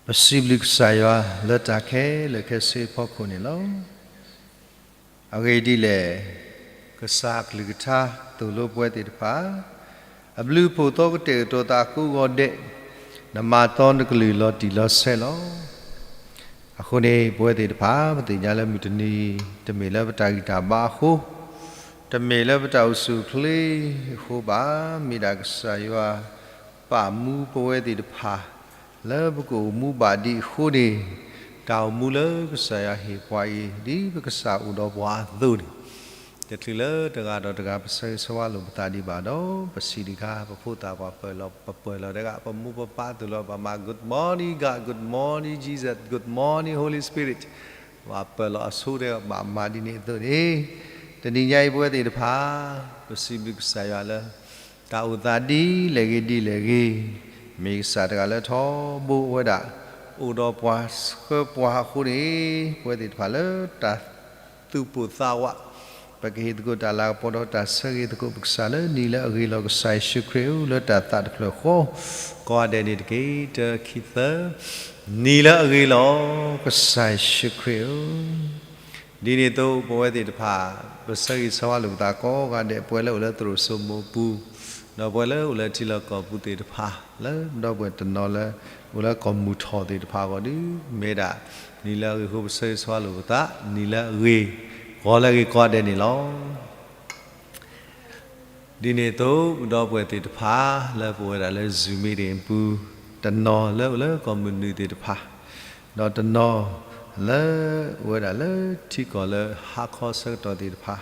ပစံးဘျုးကစၢ်ယွၤလၢတၢ်ခဲလၢာ်ခဲဆ့အဖီခိၣ်န့ၣ်လီၤ. အဂ့ၢ်ဒ်လဲၣ်, ကစၢ်အကလုၢ်ကထါသိၣ်လိပဝဲသ့ၣ်တဖၣ်, အဘျုးအဖှိၣ်သီကတဲာ်ကတီၤသးအကိးဂီၤဒဲး, နမၤသီနကလုၢ်လီၤတံၢ်လီၤဆဲးလီၤ. အဃိန့ၣ် ပဝဲသ့ၣ်တဖၣ် ပသ့ၣ်ညါလၢမုၢ်တနံၤ တမ့ၢ်လၢပတၢ်ဂံၢ်တၢ်ဘါအဃိ, တမ့ၢ်လၢပတၢ်အိၣ်ဆူၣ်အိၣ်ချ့အဃိဘၣ်, မ့ၢ်ဒၣ်ကစၢ်ယွၤ ပာ်မူပဝဲသ့ၣ်တဖၣ် လၢပကအိၣ်မူဘၣ်ဒံးအဃိန့ၣ်, တၢ်အိၣ်မူလၢကစၢ်ယွၤဟ့ၣ်ပှၤအံၤ ဒ်ပကစၢ်အိၣ်ဒီးပှၤအသိးန့ၣ်, တချုးလၢတဂၤဒီးတဂၤပဆၢဂ့ၤဆၢဝါလိာ်ပသးဒံးဘၣ်ဒီး, ပစံးတခါ ပဖိသၣ်ပှၤပၢၢ်လီၤ ပပၢၢ်လီၤတဂၤ ပမိၢ်ပပၢ်သိၣ်လိပှၤမၤ Good morning God, Good morning Jesus, Good morning Holy Spirit, ပှၤပၢၢ်လီၤအဆိဒဲးဘၣ်မၤဒ်န့ၣ်အသိးန့ၣ်, တနံၤညါအံၤပဝဲသ့ၣ်တဖၣ် ပစံးဘျုးကစၢ်ယွၤလၢ တၢ်အိၣ်သးဒ်လဲၣ်ဂ့ၤဒ်လဲၣ်ဂ့ၤ, မ့ၢ်ကစၢ်တဂၤလၢထီဘိဝဲဒၣ် အိၣ်ဒီးပှၤဆှၢပှၤအဃိန့ၣ်, ပဝဲသ့ၣ်တဖၣ်လၢတၢ်သူၣ်ပိၢ်သးဝး ပကဟ့ၣ်သကိးတၢ်လၤကပီၤဒီးတၢ်ဆၢဂ့ၤသကိးပကစၢ်လၢနံၤလၢအဂ့ၤလီၤကစၢ်ယ့ၣ်ၡူးခရံာ်ဧၢ, လၢတၢ်သးတဖျၢၣ်ဃီ, ကိးဂၤဒဲးန့ၣ်တက့ၢ်. တၢ ခံ သၢ, နံၤလၢအဂ့ၤလီၤ ကစၢ်ယ့ၣ်ၡူးခရံာ်ဧၢ. ဒ်န့ၣ်အသိး ပဝဲသ့ၣ်တဖၣ် ပဆၢဂ့ၤဆၢဝါလိာ်ပသးကိးဂၤဒဲး ပဝဲလၢအိၣ်လၢသရိာ်စိမိးပူၤ, ဒီးပဝဲလၢအိၣ်လၢထံလီၢ်ကီၢ်ပူၤသ့ၣ်တဖၣ်, လၢဒီပုၢ်ဝဲၢ်တနီၤလၢ အိၣ်လၢကီၢ်မုၢ်ထီၣ်သ့ၣ်တဖၣ်အဂီၢ်ဒီး, မ့ၢ်ဒၣ် နံၤလၢအဂ့ၤအဃိ ပဆၢဂ့ၤဆၢဝါလိာ်ပသး နံၤလၢအဂ့ၤ, ဂီၤလၢအဂ့ၤကိးဂၤဒဲးန့ၣ်လီၤ. ဒ်န့ၣ်အသိး ပဒီပုၢ်ဝဲၢ်သ့ၣ်တဖၣ် လၢပဝဲဒၣ်လၢ Zoom meeting အပူၤ, တနီၤလၢအိၣ်လၢကီၢ်မုၢ်နုာ်သ့ၣ်တဖၣ်, ဒီးတနီၤလၢ အိၣ်ဝဲဒၣ်လၢထံကီၢ်လၢဟါခီဆၢကတီၢ်သ့ၣ်တဖၣ်,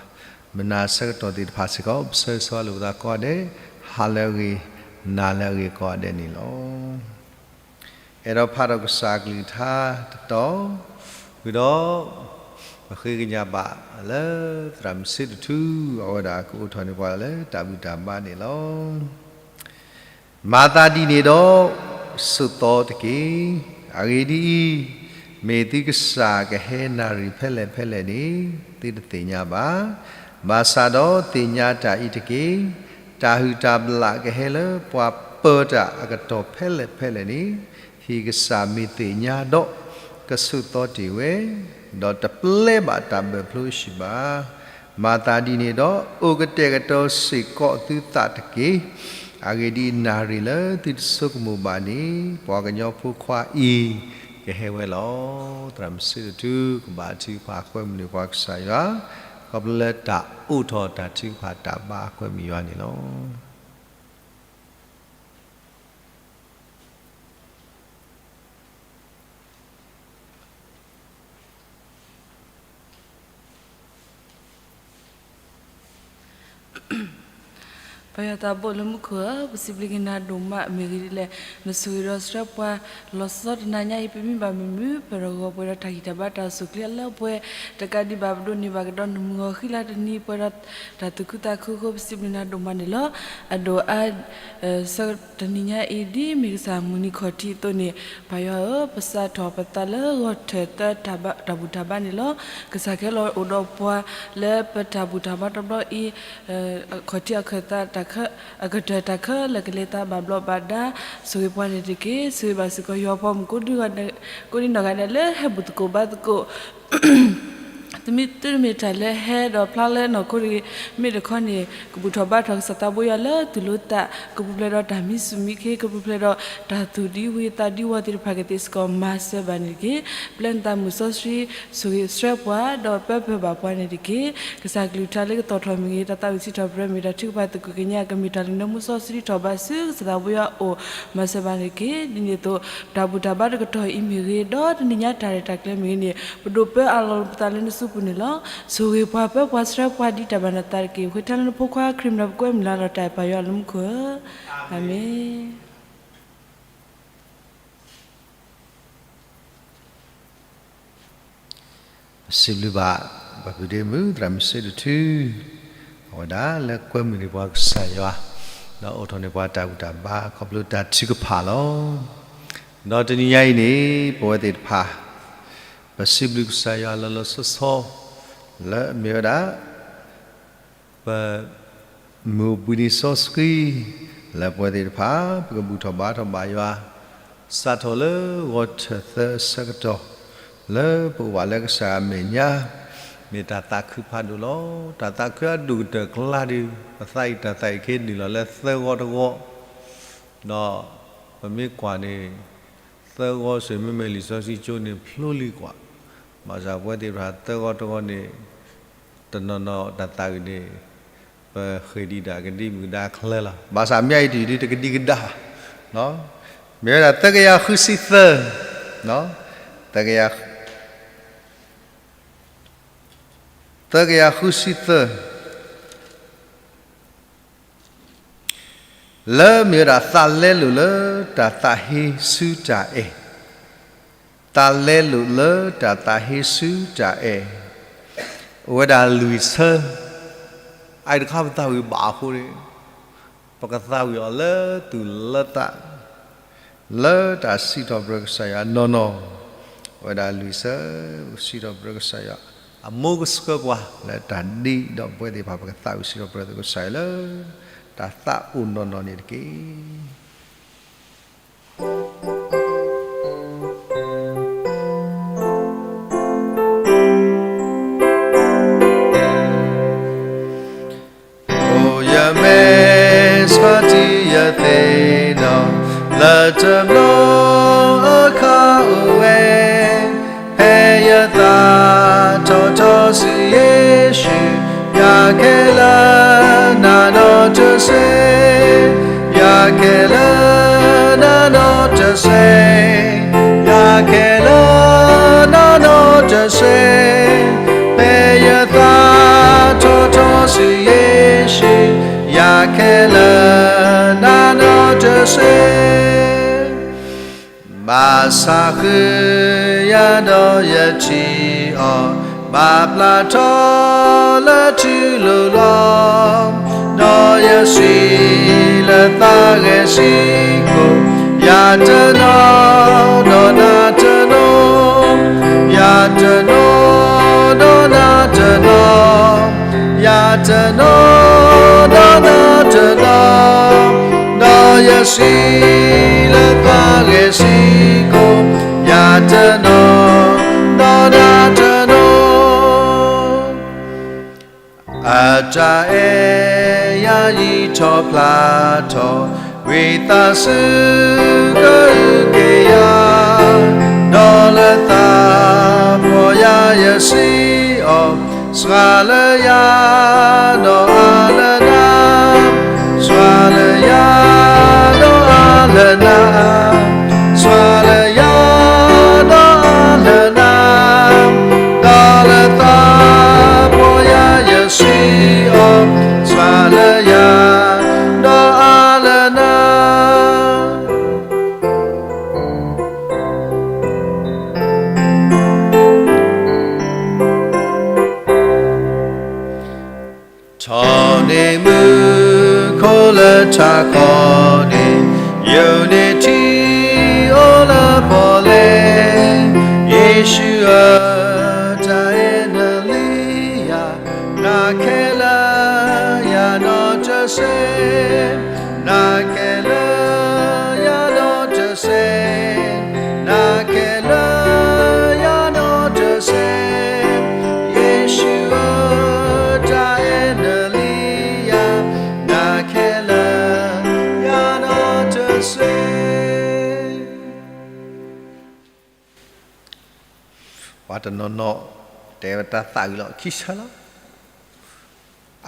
မုၢ်နၤဆၢကတီၢ်သ့ၣ်တဖၣ်စ့ၢ်ကီး ပဆၢဂ့ၤဆၢဝါလိာ်ပသးကိးဂၤဒဲး, ဟါလၢအဂ့ၤ, နၤလၢအဂ့ၤကိးဂၤဒဲးန့ၣ်လီၤ. အဲၣ်ဒိးဖးဒီးကစၢ်အကလုၢ်ကထါတတီၤ, ဃုာ်ဒီး ပဃ့ကညးဘၣ်လၢ သရၣ်မုၣ်စ့တထူ အဝဲဒၣ်ကအိးထီၣ်န့ၢ်ပှၤလၢတၢ်ဘူၣ်တၢ်ဘါန့ၣ်လီၤ. မၤသးဒ်န့ၣ်ဒီး ဆိးသီတက့ၢ်. အဂ့ၢ်ဒ်အံၤ, မ့ၢ်သုကစၢ်ကဟဲနၣ်ရံၣ်ဖဲလဲၣ်ဖဲလဲၣ်န့ၣ် သုတသ့ၣ်ညါဘၣ်. ဘၣ်ဆၣ်ဒီးသ့ၣ်ညါတၢ်အံၤတက့ၢ်, တၢ်ဟုၣ်တၢ်ဘျၣ်ကဟဲလၢပှၤပၢၤတၢ်အကတီၢ်ဖဲလဲၣ်ဖဲလဲၣ်န့ၣ်, ဟံၣ်ကစၢ်မ့ၢ်သ့ၣ်ညါဒီး ကဆိးသီတ့ၢ်ဝဲ, ဒီးတပျဲဘၣ်တၢ်ဘၢၣ်ဖျိအဟံၣ်ဘၣ်. မၤသးဒ်န့ၣ်ဒီး အိၣ်ကတဲာ်ကတီၤစ့ၢ်ကီးသုသးတက့ၢ်. အဂ့ၢ်ဒ်အံၤ, နၣ်ရံၣ်လၢသုတဆိကမိၣ်ဘၣ်န့ၣ် ပှၤကညီဖိခွါအံၤ ကဟဲဝဲလီၤ. သရၣ်မုၣ်စ့တထူ ကဘၣ်ထုကဖၣ်ကွဲမုာ်န့ၢ်ပှၤကစၢ်ယွၤ, ခီဖျိလၢတၢ်အိးထီၣ်တၢ်ထုကဖၣ်တၢ်ဘါအကွဲမုာ်ယွၤန့ၣ်လီၤ. ပၢ်ယွၤသးဘိလၢမူခိၣ်ဧၢ, ပစံးဘျုးက့ၤနၤဒိၣ်မး မ့ၢ်ဂ့ၢ်ဒ်လဲၣ်, နဆိၣ်ဂ့ၤဒီးဆှၢပှၤ လီၤဆီဆီတနၤညါအံၤ ပမ့ၢ်ဘၣ်မုာ်မုာ် ပတၢ်ဂီၤပှဲၤဒီးတၢ်ဂံၢ်တၢ်ဘါတၢ်အိၣ်ဆူၣ်အိၣ်ချ့လၢပှဲၤ, တကးဒံးဘၣ် ပဒိးန့ၢ်ဘၣ်ကဒီးနမုၢ်ဂီၤဃံလၤတနံၤ ပှဲၤဒီးတၢ်သူၣ်ခုသးခုအဃိ ပစံးဘျုးနၤဒိၣ်မးန့ၣ်လီၤ. အဒိၣ်အါ ဆၢတနံၤညါအံၤ ဒ်မ့ၢ်ကစၢ်မုၢ်နံၤခီၣ်ထံးအသိးန့ၣ်, ပၢ်ယွၤဧၢ, ပစးထီၣ်ပသးလၢဂီၤထၢၣ်သၢတၢ်ဘူၣ်တၢ်ဘါန့ၣ်လီၤ. ကစၢ်ကဟဲလီၤအိၣ်ဒီးပှၤလၢပတၢ်ဘူၣ်တၢ်ဘါတဘျီအံၤ, ခီၣ်ထံးအခၢၣ်သးတၢ်ခဲ, အကတၢၢ်တၢ်ခဲလၢာ်ကလဲၤသးဘၣ်ဘျီးဘၣ်ဒါ, ဆိၣ်ဂ့ၤပှၤန့ၣ်တက့ၢ်. ဆိၣ်ဂ့ၤဘၣ်စ့ၢ်ကီးယွၤပှၤမုၣ်ကိးဒံနီၢ်ဂၤဒဲးလၢဟဲဘူၣ်သကိးဘါသကိး သုမ့ၢ်တမ့ၢ်တၢ်လၢဟဲဒီးဖျါလၢနီၢ်ခိတဂ့ၤ, မ့ၢ်တခီန့ၣ် ကဘူၣ်ထီၣ်ဘါထီၣ်ကစၢ်သးဘိယွၤလၢသူၣ်လၢသး, ကပူၤဖျဲးဒီးတၢ်မံဆူၣ်မံခ့, ကပူၤဖျဲးဒီးတၢ်သူၣ်ဒံဝံၤသးဒံဝီၤသ့ၣ်တဖၣ်ကသ့စ့ၢ်ကီး မၤစၢၤဘၣ်န့ၣ်တက့ၢ်. ပျဲနသးမုၢ်စီဆှံ ဆိၣ်ဂ့ၤဆှၢပှၤ ဒီးပၢပၢၢ်ဘၣ်ပှၤန့ၣ်တက့ၢ်. ကစၢ်ကလုၢ်ကထါလၢကသီၣ်ထီၣ်မ့ၢ်ဂ့ၤ, တၢ်သးဝံၣ်စံးထီၣ်ပတြၢၤမ့ၢ်ဂ့ၤ, တၢ်ထုကဖၣ်သကိးကညး ကမ့ၢ်တၢ်လုၢ်နၢမူစီဆှံထီၣ်ဘးဆူကစၢ်သးဘိယွၤအအိၣ် မၤစၢၤဘၣ်န့ၣ်တက့ၢ်. ဒ်န့ၣ်အသိး တၢ်ဘူၣ်တၢ်ဘါတကတီၢ်အံၤမ့ၢ်ဂ့ၤ, ဒီးတနံၤညါတၢ်ရဲၣ်တၢ်ကျဲၤမ့ၢ်ဂ့ၤန့ၣ် ပဒိးပၢအးလီၤပသးလၢနစုပူၤန့ၣ်လီၤ. ဆိၣ်ဂ့ၤပှၤ ပၢပှၤဆှၢပှၤဒ်တၢ်ဘၣ်နသးတက့ၢ်. ဃ့ထီၣ်လၢနဖိခွါခရံာ်မံၤဒီးပကွဲမုာ်လၢ်လီၤတၢ် ပၢ်ယွၤလၢမူခိၣ်ဧၢ, အၤမ့ၣ်. ပစံးဘျုးဘၣ် ပၢ်ဖုဒ့မုၣ် သရၣ်မုၣ်စ့တထူ အဝဲဒၣ်လၢကွဲမုာ်န့ၢ်ပှၤကစၢ်ယွၤ ဒီးအိးထီၣ်န့ၢ်ပှၤတၢ်ဘူၣ်တၢ်ဘါ ခီဖျိတၢ်ထုကဖၣ်လီၤ. ဒီးတနံၤညါအံၤန့ၣ် ပဝဲသ့ၣ်တဖၣ် ပစံးဘျုးကစၢ်ယွၤလီၤလီၤဆီဆီ လၢအမ့ၢ်ဝဲဒၣ် ပ မုၢ်ဘှံးနံၤစီဆှံ လၢပဝဲသ့ၣ်တဖၣ် ပကဘူၣ်ထီၣ်ဘါထီၣ်ဘၣ်ယွၤ စးထီၣ်လၢဂီၤထၢၣ်သၢအဆၢကတီၢ်, လၢပအိၣ်ဘၣ်လၢကစၢ်အမဲာ်ညါ, မ့ၢ်တၢ်သးခုဖးဒိၣ်လီၤ. တၢ်သးခုအဒိၣ်ကတၢၢ်ကျါဒီး ပသးအံၤတၢ်သးအံၤကဟဲနုာ်လီၤလၢသၢဂီၤတဂီၤ, ဒီးပမ့ၢ်ကွၢ်န့ၣ် သၢဂီၤစ့ၢ်မ့မ့ၢ်လံာ်စီဆှံကၠိန့ၣ်ဖျိလံကွၢ်, ဘၣ်ဆၣ်ပဝဲသ့ၣ်တဖၣ်သၢဂီၤတဂီၤန့ၣ် တနီၤနီၤတၢ်သးအုးန့ၣ် ပဃ့ၢ်ဒံးဒၣ်ကဒံမုၢ်ကဒါချၢလီၤ. ဘၣ်ဆၣ်မ့ၢ်အံၤတယုၢ်ဒုတကဒံကဒါ, မ့ၢ်ဝဲဒၣ်သၢကယၤဃုဆံသၢ, သၢကယၤ, သၢကယၤဃုဆံသၢ လၢမ့ၢ်ဝဲဒၣ်သးလဲလိာ်လၢတၢ်သးဟ့ဆူတၢ်အဲၣ်, သးလဲလိာ်လၢတၢ်သးဟ့ဆူတၢ်အဲၣ်, အိၣ်ဝဲဒၣ်လွံၢ်ဆၢ, အအံၤတခါပသးဝံၣ်ဘၣ်အဃိန့ၣ် ပကသးဝံၣ်အီၤလၢသူၣ်လၢသး လၢတၢ်စံးထီၣ်ပတြၢၤကစၢ်ယွၤနီၢ်နီၢ်, ဝဲဒၣ်လွံၢ်ဆၢ ပစံးထီၣ်ပတြၢၤကစၢ်ယွၤ, အမိၢ်ကဆှၢပှၤလၢတၢ်ဒ်ဒီးပဝဲသ့ၣ်တဖၣ် ပကသးဝံၣ်စံးထီၣ်ပတြၢၤကစၢ်ယွၤလၢ တၢ်သးအိၣ်နီၢ်နီၢ်န့ၣ်တက့ၢ်. အိၣ်ယမဲာ်ဆှးထံယသ့ၣ်နီၣ်, လၢတဘျီအခါအိၣ်ဝဲ, ဖဲယသးထီၣ်ထီၣ်ဆူယ့ၣ်ၡူး, ယၤခဲလၢာ်နၤနီၢ်တစဲး, ယၤခဲလၢာ်နၤနီၢ်တစဲး, ယၤခဲလၢာ်နၤနီၢ်တစဲး, ဖဲယသးထီၣ်ထီၣ်ဆူယ့ၣ်ၡူး, ယၤခဲလၢာ်နၤနီၢ်တစဲး. ဘၣ်ဆၣ်ဃုာ်ယၤဒီးယထံၣ်အီၤ, ဘၣ်ပျၢ်ထီၣ်လၢထူလိၤလီၤ, ဒီးယစံးလၢသးဂဲၤဆံကိၣ်, ယၤတနီၤဒီးနၤတနီၤ, ယၤတနီၤဒီးနၤတနီၤ, ယၤတနီၤဒီးနၤတနီၤ, ဒီးယစံးလၢသးဂဲၤဆံကိၣ်, ယၤတနီၤဒီးနၤတနီၤ. အတၢ်အဲၣ်ယၤယံာ်ထီၣ်ဖျါထီၣ်, ဝံသးစူၤကအုၣ်က့ၤယၤ, ဒီးလၢသးပှီၢ်ယၤယစံးအီၤ, စှၤလၢယၤဒီးအါလၢနၤ, စှၤလၢယၤဒီးအါလၢနၤ, စှၤလၢယၤဒီးအါလၢနၤ, ဒီးလၢသးပှီၢ်ယၤယစံးအီၤ, စှၤလၢယၤဒီးအါလၢနၤ. ထီၣ်န့ၢ်မူခိၣ်လၢထးခီန့ၣ်, ယိာ်န့ၢ်ထံအိၣ်လၢပီၣ်လဲၣ်, ယ့ၣ်ၡူးဧၢ, တၢ်အဲၣ်နၤလံယၤ, နၤခဲလၢာ်ယၤနီၢ်တစဲး, နၤခဲလၢာ် နၤခဲလၢာ်ယၤနီၢ်တစဲး, ယ့ၣ်ၡူးဧၢ, တၢ်အဲၣ်နၤလံယၤ, နၤခဲလၢာ်ယၤနီၢ်တစဲး. ပှၤတနီၤနီၤ တဲဝဲတၢ်သးဝံၣ်လီၤ ခံဆၢလီၤ.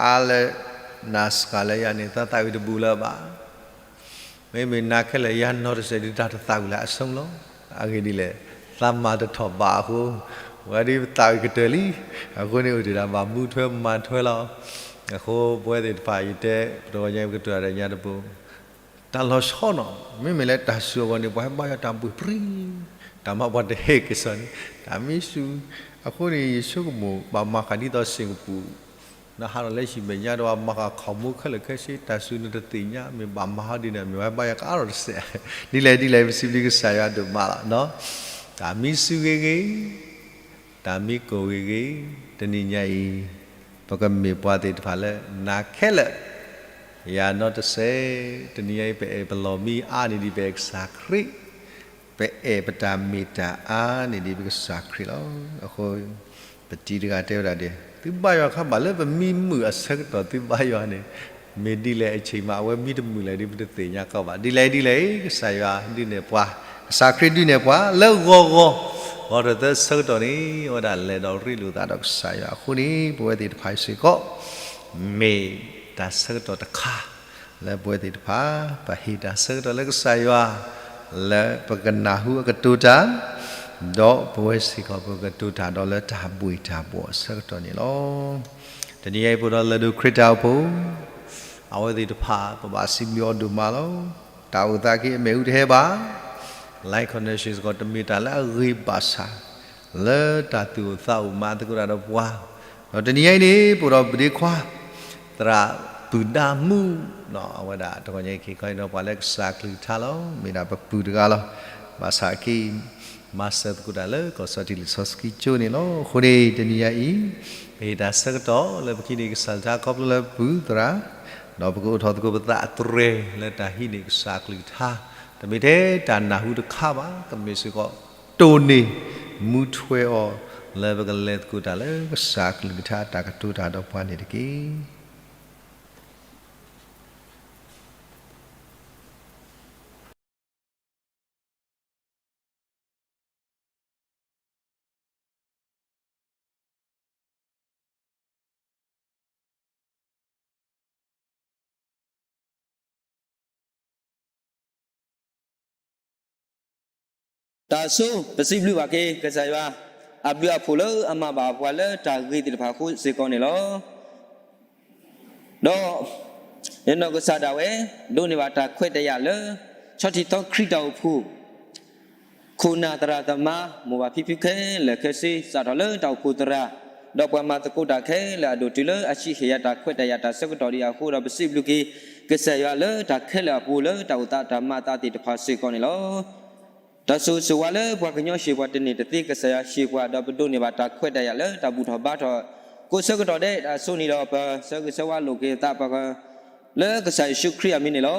အါလၢနၤ စှၤလၢယၤန့ၣ် တၢ်သးဝံၣ်တဘူးလၢၤဘၣ်. မ့မ့ၢ်နၤခဲလၢာ်ယၤနီၢ်တစဲးဒုး တၢ်တသးဝံၣ်လၢအဆိလီၤ. အဂ့ၢ်ဒ်လဲၣ်, သးမၤတထီၣ်ဘးအဃိ, ဝဲဒၣ်ပသးဝံၣ်ကတၢၢ်လံ. အဃိန့ၣ်အိၣ်ဒံးဒၣ်ဘၣ်မူထွဲမၤထွဲလီၤ. အဃိပဝဲသ့ၣ်တဖၣ် ယတဲ ပတဂီၤညါ ပကတိၤတၢ်ဒီးညါတပူၤ တၢ်လီၤဆီနီၤ, မ့မ့ၢ်လၢတၢ်စူၤအဂီၢ်န့ၣ် ပှၤဟဲဘါယွၤတၢ်ဘှ့ၣ်ပြံ, တၢ်မၤပှၤတဟ့ၣ်က့ၤစၢၤန့ၣ် တၢ်မံစူၤ. အဃိန့ၣ် ယဆိကမိၣ် ဘၣ်မၤဃာ်ဒ်သိးစ့ၣ်ကပူၤ, နဟးထီၣ်လၢဟံၣ်မဲာ်ညါဒီး ဘၣ်မၤဃာ်ခီၣ်မူခဲလၢာ်ခဲဆ့ တၢ်စူၤနတသ့ၣ်ညါ မ့ၢ်ဘၣ်မၤဟီဒ်န့ၣ် မ့ၢ်ဝဲဘါယွၤကအါထီၣ်တစဲး. ဒ်လဲၣ်ဒ်လဲၣ် ပစံးဘျုးကစၢ်ယွၤဒိၣ်မးလီၤ. တၢ်မံစူၤဂ့ၤဂ့ၤ, တၢ်မံကိၢ်ဂ့ၤဂ့ၤ, တနံၤညါအံၤ ပကမ့ၢ်ပှၤသ့ၣ်တဖၣ်လၢ နၤခဲလၢာ်ယၤနီၢ်တစဲး. တနံၤညါအံၤ ပအဲၣ်ပလီၢ်မံအါန့ၢ်ဒံး ပအဲၣ်ကစၢ်ခရံာ် ပအဲၣ်ပတၢ်မ့ၢ်တၢ်အါန့ၢ်ဒံးပကစၢ်ခရံာ်လီၤ. အဃိ ပတံၤတဂၤတဲဝဲဒၣ်ဒ် သုဘါယွၤခါဘၣ်လၢပမံမုာ်အဆၢကတီၢ်သုဘါယွၤန့ၣ် မ့ၢ်ဒ်လဲၣ်အဆ့ၣ်မး အဝဲမံတမုာ်လဲၣ်ဒ်ပတသ့ၣ်ညါကီးဘၣ်. ဒ်လဲၣ်ဒ်လဲၣ် ကစၢ်ယွၤဒုးနဲၣ်ပှၤ, ကစၢ်ခရံာ်ဒုးနဲၣ်ပှၤ လၢဂီၤဂီၤ ဂီၤထီၣ်သၢဆၢကတီၢ်န့ၣ် အဝဲဒၣ်လဲၤဒီးရ့လိာ်သးဒီးကစၢ်ယွၤအဃိန့ၣ် ပဝဲသ့ၣ်တဖၣ်စ့ၢ်ကီး မ့ၢ်တၢ်ဆၢကတီၢ်တခါ လၢပဝဲသ့ၣ်တဖၣ် ပဟ့ၣ်တၢ်ဆၢကတီၢ်လၢကစၢ်ယွၤ လၢပကနၢ်ဟူအကတိၤတၢ်, ဒီးပဝဲစ့ၢ်ကီးပကတိၤတၢ်ဒီးလၢတၢ်ဘှ့ၣ်တၢ်ဘှီၣ်အဆၢကတီၢ်န့ၣ်လီၤ. တနံၤအံၤပအိၣ်ဒီးလၢဒိၣ်ခရံာ်တၢ်အိၣ်ဖှိၣ် အဝဲသ့ၣ်တဖၣ် ပဘၣ်စံးဘျုးအီၤဒိၣ်မးလီၤ. တၢ်အိၣ်သးက့အမ့ၣ်အူတဟဲဘၣ်, life conditions စ့ၢ်ကီးတမ့ၢ်တၢ်လၢအဂ့ၤဘၣ်ဆၣ် လၢတၢ်သူၣ်အိၣ်သးအိၣ်မးသကိးတၢ်ဒီးပှၤ, ဒီးတနံၤအံၤန့ၣ် ပအိၣ်ဒီးပဒ့ခွါ သရၣ်ပုၢ်ဒါမူး, အဝဲဒၣ်တဂီၤညါအံၤ ကဟ့ၣ်ခီဟ့ၣ်နီၤပှၤလၢကစၢ်ကလုၢ်ကထါလီၤ. မ့ၢ်ဒၣ်ပပုၢ်တဂၤလီၤ. ဘၣ်ဆၣ်က့ မၤစၢၤသကိးတၢ်လၢကီၢ်စီၤထံးလံာ်စီဆှံကၠိန့ၣ်လီၤ. အဃိန့ၣ် တနံၤညါအံၤ ပဟ့ၣ်တၢ်ဆၢကတီၢ်လၢပကဟံးန့ၢ်ကစၢ်ကလုၢ်ကထါခီဖျိလၢပပုၢ်သရၣ်, ဒီးပကအိၣ်ထီၣ်သကိးပသးအတြဲၤလၢတၢ်ဟံးန့ၢ်ကစၢ်ကလုၢ်ကထါ, တမ့ၢ်ထဲတၢ်နၢ်ဟူတခါဘၣ်, ကမ့ၢ်စ့ၢ်ကီး တိၢ်န့ၢ်မူထွဲအီၤ လၢပကလဲၤသကိးတၢ်လၢကစၢ်ကလုၢ်ကထါအတၢ်ကတိၤတၢ်ဒီးပှၤန့ၣ်တက့ၢ်. တၢ်ဆိ ပစံးဘျုးဘၣ်က့ၤကစၢ်ယွၤ အဘျုးအဖှိၣ်လၢအမၤဘၣ်ပှၤလၢတၢ်ဂ့ၤသ့ၣ်တဖၣ်အဃိစ့ၢ်ကီးန့ၣ်လီၤ. ဒီး ယနီၢ်ကစၢ်ဒၣ်ဝဲ ဒိးန့ၢ်ဘၣ်တၢ်ခွဲးတၢ်ယာ်လၢ ဆီထံသီခရံာ်တၢ်အိၣ်ဖှိၣ် ခိၣ်နၢ်သရၣ်သမါ မိၢ်ပၢ်ဖံဖုခဲလၢာ်ခဲဆ့ စးထီၣ်လၢတၢ်အိၣ်ဖှိၣ်သရၣ်, ဒီးပှၤမၤသကိးတၢ်ခဲလၢာ်အဒိၣ်တုၤလၢအဆံးဟ့ၣ်ယၤတၢ်ခွဲးတၢ်ယာ်တၢ်ဆၢကတီၢ်ဒံးအဃိဒီး ပစံးဘျုးက့ၤ ကစၢ်ယွၤလၢတၢ်ခဲလၢာ်အပူၤလၢတၢ်အိၣ်သးတၢ်မၤအသးသ့ၣ်တဖၣ်စ့ၢ်ကီးန့ၣ်လီၤ. တၢ်ဆိၣ်ဂ့ၤဆိၣ်ဝါလၢပှၤကညီဟ့ၣ်ပှၤတန့ၢ်တသ့ ကစၢ်ယွၤဟ့ၣ်ပှၤဒီးပဒိးန့ၢ်ဘၣ်တၢ်ခွဲးတၢ်ယာ်လၢတၢ်ဘူၣ်ထီၣ်ဘါထီၣ် ကိးဆၢကတီၢ်ဒဲး တၢ်ဆိန့ၣ်ဒီး ပဆၢဂ့ၤဆၢဝါလိာ်က့ၤသးပှၤ လၢကစၢ်ယ့ၣ်ၡူးခရံာ်အမံၤန့ၣ်လီၤ.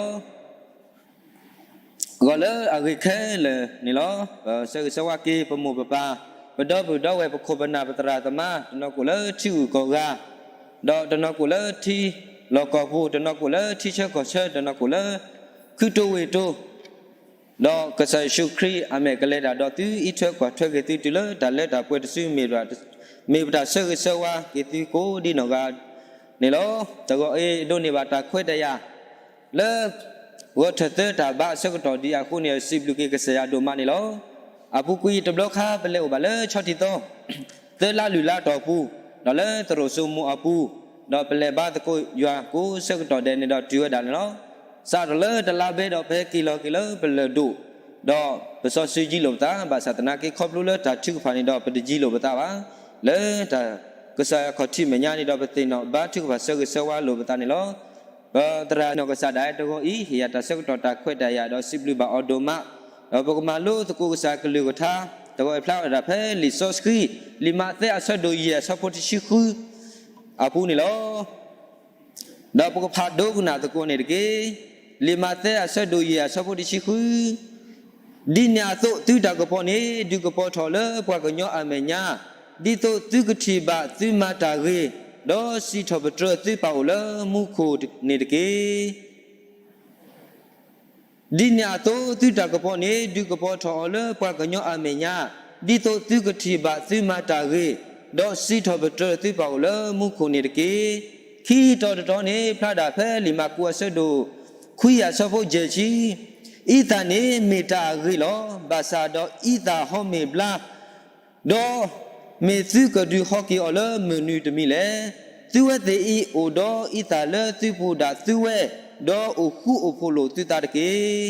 ဂီၤလၢအဂ့ၤခဲလၢာ်န့ၣ်လီၤ. ပဆၢဂ့ၤဆၢဝါက့ၤပမိၢ်ပပၢ်, ပဒီပုၢ်ဒီဝဲၢ် ပခိၣ်ပနၢ်ပသရၣ်သမါ တနီၤကိးလၢထံဂုၤကီၢ်ဂၤ, ဒီးတနီၤကိးလၢထံလီၢ်ကီၢ်ပူၤ, တနီၤကိးလၢထံဆၢကီၢ်ဆၢ, တနီၤကိးလၢ ခုတိဝ့ၢ်တိ, ဒီးကစၢ်ယ့ၣ်ၡူးခရံာ်အမဲာ်ကလဲၤတၢ်ဒီးသု အံးထွဲကွၢ်ထွဲက့ၤသုတုၤလၢတၢ်လၢတၢ်ပှဲၤတစု မ့ၢ်ပတၢ်ဆၢဂ့ၤဆၢဝါက့ၤသုကိးဒံနီၢ်ဂၤန့ၣ်လီၤ. တဂီၤအံၤ ဒိးန့ၢ်ဘၣ်တၢ်ခွဲးတၢ်ယာ် လၢ ဂီၤထၢၣ်သၢတၢ်ဘါအဆၢကတီၢ်ဒံးအဃိန့ၣ် စံးဘျုးက့ၤကစၢ်ယွၤဒိၣ်မးန့ၣ်လီၤ. အပူၤကွံာ်တဘျီခါ ပလဲၤအိၣ်ဘၣ်လၢဆီထံသီ သၢလါလွံၢ်လါတီၢ်ပူၤ, ဒီးလၢသရိာ်စိမိၤအပူၤ, ဒီးပလဲၤဘါသကိးယွၤကိးဆၢကတီၢ်ဒဲးန့ၣ်ဒီးတုၤဝဲဒၣ်န့ၣ်လီၤ. စးထီၣ်လၢတလါဘဲဒီးပဟဲက့ၤလီၤက့ၤလၢပလၢၢ်ဒိၣ်, ဒီးပစီၤစုယံလိာ်ပသး, ဘၣ်ဆၣ်သနာ်က့ခီဖျိလၢတၢ်ထုကဖၣ်န့ၣ်ဒီး ပတယံလိာ်ပသးဘၣ်. လၢတၢ်ကစၢ်ယွၤခီၣ်ထံးမဲာ်ညါန့ၣ်ဒီး ပသ့ၣ်နီၣ်ဘါထုကဖၣ်ဆၢဂ့ၤဆၢဝါလိာ်ပသးန့ၣ်လီၤ. ပသရၣ်နီၢ်ကစၢ်ဒၣ်ဝဲတဂီၤအံၤ ဟ့ၣ်ယၤတၢ်ဆၢကတီၢ်တၢ်ခွဲးတၢ်ယာ်ဒီးစံးဘျုးဘၣ်အီၤဒိၣ်မး, ဒီးပကမၤလိသကိးကစၢ်ကလုၢ်ကထါ, တဂီၤအံၤဖျါဝဲဒၣ်ဖဲလံာ်စီဆှံ, လံာ်မးသဲအဆၢဒိၣ်ယဲၢ်အဆၢဖိတဆံဃု အပူၤန့ၣ်လီၤ. ဒီးပကဖးဒိကနၣ်သကိးန့ၣ်တက့ၢ်. လံာ်မးသဲအဆၢဒိၣ်ယဲၢ်အဆၢဖိတဆံဃု ဒ်န့ၣ်အသိးသုတၢ်ကပီၤန့ၣ် ဒုးကပီၤထီၣ်လၢပှၤကညီအမဲာ်ညါ, ဒ်သိးသုကထံၣ်ဘၣ်သုမၤတၢ်ဂ့ၤ, ဒီးစံးထီၣ်ပတြၢၤသုပၢ်အိၣ်လၢမူခိၣ်န့ၣ်တက့ၢ်. ဒ်န့ၣ်အသိးသုတၢ်ကပီၤန့ၣ် ဒုးကပီၤထီၣ်အီၤလၢပှၤကညီအမဲာ်ညါ, ဒ်သိးသုကထံၣ်ဘၣ်သုမၤတၢ်ဂ့ၤ, ဒီးစံးထီၣ်ပတြၢၤသုပၢ်အိၣ်လၢမူခိၣ်န့ၣ်တက့ၢ်. ခံတီၤတတီၤန့ၣ် ဖျါဒၣ်ဖဲလံာ်မၢ်ကူးအဆၢဒိၣ်ခွံအဆၢဖိယဲၢ်ဆံ, အံသၣ်န့ၣ်မ့ၢ်တၢ်အဂ့ၤလီၤ. ဘၣ်ဆၣ်ဒီးအံသၣ်ဟီမ့ၢ်ဘျါ ဒီးမ့ၢ်သုကဒုးဟီက့ၤအီၤလၢမုၢ်နွံတမံၤလဲၣ်. သုဝဲသ့ၣ်အံၤအိၣ်ဒီးအံသၣ်လၢသုပူၤဒၣ်သုဝဲ, ဒီးအိၣ်ဃူအိၣ်ဖိးလိာ်သုသးတက့ၢ်.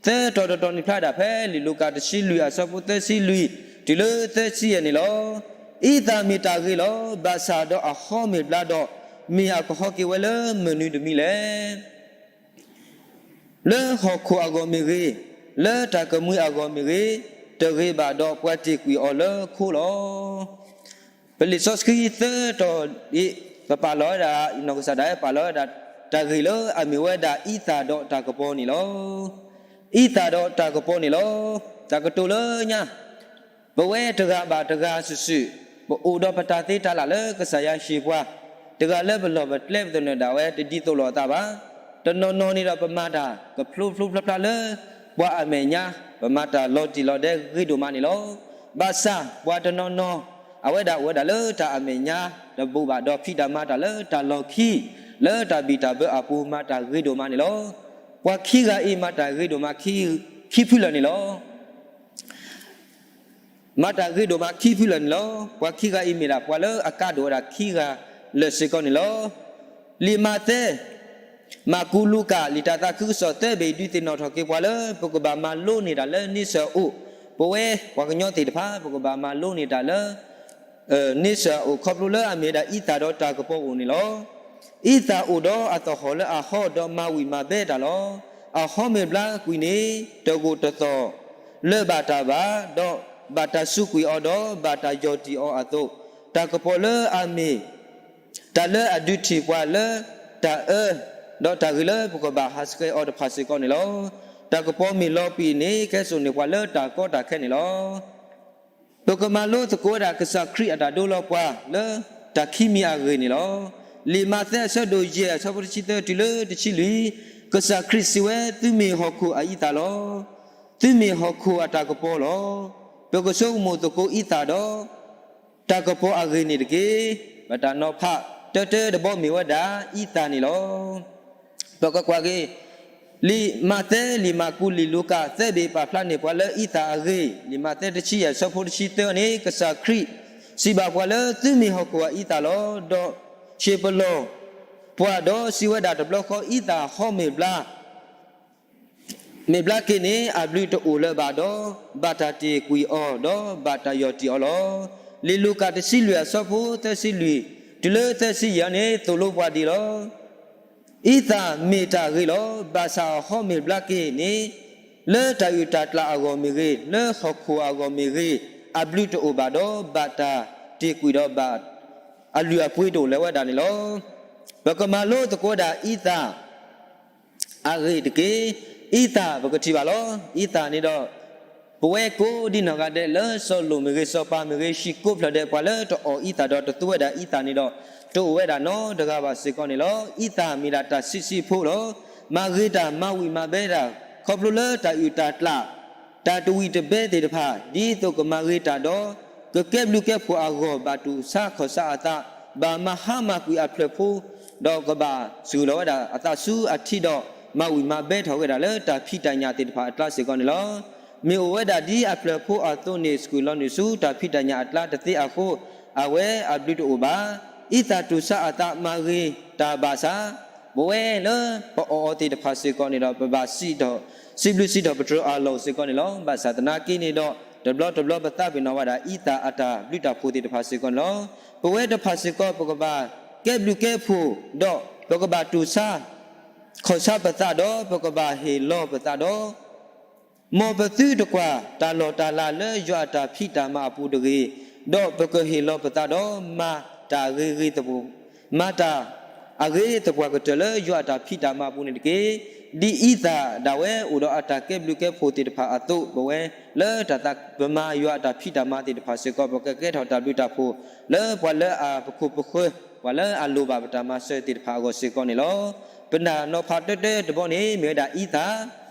သၢတီၤတတီၤန့ၣ်ဖျါဒၣ်ဖဲလံာ်လူၤကၣ်တဆံလွံၢ်အဆၢဖိသၢဆံလွံၢ် တုၤလၢသၢဆံယဲၢ်န့ၣ်လီၤ. အံသၣ်မ့ၢ်တၢ်ဂ့ၤလီၤ. ဘၣ်ဆၣ်ဒီးအဟီမ့ၢ်ဘျါဒီး, မ့ၢ်အကဟီက့ၤဝဲလၢမုၢ်နွံတမံၤလဲၣ်. လၢဟီၣ်ခိၣ်အဂီၢ်မ့ၢ်ဂ့ၤ, လၢတၢ်ကမှံအဂီၢ်မ့ၢ်ဂ့ၤ, တဂ့ၤဘၣ်ဒီးပှၤတ့ၢ်ကွံာ်အီၤလၢခိလီၤ. ပလံာ်စီဆှံသၢတီၤအံၤ ပပာ်လီၤဝဲဒၣ်, နီၢ်ကစၢ်ဒၣ်ဝဲပာ်လီၤဝဲဒၣ် တၢ်ဂ့ၢ်လၢအမ့ၢ်ဝဲဒၣ်အံသၣ်ဒီးတၢ်ကပီၤန့ၣ်လီၤ. အံသၣ်ဒီးတၢ်ကပီၤန့ၣ်လီၤ. တၢ်ကတိၤလၢညါ, ပဝဲတဂၤဘၣ်တဂၤစုာ်စုာ်, ပအိၣ်ဒီးပတၢ်သ့တၢ်လၢ်လၢကစၢ်ယွၤဟ့ၣ်ပှၤ, တဂၤလၢပလီၢ်ပကျဲပသနၢၣ်ဒၣ်ဝဲတဒ်သိးလိာ်အသးဘၣ်. တနီၤနီၤန့ၣ်ဒီးပမၤတၢ်ကဖျိဖျိဖျါဖျါလၢ ပှၤအမဲာ်ညါ, ပမၤတၢ်လီၤတံၢ်လီၤဒဲဂ့ၤဒိၣ်မးန့ၣ်လီၤ. ဘၣ်ဆၣ်ပှၤတနီၤနီၤ, အဝဲဒၣ်အိၣ်ဝဲဒၣ်လၢတၢ်အမဲာ်ညါတဘိးဘၣ်ဒီး ဖံးတၢ်မၤတၢ်လၢတၢ်လီၢ်ခံ, လၢတၢ်ဘံၣ်တၢ်ဘၢအပူၤမၤတၢ်ဂ့ၤဒိၣ်မးန့ၣ်လီၤ. ပှၤခံဂၤအံၤမၤတၢ်ဂ့ၤဒိၣ်မး ခံဖုလၢာ်န့ၣ်လီၤ. မၤတၢ်ဂ့ၤဒိၣ်မးခံဖုလၢာ်န့ၣ်လီၤ. ပှၤခံဂၤအံၤမ့ၢ်ဒၣ်ပှၤလၢအကါဒိၣ်ဝဲဒၣ်ခံဂၤလၢာ်စ့ၢ်ကီးန့ၣ်လီၤ. လံာ်မးသဲ, မၢ်ကူး လူၤကၣ် လံာ်တၢ်သးခုကစီၣ်သၢဘ့ၣ် ဒုးသ့ၣ်နီၣ်ထီၣ်က့ၤပှၤလၢ ပကဘၣ်မၤလိန့ၢ်တၢ်လၢန့ဆၢၣ်အအိၣ်, ပဝဲပှၤကညီသ့ၣ်တဖၣ် ပကဘၣ်မၤလိန့ၢ်တၢ်လၢ န့ဆၢၣ်အအိၣ် ခီဖျိလၢအမ့ၢ်ဝဲဒၣ်အံသၣ်ဒီးတၢ်ကပီၤအအိၣ်န့ၣ်လီၤ. အံသၣ်အိၣ်ဒီးအသဟီၣ်လၢအဟီဒီးမၤဝံၤမၤဘဲတၢ်လီၤ. အဟီမ့ၢ်ဘျါကွံာ်န့ၣ် တဂိာ်တသီၣ်လၢဘၣ်တၢ်ဘၣ်, ဒီးဘၣ်တၢ်စူးကွံာ်အီၤဒီးဘၣ်တၢ်ယီၢ်တံၢ်အီၤအသိး, တၢ်ကပီၤလၢအမ့ၢ် တၢ်လၢအဒုးထံၣ်ပှၤလၢတၢ်အၢ ဒီးတၢ်ဂ့ၤလၢပကဘၣ်ဟးဆှဲးအီၤတဖၣ်စ့ၢ်ကီးန့ၣ်လီၤ. တၢ်ကပီၤမ့ၢ်လီၤပံာ်န့ၣ် ကဲစိာ်န့ၢ်ပှၤလၢတၢ်ကီတၢ်ခဲန့ၣ်လီၤ. ပကမၤလိသကိးဝဲဒၣ်ကစၢ်ခရံာ်အတၢ်ဒိလီၤပှၤလၢတၢ်ခံမံၤအဂ့ၢ်န့ၣ်လီၤ. လံာ်မးသဲအဆၢဒိၣ်ယဲၢ်အဆၢဖိတဆံသၢတုၤလၢတဆံလွံၢ်, ကစၢ်ခရံာ်စံးဝဲ သုမ့ၢ်ဟီၣ်ခိၣ်အအံသၣ်လီၤ. သုမ့ၢ်ဟီၣ်ခိၣ်အတၢ်ကပီၤလီၤ. ပကဆိကမိၣ်သကိးအံသၣ်ဒီး တၢ်ကပီၤအဂ့ၢ်န့ၣ်တက့ၢ်. ပတၢ်နီၤဖးတၢတၢတဘီမ့ၢ်ဝဲဒၣ်အံသၣ်န့ၣ်လီၤ. ပကကွၢ်က့ၤ လံာ်မးသဲ လံာ်မၢ်ကူး လံာ်လူၤကၣ် သၢဘ့ၣ်ပာ်ဖျါန့ၢ်ပှၤလၢအံသၣ်အဂ့ၢ်, လံာ်မးသဲတဆံယဲၢ်အဆၢဖိတဆံသၢန့ၣ် ကစၢ်ခရံာ်စံးဘၣ်ပှၤလၢသုမ့ၢ်ဟီၣ်ခိၣ်အအံသၣ်လီၤ. ဒီးဟ့ၣ်ပလီၢ်ပှၤဒီးစံးဝဲဒၣ်တဘျီဃီ အံသၣ်ဟီမ့ၢ်ဘျါ မ့ၢ်ဘျါက့ၤန့ၣ် အဘျုးတအိၣ်လၢၤဘၣ်ဒီး ဘၣ်တၢ်တ့ၢ်ကွံာ်အီၤ ဒီးဘၣ်တၢ်ယီၢ်တံၢ်အီၤလီၤ. လံာ်လူၤကၣ်တဆံလွံၢ်အဆၢဖိသၢဆံလွံၢ် တုၤလၢသၢဆံယဲၢ်န့ၣ် သိၣ်လိပှၤဒ်လီၤ. အံသၣ်မ့ၢ်တၢ်ဂ့ၤလီၤ. ဘၣ်ဆၣ်အဟီမ့ၢ်ဘျါက့ၤန့ၣ် လၢတၢ်အုၣ်တၢ်ကျၢၤအဂီၢ်မ့ၢ်ဂ့ၤ, လၢဟီၣ်ခိၣ်အဂီၢ်မ့ၢ်ဂ့ၤ, အဘျုးတအိၣ်ဘၣ်ဒီး ဘၣ်တၢ်တ့ၢ်ကွံာ်ဒီးဘၣ်အလုၢ်အပှ့ၤတအိၣ်လၢၤဝဲဒၣ်န့ၣ်လီၤ. ပကမၤလိသကိးဝဲဒၣ်အံသၣ် အဂ့ၢ်တက့ၢ်. အံသၣ်ပကထံၣ်ဘၣ်လီၤ. အံသၣ်န့ၣ်ဒီး ပဝဲကိးဒံနီၢ်ဂၤဒဲးလၢစီၤလိာ်မ့ၢ်ဂ့ၤ စီၤပၤမ့ၢ်ဂ့ၤ ဟံၣ်ကိးဖျၢၣ်ဒဲး ပှၤလၢတအီၣ်အံသၣ်ဒီးတသူဝဲဒၣ်အံသၣ်န့ၣ်ဒီး တအိၣ်ဝဲဒၣ်နီတဂၤဘၣ်စ့ၢ်ကီးန့ၣ်လီၤ. အံသၣ်မ့ၢ်ဒၣ်တၢ်ဆံးဆံးဖိလီၤ. မၤဂ့ၤတၢ်မၤဝံၤမၤဘဲတၢ် ခီဖျိလၢတၢ်အုၣ်တၢ်ကျၢၤ တၢ်တဝံၤတဘဲသ့ၣ်တဖၣ် ဒ်သိးကမၤဂ့ၤတၢ်ဒီး ကကဲဘျုးကဲဖှိၣ်အဂီၢ် ဘၣ်တူၢ်ဆါခီၣ်ဆါအသး, ဘၣ်မၤဟါမၢ်ကွံာ်အဖျၢၣ်ဖိ, ဒီးကဘၣ်စူၢ်လီၤဝဲဒၣ်အသးဆူအထံဒီး မၤဝံၤမၤဘဲထီၣ်ဝဲဒၣ်လၢတၢ်ဖံးတၢ်ညၣ်သ့ၣ်တဖၣ်အကျါစ့ၢ်ကီးန့ၣ်လီၤ. မ့ၢ်အိၣ်ဝဲဒၣ်ဒ်အဖျၢၣ်ဖိအသိးန့ၣ် စူၢ်လီၤနုာ်ဆူတၢ်ဖံးတၢ်ညၣ်အကျါတသ့အဃိ, အဝဲအဘျုးတအိၣ်ဘၣ်. အံသၣ်တူၢ်ဆါအသးမၤဂ့ၤတၢ်ဘၣ်ဆၣ် ပဝဲလၢပအီၣ်အီၤသ့ၣ်တဖၣ်စ့ၢ်ကီးန့ၣ်ဒီး ပဘၣ်စံးထီၣ် စံးဘျုးစံးထီၣ်ပတြၢၤအလီၢ်စ့ၢ်ကီးန့ၣ်လီၤ. ဘၣ်ဆၣ်သနာ်က့န့ၣ်ဒီး တဘျီတဘျီပသးပ့ၤနီၣ်ဝဲဒၣ် အံသၣ်အတၢ်ဘျုးတၢ်ဖှိၣ်သ့ၣ်တဖၣ်စ့ၢ်ကီးန့ၣ်လီၤ. ပဝဲတဖၣ်စ့ၢ်ကီး ပကဘၣ်ကဲဘျုးကဲဖှိၣ်, ဒီးပကဘၣ်တူၢ်ဆါ ခီၣ်ဆါပသးဒီး ပကဘၣ်ဟ့ၣ်လီၤပသးဒီး မ်ပသုတကွၢ်တၢ်လီၢ်တၢ်လၤလၢယွၤအတၢ်ဖံးတၢ်မၤအပူၤတဂ့ၤ, ဒီးပကဟ့ၣ်လီၤပသးဒီး မၤတၢ်အဂ့ၤဂ့ၤသပှၢ်, မၤတၢ်အဂ့ၤသပှၢ်ကတၢၢ်လၢယွၤအတၢ်ဖံးတၢ်မၤအပူၤန့ၣ်တက့ၢ်. ဒ်အံသၣ်ဒၣ်ဝဲအိၣ်ဒီးအတၢ်ကဲဘျုးကဲဖှိၣ်သ့ၣ်တဖၣ်အသိး ပဝဲလၢတၢ်သးပမၤယွၤအတၢ်ဖံးတၢ်မၤသ့ၣ်တဖၣ်စ့ၢ်ကီး ပကကဲထီၣ်တၢ်ဘျုးတၢ်ဖှိၣ် လၢပှၤလၢအပခိၣ်ပဃၢၤ ပှၤလၢအလိၣ်ဘၣ်ပတၢ်မၤစၢၤသ့ၣ်တဖၣ်အဂီၢ်စ့ၢ်ကီးန့ၣ်လီၤ. ပတၢ်နီၤဖးတၢတၢတဘီန့ၣ် မ့ၢ်ဝဲဒၣ်အံသၣ်,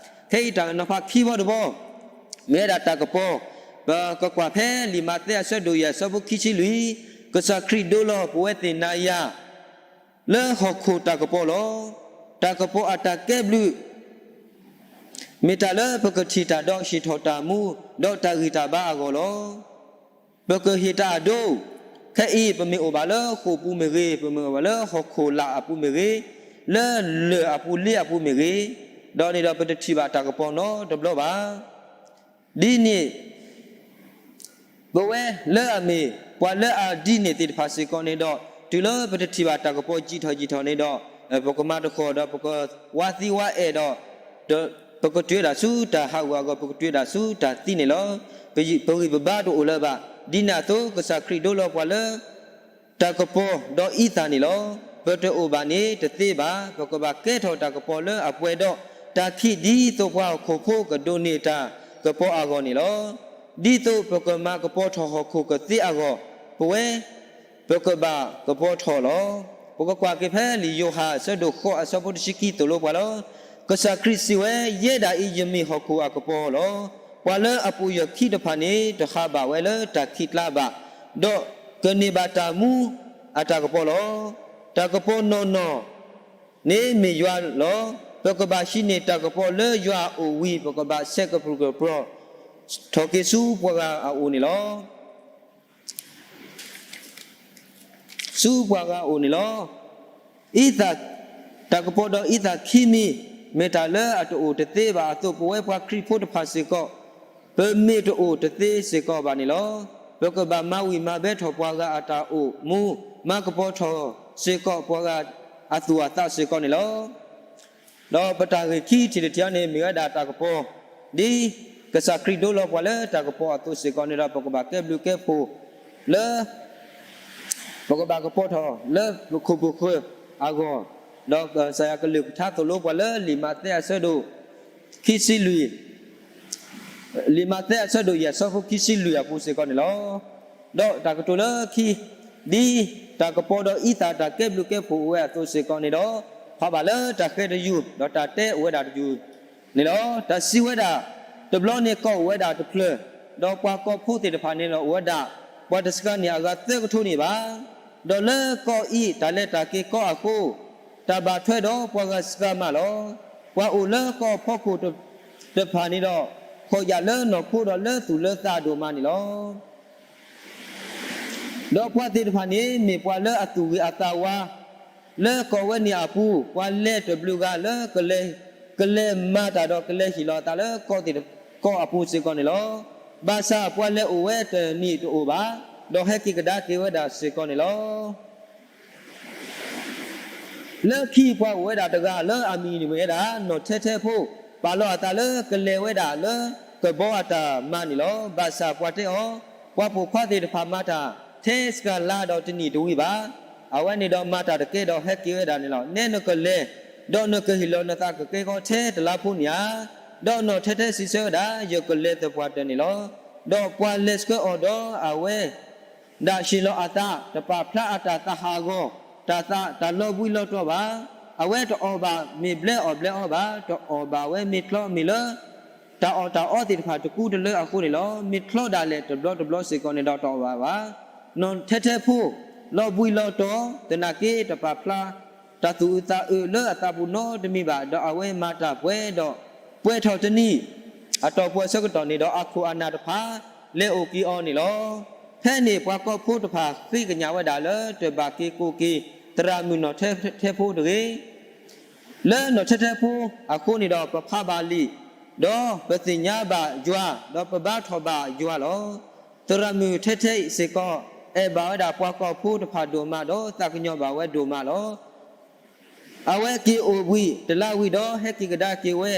ခဲအံၤတၢ်နီၤဖးခံဘီတဘီ မ့ၢ်ဝဲဒၣ်တၢ်ကပီၤ, ပကကွၢ်ဖဲလံာ်မးသဲအဆၢဒိၣ်ယဲၢ်အဆၢဖိခံဆံလွံၢ်, ကစၢ်ခရံာ်ဒိလီၤပဝဲသ့ၣ်နၤယၤ လၢဟီၣ်ခိၣ်တၢ်ကပီၤလီၤ. တၢ်ကပီၤအတၢ်ကဲဘျုး မ့ၢ်တၢ်လၢပကထံၣ်တၢ်ဒီးဟ့ၣ်ထီၣ်တၢ်မူ ဒီးတၢ်ဂံၢ်တၢ်ဘါအဂီၢ်လီၤ. ပကဟ့ၣ်တၢ်အဒိ, ခဲအံၤပမ့ၢ်အိၣ်ဘၣ်လၢဃိာ်ပူၤမ့ၢ်ဂ့ၤ, ပမ့ၢ်အိၣ်ဘၣ်လၢဟီၣ်ခိၣ်လာ်အပူၤမ့ၢ်ဂ့ၤ, လၢလၢၢ်အပူၤလ့အပူၤမ့ၢ်ဂ့ၤ, ဒီးန့ၣ်ဒီးပတထံၣ်ဘၣ်တၢ်ကပီၤနီတဘျီဘၣ်. ဒ်န့ၣ် ပဝဲလၢအမ့ၢ် ပှၤလၢအဒ်န့ၣ်သ့ၣ်တဖၣ်စ့ၢ်ကီးန့ၣ်ဒီး တုၤလၢပတထံၣ်ဘၣ်တၢ်ကပီၤယံာ်ထီၣ်ယံာ်ထီၣ်န့ၣ်ဒီး ပကမၤတဃီၤဒီးပကဝါသံဝါအဲၣ်ဒီး ပကတုၤဒၣ်ဆူတၢ်ဟးဂူာ်အဂီၢ် ပကတုၤဒၣ်ဆူတၢ်သံန့ၣ်လီၤ. ပဂံၢ်ပဘါတအိၣ်လၢၤဘၣ်. ဒ်န့ၣ်အသိး ကစၢ်ခရံာ်ဒိလီၤပှၤလၢ တၢ်ကပီၤဒီးအံသၣ်န့ၣ်လီၤ. ပတအိၣ်ဘၣ်န့ၣ်တသ့ဘၣ်. ပကဘၣ်ကဲထီၣ်တၢ်ကပီၤလၢအပှဲၤဒီးတၢ်ခံး ဒ်သိးပှၤဟီၣ်ခိၣ်ဖိကဒိးန့ၢ်တၢ် ကပီၤအဂီၢ်န့ၣ်လီၤ. ဒ်သိးပကမၤကပီၤထီၣ်ဟီၣ်ခိၣ်ကသ့အဂီၢ်, ပဝဲ ပကဘၣ်ကပီၤထီၣ်လီၤ. ပကကွၢ်က့ၤဖဲလံာ်ယိၤဟၣ် အဆၢဒိၣ်ဃိး အဆၢဖိတဆံခံ သိၣ်လိပှၤလီၤ. ကစၢ်ခရံာ်စံးဝဲ, ယဲဒၣ်အံၤယမ့ၢ်ဟီၣ်ခိၣ်အကပီၤလီၤ. ပှၤလၢအပိာ်ယခံတဖၣ်န့ၣ် တဟးဘၣ်ဝဲလၢတၢ်ခံးကျါဘၣ်, ဒီးကန့ၢ်ဘၣ်တၢ်မူအတၢ်ကပီၤလီၤ. တၢ်ကပီၤနီၢ်နီၢ် န့ၣ်မ့ၢ်ယွၤလီၤ. ပကဘၣ်ဟံးန့ၢ်တၢ်ကပီၤလၢယွၤအအိၣ်ဝံၤ ပကဘၣ်ဆဲးကပြုၢ်ကပြီၤထီၣ်က့ၤဆူပှၤဂၤအအိၣ်န့ၣ်လီၤ. ဆူပှၤဂၤအအိၣ်န့ၣ်လီၤ. အံသၣ်, တၢ်ကပီၤဒီးအံသၣ်ခံမံၤ မ့ၢ်တၢ်လၢအတအိၣ်တသ့ဘၣ်အသိး ပဝဲပှၤခရံာ်ဖိတဖၣ်စ့ၢ်ကီး ပမ့ၢ်တအိၣ်တသ့စ့ၢ်ကီးဘၣ်န့ၣ်လီၤ. ပကဘၣ်မၤဝံၤမၤဘဲထီၣ်ပှၤဂၤအတၢ်အိၣ်မူ, မၤကပီၤထီၣ်စ့ၢ်ကီးပှၤဂၤအသူၣ်အသးစ့ၢ်ကီးန့ၣ်လီၤ. ဒီးပတၢ်ဂ့ၢ်ခံထံၣ်တထံၣ်အံၤန့ၣ် မ့ၢ်ဝဲဒၣ်တၢ်ကပီၤ ဒ်ကစၢ်ခရံာ်ဒိလီၤပှၤလၢတၢ်ကပီၤအသိးစ့ၢ်ကီးန့ၣ်ဒီး ပကဘၣ်ကဲဘျုးကဲဖှိၣ်လၢ ပကဘၣ်ကပီၤထီၣ်လၢပခိၣ်ပဃၢၤအဂီၢ်, ဒီးကစၢ်ယွၤကလုၢ်ကထါသိၣ်လိပှၤလၢလံာ်မးသဲအဆၢဒိၣ်ခံဆံလွံၢ် လံာ်မးသဲအဆၢဒိၣ်ယဲၢ် အဆၢဖိခံဆံလွံၢ်အပူၤစ့ၢ်ကီးန့ၣ်လီၤ. ဒီးတၢ်ကတိၤလၢခံ, ဒ်တၢ်ကပီၤဒီးအံသၣ်တၢ်ကဲဘျုးကဲဖှိၣ်အိၣ်ဝဲအသိးစ့ၢ်ကီးန့ၣ်ဒီး, ဖးဘၣ်လၢတၢ်ဃဲတယုၢ်, ဒီးတၢ်တဲအိၣ်ဝဲဒၣ်တယုၢ်န့ၣ်လီၤ. တၢ်စံးဝဲဒၣ်, တဘျီန့ၣ်ကီၢ်အိၣ်ဝဲဒၣ်တဖျၢၣ်, ဒီးပှၤကီၢ်ဖိသ့ၣ်တဖၣ်န့ၣ်ဒီးအိၣ်ဝဲဒၣ် ပှၤတဆှးန့ၣ်အဂၤသၢကထိန့ၣ်ဘၣ်. ဒီးလၢကီၢ်အံၤတၢ်လဲၤတၢ်က့ၤကီအဃိ တၢ်ဘၣ်ထွဲဒီးပှၤဂၤစှၤမးလီၤ. ပှၤအိၣ်လၢကီၢ်ဖီခိၣ်တဖၣ်န့ၣ်ဒီး ဖီၣ်ယာ်လၢနီၢ်ခိဒီးလၢသူၣ်လၢသးဒိၣ်မးန့ၣ်လီၤ. ဒီးပှၤသ့ၣ်တဖၣ်န့ၣ် မ့ၢ်ပှၤလၢအသူၣ်ဂ့ၤအသးဝါ လၢကီၢ်ဝဲန့ၣ်အပူၤ, ပှၤလဲၤတဘျုးဂၤလၢ ကလဲၤမၤတၢ်ဒီးကလဲၤဟ့ၣ်လီၤအသးလၢကီၢ်သ့ၣ်တဖၣ် ကီၢ်အပူၤစ့ၢ်ကီးန့ၣ်လီၤ. ဘၣ်ဆၣ်ပှၤလဲၤအိၣ်ဝဲတနံၣ်တအိၣ်ဘၣ်, ဒီးဟဲက့ၤကဒါက့ၤဝဲဒၣ်စ့ၢ်ကီးန့ၣ်လီၤ. လၢခံပှၤအိၣ်ဝဲဒၣ်တဂၤလၢအမံၤန့ၣ်မ့ၢ်ဝဲဒၣ် နီၢ်ထဲထဲဖိ, ပာ်လီၤအသးလၢကလဲၤဝဲဒၣ်လၢကဘီအတၢ်မၤန့ၣ်လီၤ. ဘၣ်ဆၣ်ပှၤတဲအီၤ, ပှၤပိာ်ခွါသ့ၣ်တဖၣ်မၤတၢ်ထဲစှၤလါဒီးတနံၣ်တဝံၤဘၣ်. အဝဲန့ၣ်ဒီးမၤတၢ်တကဲဒီးဟဲက့ၤဝဲဒၣ်န့ၣ်လီၤ. နဲနကလဲၤ, ဒီးနကဟ့ၣ်လီၤနသးကကဲကီထဲတလါဖိန့ၣ်ဧါ. ဒီးနီၢ်ထဲထဲစံးဆၢဝဲဒၣ်, ယကလဲၤသပှၢ်တၢၢ်န့ၣ်လီၤ. ဒီးပှၤလဲၤဆှၢအီၤဒီးအဝဲ ဒၣ်ဟ့ၣ်လီၤအသး, တပာ်ဖျါအတၢ်သးဟးဂီၤ, တၢ်သးတၢ်လီၤဘှံးလီၤတီၤဘၣ်. အဝဲတအီၣ်ဘၣ်မ့ၤဘျဲအီၣ်ဘျဲအီဘၣ်, တအီၣ်ဘၣ်ဝဲမ့ၤချီမ့ၤလၢ တၢ်အီၣ်တၢ်အီသ့ၣ်တဖၣ်တကူတလၢအဃိန့ၣ်လီၤ. မ့ၤချီဒၣ်လဲာ်တဘျီတဘျီစ့ၢ်ကီးန့ၣ်ဒီးတအီၣ်ဘၣ်ဘၣ်. နီၢ်ထဲထဲဖိ လီၤဘှံးလီၤတီၤ, သနာ်က့တပာ်ဖျါ တၢ်သူၣ်အုးသးအုးလၢအသးပူၤနီတမံၤဘၣ်, ဒီးအဝဲမၤတၢ်ပှဲၤဒီး ပှဲၤထီၣ်တနံၣ် အတီၢ်ပူၤအဆၢကတီၢ်န့ၣ်ဒီး အခိၣ်အနၢ်တဖၣ် လဲၤအိၣ်က့ၤအီၤန့ၣ်လီၤ. ဖဲန့ၣ်ပှၤကီၢ်ဖိတဖၣ်ဃ့ကညးဝဲဒၣ်လၢ တဘၣ်က့ၤကိးက့ၤ သရၣ်မုၣ်နီၢ်ထဲထဲဖိတဂ့ၤ. လၢနီၢ်ထဲထဲဖိအဃိန့ၣ်ဒီး ပဖးဘၣ်လံာ်, ဒီးပသ့ၣ်ညါဘၣ်ယွၤ, ဒီးပဘါထီၣ်ဘၣ်ယွၤလီၤ. သရၣ်မုၣ်ထဲထဲအံၤစ့ၢ်ကီး အဲၣ်ဘၣ်ဝဲဒၣ်ပှၤကီၢ်ဖိတဖၣ်ဒိၣ်မး ဒီးသးကညီၤဘၣ်ဝဲဒိၣ်မးလီၤ. အဝဲက့ၤအိၣ်ဘှံးတလါဝံၤဒီး ဟဲက့ၤကဒါက့ၤဝဲ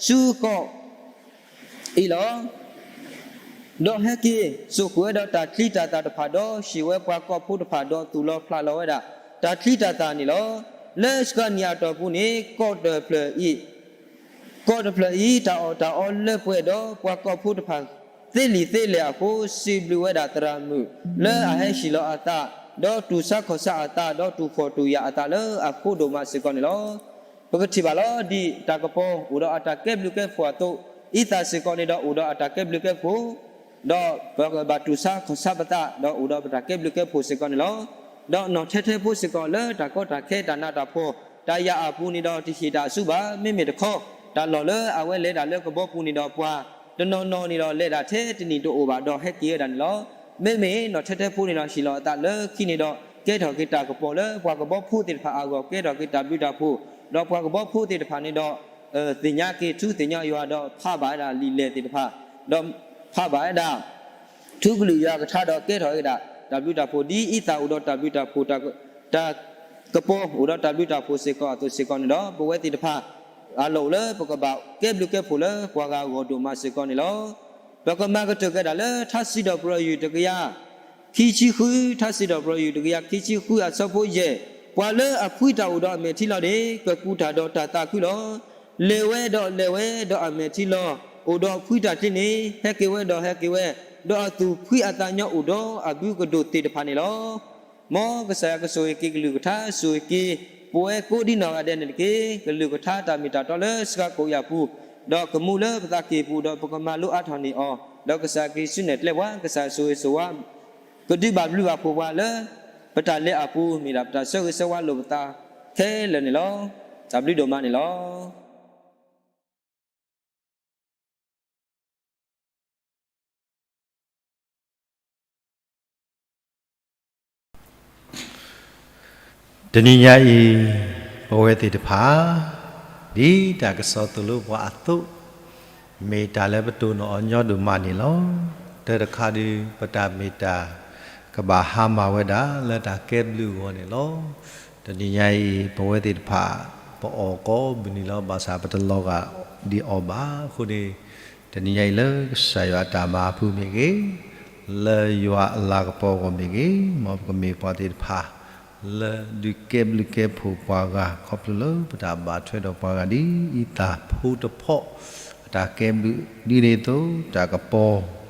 ဆူကီၢ် အံၤလီၤ. ဒီးဟဲက့ၤစိာ်ဃုာ်ဝဲဒီးတၢ်ချံတၢ်သၣ်တဖၣ်ဒီး ဟ့ၣ်ဝဲပှၤကီၢ်ဖိတဖၣ်ဒီးသူၣ်လီၤဖျးလီၤဝဲဒၣ် တၢ်ချံတၢ်သၣ်န့ၣ်လီၤ. လၢစှၤနံၣ်အတီၢ်ပူၤန့ၣ် ကီၢ်တဖျၢၣ်အံၤ ကီၢ်တဖျၢၣ်အံၤ တၢ်အီၣ်တၢ်အီလၢပှဲၤဒီး ပှၤကီၢ်ဖိတဖၣ်သ့လံာ်သ့လဲၢ်အဃိ စံးဘျုးဝဲဒၣ်သရၣ်မုၣ်လၢအဟဲဟ့ၣ်လီၤအသး, ဒီးတူၢ်ဆါခီၣ်ဆါအသး, ဒီးတူၢ်ဖှီၣ်တူၢ်ယာ်အသးလၢအဃိဒိၣ်မးစ့ၢ်ကီးန့ၣ်လီၤ. ပကထံၣ်ဘၣ်လီၤ ဒ်တၢ်ကပီၤအိၣ်ဒီးအတၢ်ကဲဘျုးကဲဖှိၣ်အသိး, အံသၣ်စ့ၢ်ကီးန့ၣ်ဒီးအိၣ်ဒီးအတၢ်ကဲဘျုးကဲဖှိၣ်, ဒီးပကဘၣ်တူၢ်ဆါခီၣ်ဆါပသး ဒီးအိၣ်ဒီးပတၢ်ကဲဘျုးကဲဖှိၣ်စ့ၢ်ကီးန့ၣ်လီၤ. ဒီးနီၢ်ထဲထဲဖိစ့ၢ်ကီးလၢတၢ်ကီတၢ်ခဲတၢ်နးတၢ်ဖှီၣ် တၢ်ယာ်အပူၤန့ၣ်ဒီးတဟ့ၣ်တၢ်ဆူဘၣ်. မ့မ့ၢ်တခီ တၢ်လီၢ်လၢအဝဲလဲၤဒၣ်လၢကဘီပူၤန့ၣ်ဒီးပှၤတနီၤနီၤန့ၣ်ဒီးလဲၤဒၣ်ထဲတနံၣ်တအိၣ်ဘၣ်ဒီးဟဲက့ၤဝဲဒၣ်န့ၣ်လီၤ. မ့မ့ၢ်နီၢ်ထဲထဲဖိန့ၣ်ဒီးဟ့ၣ်လီၤအသးလၢခံန့ၣ်ဒီး ကဲထီၣ်က့ၤတၢ်ကပီၤလၢပှၤကဘီဖိသ့ၣ်တဖၣ်အဂီၢ် ကဲထီၣ်က့ၤတၢ်ဘျုးတၢ်ဖှိၣ်, ဒီးပှၤကဘီဖိသ့ၣ်တဖၣ်န့ၣ်ဒီး သ့ၣ်ညါက့ၤထူသ့ၣ်ညါယွၤဒီးဖးဘၣ်ဝဲဒၣ်လံာ်လဲၢ်သ့ၣ်တဖၣ်, ဒီးဖးဘၣ်ဝဲဒၣ် ထူကလုာ်ယွၤကထါဒီးကဲထီၣ်ဝဲဒၣ် တၢ်ဘျုးတၢ်ဖှိၣ် ဒ်အံသၣ်အိၣ်ဒီးတၢ်ဘျုးတၢ်ဖှိၣ် တၢ်ကပီၤအိၣ်ဒီးတၢ်ဘျုးတၢ်ဖှိၣ်စ့ၢ်ကီးအသိးစ့ၢ်ကီးန့ၣ်ဒီး ပဝဲသ့ၣ်တဖၣ် အလီၢ်အိၣ်လၢပကဘၣ်ကဲဘျုးကဲဖှိၣ်လၢပှၤဂၤအဂီၢ်ဒိၣ်မးစ့ၢ်ကီးန့ၣ်လီၤ. ပကမၤကတၢၢ်ကဲဒၣ်လၢထါစံးထီၣ်ပတြၢၤယုၢ်တကယၤခံဆံဃု, ထါစံးထီၣ်ပတြၢၤယုၢ်တကယၤခံဆံဃုအဆၢဖိယဲၢ်, ပှၤလၢအဖှံတၢ်အိၣ်ဒီးအမဲာ်ထံလီၤန့ၣ် ကကူးတၢ်ဒီးတၢ်သးခုလီၤ. လဲၤဝဲဒီးလဲၤဝဲဒီးအမဲာ်ထံလီၤ အိၣ်ဒီးဖှံတၢ်ချ့န့ၣ် ဟဲက့ၤဝဲဒီးဟဲက့ၤဝဲ, ဒီးအသူၣ်ဖှံအသးညီအိၣ်ဒီးအဘုကဒိၣ်သ့ၣ်တဖၣ်န့ၣ်လီၤ. မ်ကစၢ်ယွၤကဆိၣ်ဂ့ၤက့ၤကလုၢ်ကထါ ဆိၣ်ဂ့ၤက့ၤ ပဝဲကိးဒံနီၢ်ဂၤဒဲးန့ၣ်တက့ၢ်. ကလုၢ်ကထါတၢ်မ့ၢ်တၢ်တီလၢစှၤကိးယၢ်ပူၤ, ဒီးကမူလၢပသးကံၢ်ပူၤ ဒီးပကမၤလိအါထီၣ်န့ၢ်အီၤ, ဒီးကစၢ်ခရံာ်စူၢ်နဲၣ်ကျဲပှၤ, ကစၢ်ဆိၣ်ဂ့ၤဆိၣ်ဝါ ကဒုးဘၣ်ဘျုးဘၣ်ဖှိၣ်ပှၤလၢ ပတၢ်လဲၤအပူၤ မ့ၢ်ဒၣ်ပတၢ်ဆၢဂ့ၤဆၢဝါလိာ်ပသးခဲလၢာ်န့ၣ်လီၤ. တၢ်ဘျုးဒိၣ်မးန့ၣ်လီၤ. တနံၤညါအံၤ ပဝဲသ့ၣ်တဖၣ် ဒ်တၢ်ကစီၣ်သိၣ်လိပှၤအသိး, မ့ၢ်တၢ်လၢပတိၢ်နီၣ်အီၤညီဒိၣ်မးန့ၣ်လီၤ. တၢ်တခါဒုး ပတၢ်မ့ၢ်တၢ်ကဘၣ်ဟါမၢ်ဝဲဒၣ်လၢတၢ်ကဲဘျုးအဂီၢ်န့ၣ်လီၤ. တနံၤညါအံၤ ပဝဲသ့ၣ်တဖၣ် ပအီၣ်ကိးမုၢ်နံၤလီၤ. ဘၣ်ဆၣ်ပတလီၤဂာ်ဒံးအီၤဘၣ်. အဃိန့ၣ် တနံၤညါအံၤလၢကစၢ်ယွၤအတၢ်မၤအပူၤမ့ၢ်ဂ့ၤ, လၢယွၤအလၤကပီၤအဂီၢ်မ့ၢ်ဂ့ၤ, မ်ပကမ့ၢ်ပှၤသ့ၣ်တဖၣ် လၢဒုးကဲဘျုးကဲဖှိၣ်ပှၤဂၤ ခီဖျိလၢပတၢ်ဘၣ်ထွဲဒီးပှၤဂၤဒ်အံၤ သးဖိတဖီၣ် အတၢ်ကဲဘျုး ဒ်န့ၣ်အသိး တၢ်ကပီၤ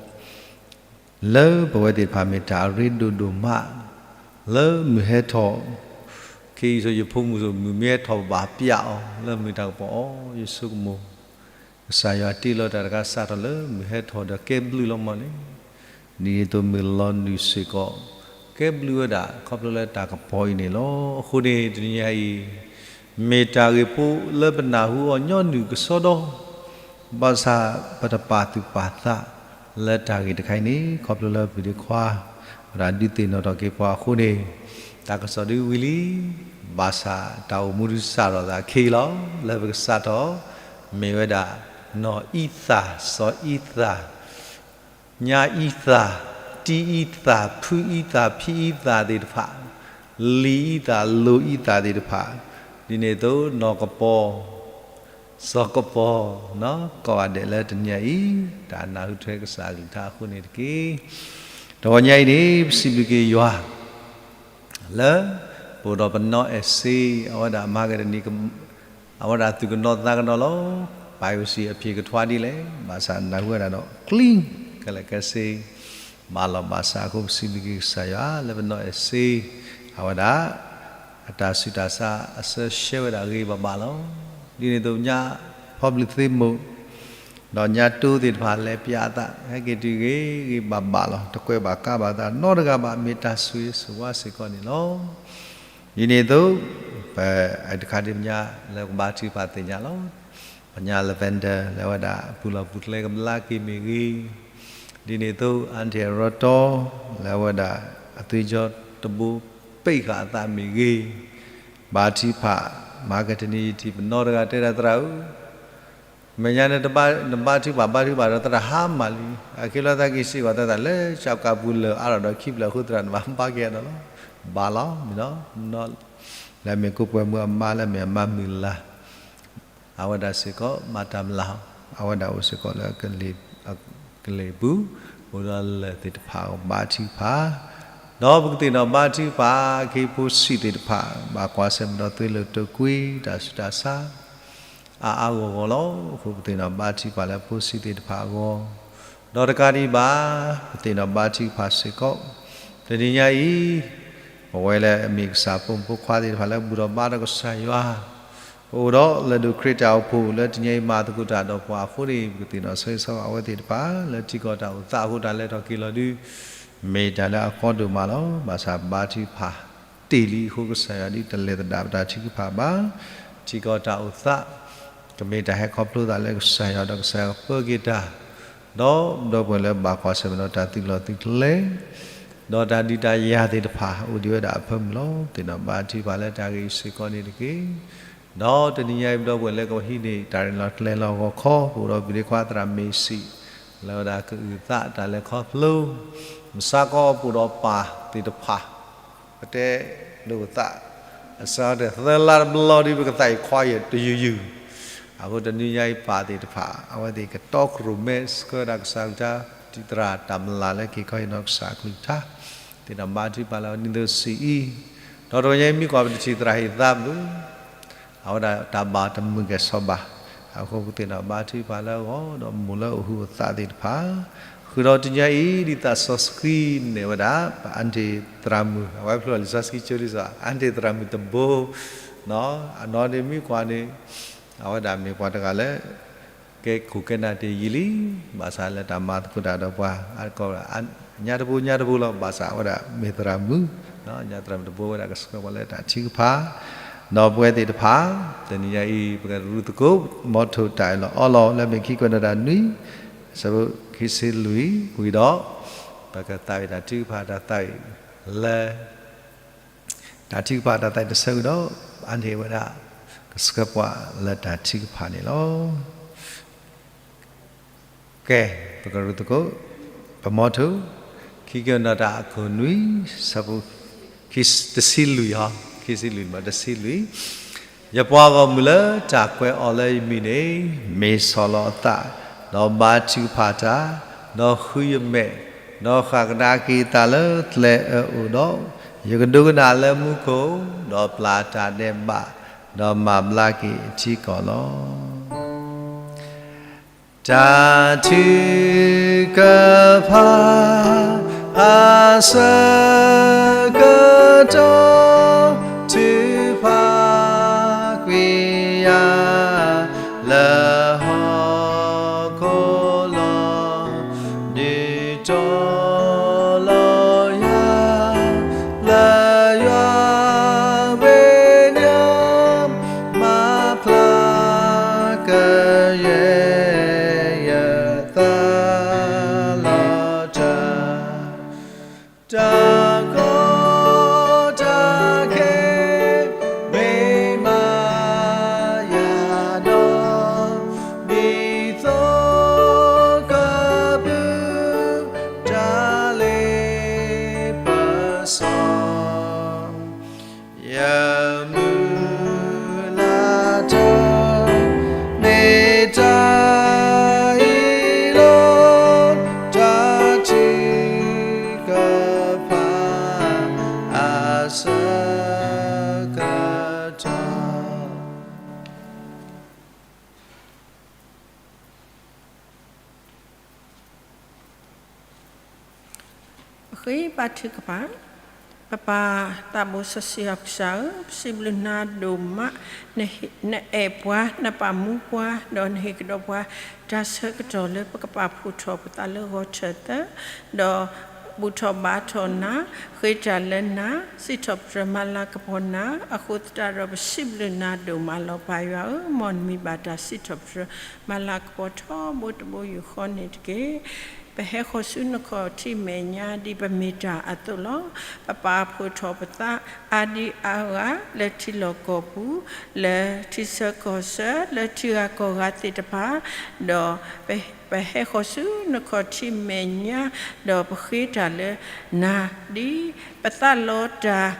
လၢပဝဲသ့ၣ်တဖၣ်မ့ၢ်တၢ်အရ့ဒိၣ်ဒိၣ်မး လၢမုၢ်ဟဲထီၣ် ခ့ယုၢ်ဆိယဖိမုၣ်ဆိမုၣ်မ့ၢ်ဟဲထီၣ်ဘၣ်ပျးအီၤ လၢမုၢ်တၢ်ကပီၤအီၤ ယဆိကမိၣ် ကစၢ်ယွၤတ့လီၤတၢ်တခါစးထီၣ်လၢမုၢ်ဟဲထီၣ်ဒီးကဲဘျုးလီၤမးန့ၣ် ဒ်န့ၣ်အသိးမုၢ်လီၤနုာ်စ့ၢ်ကီး ကဲဘျုးဝဲဒၣ်ခီဖျိလၢတၢ်ကပီၤအံၤန့ၣ်လီၤ. အဃိန့ၣ် တနံၤညါအံၤ မ့ၢ်တၢ်ဂ့ၢ်ဖိလၢပနၢ်ဟူအီၤညီနုၢ်ကစီဒီ ဘၣ်ဆၣ်ပတပာ်သူၣ်ပာ်သးလၢတၢ်ဂ့ၢ်တခါအံၤန့ၣ် ခီဖျိလၢပဒံခွါ ဝဲဒၣ်ဒုးသ့ၣ်နီၣ်ထီၣ်က့ၤပှၤအဃိန့ၣ် တၢ်ကစီၣ်ဒုးဝံၤလံ, ဘၣ်ဆၣ်တၢ်အိၣ်မူဒုးစးထီၣ်သးခံလီၤ. လၢပကစးထီၣ် မ့ၢ်ဝဲဒၣ် နီၢ်အံသၣ်, စီၤအံသၣ်, ညါအံသၣ်, တံအံသၣ်, ဖုအံသၣ်, ဖံအံသၣ်သ့ၣ်တဖၣ်, လံာ်အံသၣ်, လိၤအံသၣ်သ့ၣ်တဖၣ်, ဒ်န့ၣ်အသိး နီၢ်ကပီၤ စီၤကပီၤ ကိးဂၤဒဲးလၢတနံၤညါအံၤ တၢ်နၢ်ဟူထွဲကစၢ်အကလုၢ်ကထါအဃိန့ၣ်တက့ၢ်. တဂီၤညါအံၤန့ၣ် ပစံးဘျုးက့ၤယွၤ လၢ ပအိၣ်ဒီးပနီၢ်အဲၣ်စ့ အဝဲဒၣ်မၤကတနံၤ အဝဲဒၣ်သူၣ်ကနီၤသးကနီၤလီၤ. ပၢ်ယိၤစံၣ် အဖံးကထွါဒ်လဲၣ်, ဘၣ်ဆၣ်နၢ်ဟူဝဲဒၣ်ဒီး clean ခဲလၢာ်ခဲဆ့ ဘၣ်လီၤ. ဘၣ်ဆၣ်အဃိပစံးဘျုးက့ၤကစၢ်ယွၤ လၢပနီၢ်အဲၣ်စ့ အဝဲဒၣ် အတၢ်ဆူးတၢ်ဆါအဆၢရှဲဝဲဒၣ်ဂ့ၤဂ့ၤဘၣ်ဘၣ်လီၤ. ဒ်န့ၣ်အသိးညါ ဖီဘျုးသ့မိၢ် ဒီးညါတိသ့ၣ်တဖၣ်လဲၤပၠးအသး ဟဲက့ၤတုၤဂ့ၤဂ့ၤဘၣ်ဘၣ်လီၤ. တကွဲးဘၣ်ကးဘၣ်သးနီတဂၤဘၣ် မ့ၢ်တၢ်ဆိၣ်ဂ့ၤဆိၣ်ဝါစ့ၢ်ကီးန့ၣ်လီၤ. ဒ်န့ၣ်အသိး ပတခါဒံးပညါလၢကဘါထုကဖၣ်သ့ၣ်ညါလီၤ. ပညါ Lavender လၢအဝဲဒၣ်အပူၤလီၢ်ပူၤကျဲကဘျါက့ၤမ့ၢ်ဂ့ၤ, ဒ်န့ၣ်အသိး အၣ်ထံၣ်ရီတီ လၢအဝဲဒၣ်အသွံၣ်စီၤတဘိပံးဃာ်အသးမ့ၢ်ဂ့ၤ, ဘါထုကဖၣ် မၤကတနံၤယထံၣ်ပနီတဂၤတဲဒၣ်သရၣ်ဧၢ မဲာ်ညါန့ၣ် နဘါထုကဖၣ်ဘါထုကဖၣ်ဒီးသရၣ်ဟါမၢ်လံ, အခဲလၢာ်သးက့ၤစ့ၢ်ကီးသးသးလၢ စၢကးပူၤလၢအါထီၣ်ဒီးခံဖျၢၣ်အဃိသရၣ်န့ၣ်ဘၣ်ဘါက့ၤဒီးလီၤ. ဘၣ်လီၤမ့ၢ်နီၤ, လၢအမ့ၢ်ကိးပှဲၤမုၣ်အမါ လၢအမ့ၢ်အမါမုၢ်လၢ် အဝဲဒၣ်စ့ၢ်ကီးမၤတၢ်မုၢ်လၢ်, အဝဲဒၣ်အိၣ်စ့ၢ်ကီးလၢ ကလံၤပူၤ, အိၣ်ဒီးလၢၢ်သ့ၣ်တဖၣ်အဂီၢ်ဘါထုကဖၣ်, ဒီးပကသ့ၣ်နီၣ်ဘါထုကဖၣ် ခ့ဖိဆံးသ့ၣ်တဖၣ် ဘၣ်ကွၢ်ဆၢၣ်မဲာ်ဒီးသွံၣ်လိာ်တိာ်ကွံာ် တၢ်ဆူးတၢ်ဆါ အါအါဂီၢ်ဂီၢ်လီၤ. အဃိပသ့ၣ်နီၣ်ဘါထုကဖၣ်လၢဖိဆံးသ့ၣ်တဖၣ်အဂီၢ်, ဒီးတကးဒံးဘၣ် ပသ့ၣ်နီၣ်ဘါထုကဖၣ်စ့ၢ်ကီး, တနံၤညါအံၤ ပဝဲလၢအမ့ၢ်ကစၢ်ဖိမုၣ်ဖိခွါသ့ၣ်တဖၣ်လၢဘူၣ်ထီၣ်ဘါထီၣ်ကစၢ်ယွၤ ပအိၣ်ဒီးလၢဒိၣ်ခရံာ်တၢ်အိၣ်ဖှိၣ်လၢတနံၤအံၤမၤသကိးတၢ်ဒီးပှၤအဃိန့ၣ် ပကသ့ၣ်နီၣ်ဆၢဂ့ၤဆၢဝါအဝဲသ့ၣ်တဖၣ် လၢထံကီၢ်တၢ်အိၣ်သးအဃိတၢ်လဲၤထီၣ်က့ၤလီၤဒုး မ့ၢ်တၢ်လၢအကီဒိၣ်မးလီၤ. ဘၣ်ဆၣ်ဘါထုကဖၣ်တ့ၢ်လံအဃိ ကစၢ်ယွၤဒုးတလဲၤသဒၣ်ပတၢ်ထုကဖၣ်ဘၣ်. ထံကီၢ်တၢ်အိၣ်သး ကမ့ၢ်တၢ်ဟဲခီဖျိသးလၢကစၢ်ယွၤဒီးကစၢ်ယွၤကပၢက့ၤတၢ်, ဒီးဒီပုၢ်ဝဲၢ်လၢဘၣ်ကွၢ်ဆၢၣ်မဲာ်ဒီးတၢ်သုးလီၢ်သုးကျဲ ဒီးတၢ်ဒုးတၢ်ယၤသ့ၣ်တဖၣ် အိၣ်ဒံးဝဲဒၣ်အဖၢမုၢ်လီၤ. သ့ၣ်နီၣ်ဘါထုကဖၣ်လၢတၢ်ဂ့ၢ်အံၤစ့ၢ်ကီးန့ၣ်တက့ၢ်. ဒီးတနံၤညါအံၤ ပဒီပုၢ်ဝဲၢ်လၢကဟံးန့ၢ်တၢ်ရ့လိာ်ကျဲၤလိာ်ဂီၤခီ ပအိၣ်ဒီးပဒ့ခွါသရၣ်မ့ၢ်စံး လၢဝဲဒၣ်ကအုၣ်သးတၢ်လဲၤခီဖျိ မုၢ်ဆါခီပအိၣ်ဒီးပၢ်သ့ၣ်တဖၣ် ပတဲလိာ်သး အစးထီၣ်သၢလါတဘျီဒီး ပကသးအံၤခွါယဲၢ်တယုၢ်ယုၢ်, အဃိတနံၤညါအံၤပၢ်သ့ၣ်တဖၣ် အဝဲသ့ၣ်ကတီခိၣ်ရိၣ်မဲဆှၢဒၣ်ကစၢ်ကလုၢ်ကထါ တံၤသရၣ်တၢ်မုၢ်လၢ်လၢက့ၤခီဟ့ၣ်နီၤကစၢ်ကလုၢ်ကထါ, သ့ၣ်နီၣ်ဘါထုကဖၣ်လၢအဝဲန့ၣ်ဒ်သိးစံးအံၤ, ဒီးတနံၤညါအံၤမ့ၢ်ကွၢ်ပတထံၣ်သရၣ်ဟ့ၣ်သးဘျုး အဝဲဒၣ်တၢ်ဘၣ်တမုာ်ကဲၣ်ဆိးဘၣ်, အဃိသ့ၣ်ဒီး ဘါထုကဖၣ်လၢအဂီၢ် ဒီးမိၢ်လၢအအိၣ်ဟုအသးသ့ၣ်တဖၣ်, ဃုာ်ဒီးတနံၤညါအံၤ ဒ်သိးစီဆှံန့ၢ်ဝဲဒၣ် ပအါန့ၢ်သရၣ်မုၣ်, အဝဲဖျိလံာ်စီဆှံကၠိလံာ်စီဆှံ အါန့ၢ်သရၣ်မုၣ်တဘိ, အနီၢ်န့ၣ်မ့ၢ်ကွၢ်န့ၣ် အဝဲဒၣ်မ့ၢ်ပှၤတဂၤလၢ ကဲခိၣ်ကဲနၢ်တ့ၢ်ယံာ်လံ, ဘၣ်ဆၣ်လၢတၢ်မၤသကိးတၢ်ဒီးပှၤ အါတကီၢ် ညါတဘိညါတဘိလီၤ, ဘၣ်ဆၣ်အဝဲဒၣ်မ့ၢ်သရၣ်မုၣ်, ညါသရၣ်မုၣ်တဘိဝဲဒၣ်ကဆှၢပှၤလၢတၢ်ထုကဖၣ်, ဒီးပဝဲသ့ၣ်တဖၣ် တနံၤညါအံၤ ပကရူၢ်သကိး မီထိၣ်တၢ်အၢၣ်လီၤအီလီၤ လၢမ့ၢ်ခံကွဲးနီၣ်တၢ်နွံ ဆၢဖိခံဆံလွံၢ်ဝံၤဒီး ပကသးဝံၣ်တၢ်ထုကဖၣ်တၢ်သးဝံၣ်လၢ တၢ်ထုကဖၣ်တၢ်သးဝံၣ်တဆၢဝံၤဒီး အါန့ၢ်ဝဲဒၣ် ကဆှၢပှၤလၢတၢ်ထုကဖၣ်န့ၣ်လီၤ. ကဲ, ပကရူၢ်သကိး ပမီထိၣ် ခံကွဲးနီၣ်တၢ်အခိၣ်နွံ ဆၢဖိ တဆံလွံၢ်, ခံဆံလွံၢ် တဆံလွံၢ်, ယပှၤဂီၢ်မုၢ်လၢတၢ်ကွဲးအီၤလၢယမံၤန့ၣ် မ့ၢ်ဆီၣ်လီၤအသး, ဒီးဘါထုကဖၣ်တၢ်, ဒီးဃုယမဲာ်, ဒီးဃၣ်ကဒါက့ၤအသးလၢကျဲအၢအအိၣ်ဒီး, ယကဒိကနၣ်လၢမူခိၣ်, ဒီးပျၢ်တၢ်ဒဲးဘး, ဒီးမၤဘျါက့ၤအထံကီၢ်လီၤ. တၢ်ထုကဖၣ်အဆၢကတီၢ် ထုကဖၣ်ကွံာ်ယၤ လၢဟီၣ်ခိၣ်လီၤ, ဒုးတီၤလီၤယၤ လၢယွၤမဲာ်ညါ, မၤဖျါကယဲၢ်ယသး လီၤတၢ်, တၢ်ကီတၢ်ခဲ မ့ၢ်မၤယၤဒီး ဒ်သိးကဘုၣ်တၢ်လ့ပစီ ယမုၢ်လၢ်တၢ် မ့ၢ်တၢ်အံၤလီၤ, တၢ်ထုကဖၣ်အဆၢကတီၢ်. ပဃ့ဘါထုကဖၣ်, ပပၢ်သးဘိစီဆှံယွၤကစၢ်ဧၢ, ပစံးဘျုးနၤဒိၣ်မး, နအဲၣ်ပှၤ, နပာ်မူပှၤ, ဒီးနဟ့ၣ်ကဒီးပှၤ တၢ်ဆၢကတီၢ်လၢပကပာ်ဖှိၣ်ထီၣ်ပသးလၢဂီၤထၢၣ်သၢ, ဒီးဘူၣ်ထီၣ်ဘါထီၣ်နၤ, ဃ့တၢ်လၢနၤ, စံးထီၣ်ပတြၢၤမၤလၤကပီၤနၤ, အဃိသတးဒီး ပစံးဘျုးနၤဒိၣ်မးလီၤ. ပၢ်ယွၤဧၢ, မ်နမံၤဘၣ်တၢ်စံးထီၣ်ပတြၢၤမၤလၤကပီၤထီဘိတဘိယူၢ်ဃီန့ၣ်တက့ၢ်. ပဟဲဃီၤဆူနခီၣ်ထံးမဲာ်ညါဒ်ပမ့ၢ်တၢ်အသိးလီၤ. ပပာ်ဖှိၣ်ထီၣ်ပသးအါဒံအါဂၤ လၢထံလီၢ်ကီၢ်ပူၤ, လၢထံဆၢကီၢ်ဆၢ, လၢထံဂၤကီၢ်ဂၤသ့ၣ်တဖၣ်, ဒီးပဟဲဃီၤဆူနခီၣ်ထံးမဲာ်ညါ, ဒီးပဃ့တၢ်လၢနၤ ဒ်ပသးလီတၢ်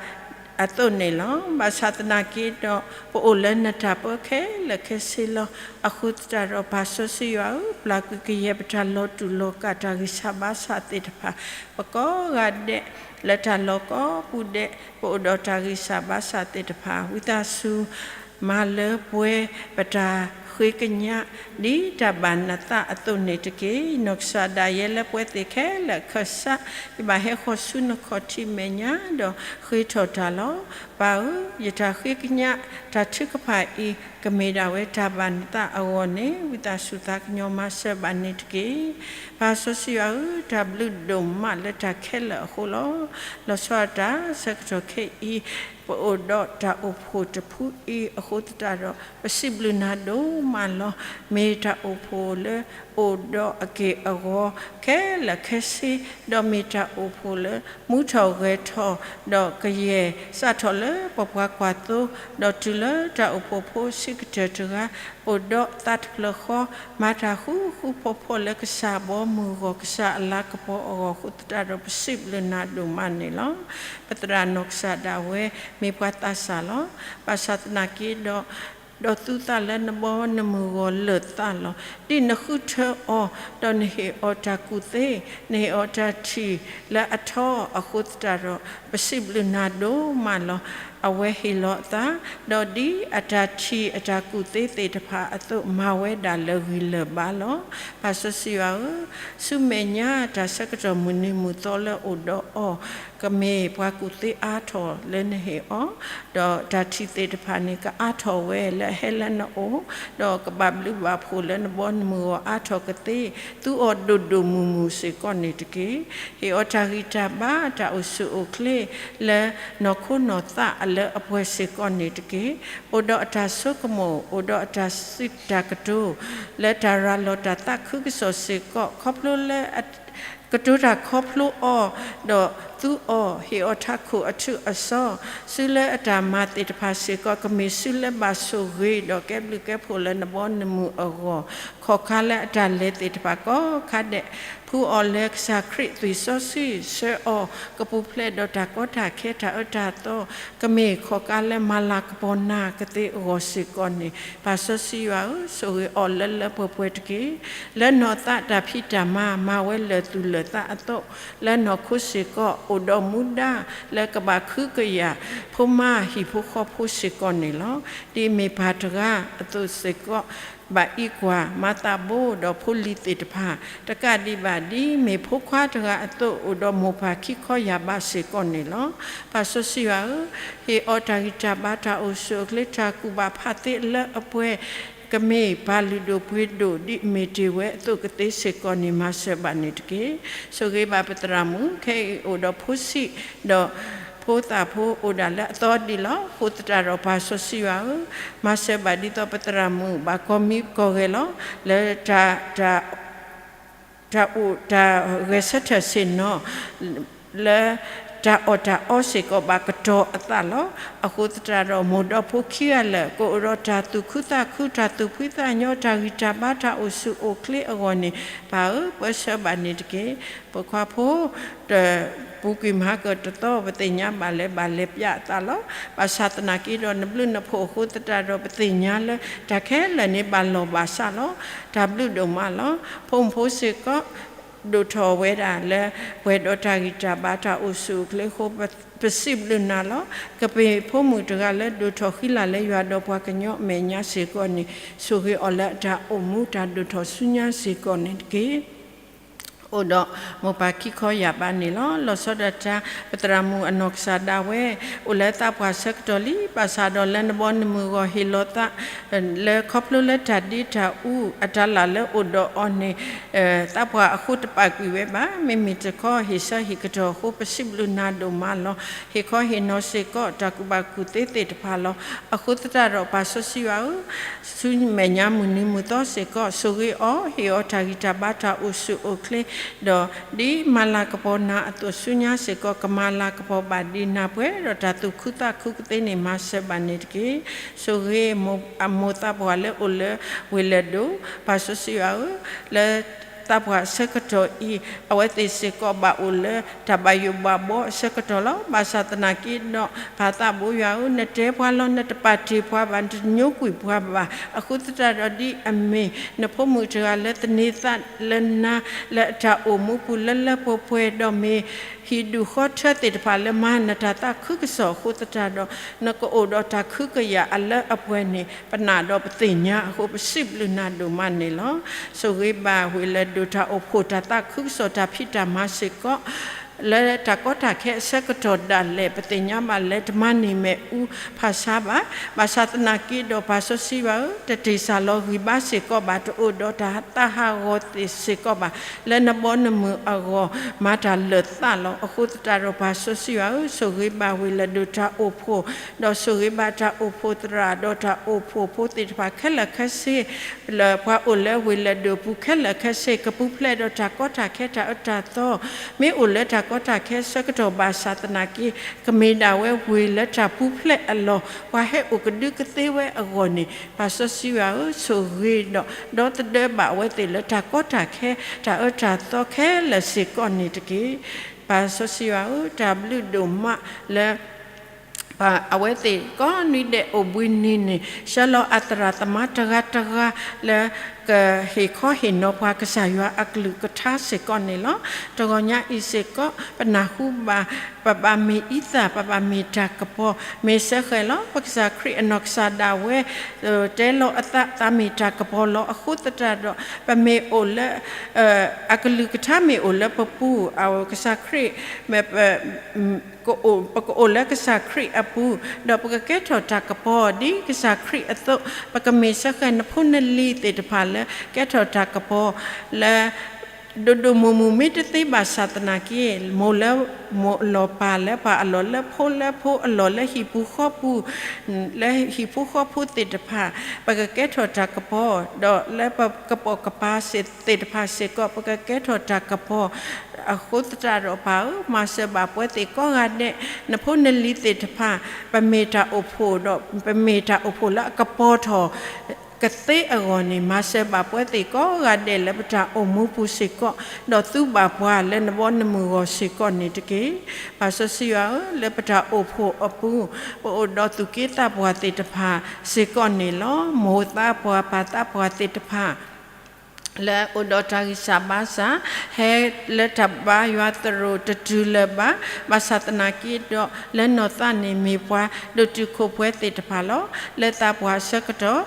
အသိးန့ၣ်လီၤ. ဘၣ်ဆၣ်သနာ်က့ဒီး ပအိၣ်လၢနတၢ်ပၢခဲလၢာ်ခဲဆ့လီၤ. အဃိသတးဒီး ပၢ်စီဆှံယွၤဧၢ, ပျၢ်ကွံာ်ကယဲၢ်ပတၢ်လီၤတူာ်လီၤကာ် တၢ်ဂံၢ်စၢ်ဘါစၢ်သ့ၣ်တဖၣ်, ပကိးဂၤဒဲး လၢတၢ်လီၢ်ကိးပူၤဒဲး ပအိၣ်ဒီးတၢ်ဂံၢ်စၢ်ဘါစၢ်သ့ၣ်တဖၣ်, ဝံသးစူၤ မၤလၢပှဲၤပတၢ်ဃ့ကညး ဒ်တၢ်ဘၣ်နသးအသိးန့ၣ်တက့ၢ်. နီၢ်ကစၢ်ဒၣ်ယဲလၢပှဲၤသ့ၣ်ခဲလၢာ်, ကစၢ်, ယဘၣ်ဟဲဃီၤဆူနခီၣ်ထံးမဲာ်ညါ ဒီးဃ့ထီၣ်တၢ်လီၤ. ပၢ်ဧၢ, ယတၢ်ဃ့ကညးတၢ်ထုကဖၣ်အံၤ ကမ့ၢ်ဒၣ်ဝဲတၢ်ဘၣ်နသးအဂီၢ်န့ၣ် ဝံသးစူၤသးကညီၤမၤစၢၤဘၣ်န့ၣ်တက့ၢ်. ပၢ်စီဆှံယွၤဧၢ, တၢ်ဘျုးဒိၣ်မးလၢတၢ်ခဲလၢာ်အဃိလီၤ. လီၤဆီဒၣ်တၢ်ဆၢကတီၢ်ခဲအံၤ ပအိၣ်ဒီးတၢ်အိၣ်ဖှိၣ်တဖုအံၤအဃိသတးဒီး ပစံးဘျုးနၤဒိၣ်မးလီၤ. မ့ၢ်တၢ်အိၣ်ဖှိၣ်လၢအိၣ်ဒီးအက့ၢ်အဂီၤ ခဲလၢာ်ခဲဆ့, ဒီးမ့ၢ်တၢ်အိၣ်ဖှိၣ်လၢမူထီၣ်ဂဲၤထီၣ်, ဒီးကယဲၢ်စးထီၣ်လၢပပှၤကွၢ်သိ, ဒီးတုၤလၢတၢ်အိၣ်ဖှိၣ်ဖိဆံးကတၢၢ်တဂၤ အိၣ်ဒီးသးတဖျၢၣ်ဃီ, မၤတၢ်ဃူဃူဖိးဖိးလၢကစၢ်ဘီမုၢ်အဂီၢ်, ကစၢ်အလၤကပီၤအဂီၢ်အဃိသတးဒီး ပစံးဘျုးနၤဒိၣ်မးန့ၣ်လီၤ. ပသရၣ်နီၢ်ကစၢ်ဒၣ်ဝဲ မ့ၢ်ပှၤသးစၢ်လီၤ. ဘၣ်ဆၣ်သနာ်က့ဒီး ဒီးသူသးလၢနဘီနမုၢ်အဂီၢ်လၢာ်သးလီၤ. ဒ်နဃုထၢအီၤ, ဒီးနဟ့ၣ်အီၤတၢ်ကူၣ်သ့, နဟ့ၣ်အီၤတၢ်ထံၣ်လၢအထီအဃိသတးဒီး ပစံးဘျုးနၤဒိၣ်မးလီၤ. အဝဲဟ့ၣ်လီၤအသး, ဒီးဒ်အတၢ်ထံၣ်အတၢ်ကူၣ်သ့သ့ၣ်တဖၣ်အသိး မၤဝဲဒၣ်လၢာ်ဂံၢ်လၢာ်ဘါလီၤ. ပၢ်စီဆှံယွၤဧၢ, ဆူမဲာ်ညါတၢ်ဆၢကတီၢ်မုၢ်နံၤမုၢ်သီလၢအိၣ်ဒီးအီၤ, ကမ့ၢ်ပှၤကူၣ်သ့အါထီၣ်လၢနဟ့ၣ်အီၤ, ဒီးတၢ်ထံၣ်သ့ၣ်တဖၣ်န့ၣ် ကအါထီၣ်ဝဲလၢအဟဲလၢနအိၣ်, ဒီးကဘၣ်ဘျုးဘၣ်ဖှိၣ်လၢနဘီနမုၢ်ဂီၢ်အါထီၣ်ကသ့, သူအီၤဒိၣ်ဒိၣ်မုၢ်မုၢ်စ့ၢ်ကီးန့ၣ်တက့ၢ်. ဟ့ၣ်အီၤတၢ်ဂံၢ်တၢ်ဘါ တၢ်အိၣ်ဆူၣ်အိၣ်ချ့ လၢနီၢ်ခိနီၢ်သးအလၢအပှဲၤစ့ၢ်ကီးန့ၣ်တက့ၢ်. အိၣ်ဒီးအတၢ်ဆိကမိၣ်, အိၣ်ဒီးအတၢ်စံးတၢ်ကတိၤ, လၢတၢ်ရၤလီၤတၢ်သးခုကစီၣ်စ့ၢ်ကီး, ခီဖျိလၢ ကတိၤတၢ်ခီဖျိအီၤ, ဒီးသူအီၤ, ဟ့ၣ်အီၤထးခိၣ်အထူးအစီ, စုလၢအတၢ်မၤသ့ၣ်တဖၣ်စ့ၢ်ကီး ကမ့ၢ်စုလၢဘၣ်ဆိၣ်ဂ့ၤ ဒီးကဲဘျုးကဲဖှိၣ်လၢနဘီနမုၢ်အဂီၢ်, ခီၣ်ခါလၢအတၢ်လဲၤသ့ၣ်တဖၣ်ကိးခါဒဲး, ဖှူအီၤလၢကစၢ်ခရံာ်သွံၣ်စီဆှံဆှၢအီၤ, ကပူၤဖျဲးဒီးတၢ်ကီတၢ်ခဲတၢ်အၢတၢ်သီ, ကမ့ၢ်ခီၣ်ခါလၢမၤလၤကပီၤနၤကသ့အဂီၢ်စ့ၢ်ကီးန့ၣ်, ပၢ်စီဆှံယွၤဧၢ, ဆိၣ်ဂ့ၤအီၤလၢလၢပှဲၤပှဲၤတက့ၢ်. လၢနီၢ်သးတၢ်ဖံးတၢ်မၤ မၤဝဲလၢာ်သူၣ်လၢာ်သးအသိး, လၢနီၢ်ခိစ့ၢ်ကီး အိၣ်ဒီးမူဒါလၢကဘၣ်ခုကယာ် ဖိမါဟံၣ်ဖိဃီဖိစ့ၢ်ကီးန့ၣ်လီၤ. ဒ်မ့ၢ်ပၢ်တဂၤအသိးစ့ၢ်ကီး ဘၣ်အံးကွၢ်မၤသးဘိဒီးဖိလံၤသ့ၣ်တဖၣ်, တကးဒံးဘၣ်ဒ်မ့ၢ်ဖိခွါတဂၤအသိး အိၣ်ဒီးမိၢ်ပၢ်ခံခီယာ်ဘးစ့ၢ်ကီးန့ၣ်လီၤ. ပၢ်စီဆှံယွၤဧၢ, ဟ့ၣ်အီၤတၢ်ဂံၢ်တၢ်ဘါ တၢ်အိၣ်ဆူၣ်အိၣ်ချ့ တၢ်ကူၣ်ဘၣ်ဖးသ့လၢအပှဲၤ ကမ့ၢ်ပၢ်လုၢ်ဒိၣ်ပှ့ၤဒိၣ် ဒ်အမ့ၢ်တ့ၢ်ဝဲအသိးကသ့စ့ၢ်ကီးန့ၣ် မၤစၢၤဘၣ်န့ၣ်တက့ၢ်. ဆိၣ်ဂ့ၤဘၣ်ပသရၣ်မုၣ်, ခဲအံၤအိၣ်ဒီးဖိဆံး, ဒီးဖိသၣ်ဖိအိၣ်ဒၣ်လၢအသီဒံးလီၤ. အဃိသတးဒီးပၢ်စီဆှံယွၤဧၢ, မၤစၢၤဘၣ်ဒ်သိးပသရၣ်မုၣ် ဘၣ်ကီမံကီဂဲၤလီၤ. လၢတၢ် တၢ်အိၣ်တၢ်ဂဲၤဆၢထၢၣ်ဆ့ၣ်နီၤ လၢတၢ်အီၣ်တၢ်အီစ့ၢ်ကီးဘၣ်ကတီၤအသးလီၤ. အဃိသတးဒီး မိၢ်ဒီးဖိခံဂၤလၢာ် ကအိၣ်ဒီးတၢ်သူၣ်ခုသးခု တၢ်သူၣ်ဖှံသးညီ တၢ်ဂံၢ်တၢ်ဘါ တၢ်အိၣ်ဆူၣ်အိၣ်ချ့အဂီၢ်န့ၣ် ပၢ်ဧၢ, ပၢဆှၢဘၣ်န့ၣ်တက့ၢ်. ပိာ်ခွါဖိ တပူၤကွံာ်မၤကတၢၢ်တသီ ပသ့ၣ်ညါဘၣ်လၢဘၣ်လဲၤပျးအသးလီၤ. ဘၣ်ဆၣ်သနာ်က့ဒီး နဘျုးနဖှိၣ်အဃိသတးဒီး ပသ့ၣ်ညါလၢ တၢ်ခဲလၢာ်န့ၣ် ဘၣ်လီၢ်ဘၣ်စးလီၤ. တၢ်ဘျုးဒိၣ်မးလီၤ. ဖိမုၣ်ဖိစ့ၢ်ကီး ဒိၣ်ထီၣ်ဝဲဒၣ်လၢ ပှဲၤဒီးတၢ်ဂံၢ်တၢ်ဘါ တၢ်အိၣ်ဆူၣ်အိၣ်ချ့အဃိ ပစံးဘျုးနၤလီၤ. ကမ့ၢ်ဖိမုၣ်တဂၤလၢဒိၣ်ထီၣ်ဃံလၤလၢယွၤဒီးပှၤကညီအမဲာ်ညါစ့ၢ်ကီးန့ၣ် ဆိၣ်ဂ့ၤအီၤလၢအတၢ်အိၣ်မူ တၢ်ဒိၣ်ထီၣ်ဆူညါစ့ၢ်ကီးန့ၣ်တက့ၢ်. အိၣ်ဒီးမိၢ်ပၢ်ခံခီယာ်ဘးန့ၣ်လီၤ. လီၤဆီဒၣ်တၢ် ပသရၣ်မုၣ်အနီၢ်ကစၢ်ဒၣ်ဝဲ အိၣ်လၢသးပှၢ်ဆၢကတီၢ်လံ, ဘၣ်ဆၣ်ဒီးလၢနဘီနမုၢ်ဂီၢ်ဟ့ၣ်လီၤသး လၢခီဖျိလၢတၢ်ဒ့တၢ်အူအတၢ်လၢ်လၢအိၣ်ဒီးအီၤန့ၣ် သးပှၢ်အဃိတပာ်ကွံာ်ဝဲဘၣ်. မ့မ့ၢ်တခီဟ့ၣ်ဆၢဟ့ၣ်ကတီၢ်အဃိ ပစံးဘျုးနၤဒိၣ်မးလီၤ. ဟ့ၣ်ခီဟ့ၣ်နီၤစ့ၢ်ကီး တၢ်ကူၣ်ဘၣ်ကူၣ်သ့သ့ၣ်တဖၣ်လီၤ. အဃိသတးဒီးပၢ်စီဆှံယွၤဧၢ, ဆူမဲာ်ညါမုၢ်နံၤမုၢ်သီစ့ၢ်ကီး ဆိၣ်ဂ့ၤအီၤ, ဟ့ၣ်အီၤတၢ်ဂံၢ်တၢ်ဘါ တၢ်အိၣ်ဆူၣ်အိၣ်ချ့, ဒီးဒ်မၤလၤကပီၤနၤအသိးဆူညါစ့ၢ်ကီး ကမၤလၤကပီၤဘၣ်ဒံးနၤပှဲၤဒီးတၢ်သူၣ်ခုသးခုကသ့န့ၣ် မၤစၢၤဘၣ်န့ၣ်တက့ၢ်. ဆိၣ်ဂ့ၤအမိၢ်သးပှၢ်လၢအိၣ်လၢဝ့ၢ်လၢၢ်ဒိၣ်, ပၢ်စီဆှံယွၤဧၢ, လၢ သးပှၢ်အဆၢကတီၢ်အံၤ အဝဲသ့ၣ်စ့ၢ်ကီးဘၣ်အိၣ်လၢတၢ်ဘၣ်ယိၣ်ဘၣ်ဘီအဆၢကတီၢ်လီၤ. ဘၣ်ဆၣ်သနာ်က့ဒီး ပၢ်သးဘိယွၤဧၢ, နတဲပှၤလီၤ, နတပာ်တ့ၢ်ပှၤဘၣ်, နတညိကွံာ်ပှၤဘၣ်. အဃိသတးဒီးဒ်အမ့ၢ် နဖိမုၣ်တဂၤလၢသန့ၤသးလၢနၤ လၢအတၢ်အိၣ်မူပူၤလၢလၢပှဲၤပှဲၤဒီးမ့ၢ် ဟံၣ်ဒူၣ်ဃီထၢသ့ၣ်တဖၣ်လၢမၤနတၢ်သးခုကစီၣ်အဃိသတးဒီး နကအိၣ်ဒီးတၢ်ခုကယာ်အလၢအပှဲၤန့ၣ် ပနာ်ဒီးပသ့ၣ်ညါအဃိ ပစံးဘျုးနၤဒိၣ်မးန့ၣ်လီၤ. ဆိၣ်ဂ့ၤဘၣ်ဝ့ၢ်လၢၢ်ဒိၣ်တၢ်အိၣ်ဖှိၣ်တၢ်သးခုကစီၣ်တၢ်ဖံးတၢ်မၤစ့ၢ်ကီး လၢတၢ်ကီတၢ်ခဲအဆၢကတီၢ်ဒၣ်လဲာ် ပသ့ၣ်ညါဘၣ်လၢတမၤန့ၢ်မ့ၣ်အူဖးဆါဘၣ်. ဘၣ်ဆၣ်သနာ်က့ဒီးပၢ်စီဆှံယွၤဧၢ, တတ့ၢ်စၢ်လီၤဂံၢ်ဘါစ့ၢ်ကီးဘၣ်, တအိၣ်ဒီးတၢ်သးဟးဂီၤသ့ၣ်စ့ၢ်ကီးဘၣ်. လၢနဘီနမုၢ်အဂီၢ် မၤတၢ်လၢာ်သးလီၤ. အဃိသတးဒီးပၢ်စီဆှံယွၤဧၢ, ဆိၣ်ဂ့ၤဘၣ်ဝ့ၢ်လၢၢ်ဒိၣ်တၢ်အိၣ်ဖှိၣ်, ဒီးဆိၣ်ဂ့ၤဘၣ်တၢ်အိၣ်ဖှိၣ်သရၣ် ဒီးတၢ်အိၣ်ဖှိၣ်ဖိသ့ၣ်တဖၣ်ခဲလၢာ်ခဲဆ့ လၢပှၤအိၣ်လၢဝ့ၢ်လၢၢ်ဒိၣ်ပူၤခဲလၢာ်ခဲဆ့ ကပူၤဖျဲးဒီးတၢ်ကီတၢ်ခဲတၢ်အၢတၢ်သီ, မ့ၢ်အိၣ်လၢတၢ်ကီတၢ်ခဲဆၢကတီၢ်ဘၣ်ဆၣ်သနာ်က့ ကမ့ၢ်ဒၣ်ဝဲဝ့ၢ်လၢတၢ်ပူၤဖျဲးအလီၢ် ပှၤဟဲအိၣ်ကဒုကသ့ဝဲအဂီၢ်န့ၣ် ပၢ်စီဆှံယွၤဧၢ, ဆိၣ်ဂ့ၤဒီး ဒီသဒၢဘၣ်အဝဲသ့ၣ်လၢတၢ်ကီတၢ်ခဲ တၢ်အၢတၢ်သီခဲလၢာ်စ့ၢ်ကီးန့ၣ်တက့ၢ်. ပၢ်စီဆှံယွၤဧၢ, တၢ်ဘျုးဒိၣ်မးလၢ အဝဲသ့ၣ်ကိးနွံဒဲးအိၣ်ဘှံးနံၤန့ၣ် ဆှၢလီၤအသရၣ်သမါတဂၤတဂၤလၢ ကဟ့ၣ်ခီဟ့ၣ်နီၤပှၤကစၢ်ယွၤအကလုၢ်ကထါ ခါစ့ၢ်ကီးန့ၣ်လီၤ. တဂီၤညါအံၤစ့ၢ်ကီး ပနၢ်ဟူဘၣ် ပဘၣ်မ့ၢ်အံသၣ် ပဘၣ်မ့ၢ်တၢ်ကပီၤ မ့ၢ်စၢဃဲၤလီၤ. ပကစၢ်ခရံာ်အနီၢ်ကစၢ်ဒၣ်ဝဲ တဲလီၤအသး သးမ့ၢ်တၢ်ကပီၤလီၤ. အဃိသတးဒီး ပမ့ၢ်အိၣ်လၢ အကလုၢ်ကထါမ့ၢ်အိၣ်လၢပပူၤ ကစၢ်ခရံာ် ပကအိၣ်လၢကစၢ်ခရံာ်အပူၤ ဒီးပကကဲထီၣ်တၢ်ကပီၤဒ်ကစၢ်ခရံာ်အသိး ပကမ့ၢ်စၢဃဲၤနဖိနလံၤသ့ၣ်တဖၣ်လၢ ကဲထီၣ်တၢ်ကပီၤလၢ ဒိၣ်ဒိၣ်မုၢ်မုၢ် မ့ၢ်တသ့ဘၣ်ဆၣ်သနာ်က့ မိၢ်လၢမိၢ်အလီၢ် ပၢ်လၢပၢ်အလီၢ် လၢဖိလၢဖိအလီၢ် လၢဟံၣ်ပူၤဃီပူၤ လၢဟံၣ်ဖိဃီဖိသ့ၣ်တဖၣ် ပကကဲထီၣ်တၢ်ကပီၤ ဒီးလၢပကပိာ်ကပၤသ့ၣ်တဖၣ်စ့ၢ်ကီး ပကကဲထီၣ်တၢ်ကပီၤ အဃိသတးဒီးပၢ်ဧၢ, မၤစၢၤဘၣ်ပဝဲသ့ၣ်ကိးဂၤဒဲး နဖိနလံၤသ့ၣ်တဖၣ် ပမ့ၢ်တၢ်အိၣ်ဖှိၣ်ဒီး ပမ့ၢ်တၢ်အိၣ်ဖှိၣ်လၢအကပီၤထီၣ် ကသ့အဂီၢ်န့ၣ် မၤစၢၤဘၣ်ပဝဲသ့ၣ်ကိးဂၤဒဲးလၢပတၢ်အိၣ်မူပူၤစ့ၢ်ကီး ဒီးသူဘၣ်ပှၤလၢနဘီနမုၢ်ဂီၢ်စ့ၢ်ကီးန့ၣ်တက့ၢ်. ပၢ်စီဆှံယွၤဧၢ, လၢပတၢ်အိၣ်ဖှိၣ်အပူၤ ပအိၣ်ဒီးသူၣ်က့သးပှၢ်သ့ၣ်တဖၣ်စ့ၢ်ကီးန့ၣ်လီၤ. မိၢ်သးပှၢ်ပၢ်သးပှၢ်သ့ၣ်တဖၣ် လၢအအိၣ်ဒီးတၢ်ဂံၢ်စၢ်ဘါစၢ် ဟဲလၢတၢ်ဘါယွၤသရိာ်တတုၤလၢၤဘၣ်. ဘၣ်ဆၣ်သနာ်က့ဒီး လၢနီၢ်သးန့ၣ်မ့ၢ်ပှၤဒိၣ်တုာ်ခိၣ်ပှဲၤသ့ၣ်တဖၣ်လီၤ. လၢသးပှၢ်အဆၢကတီၢ်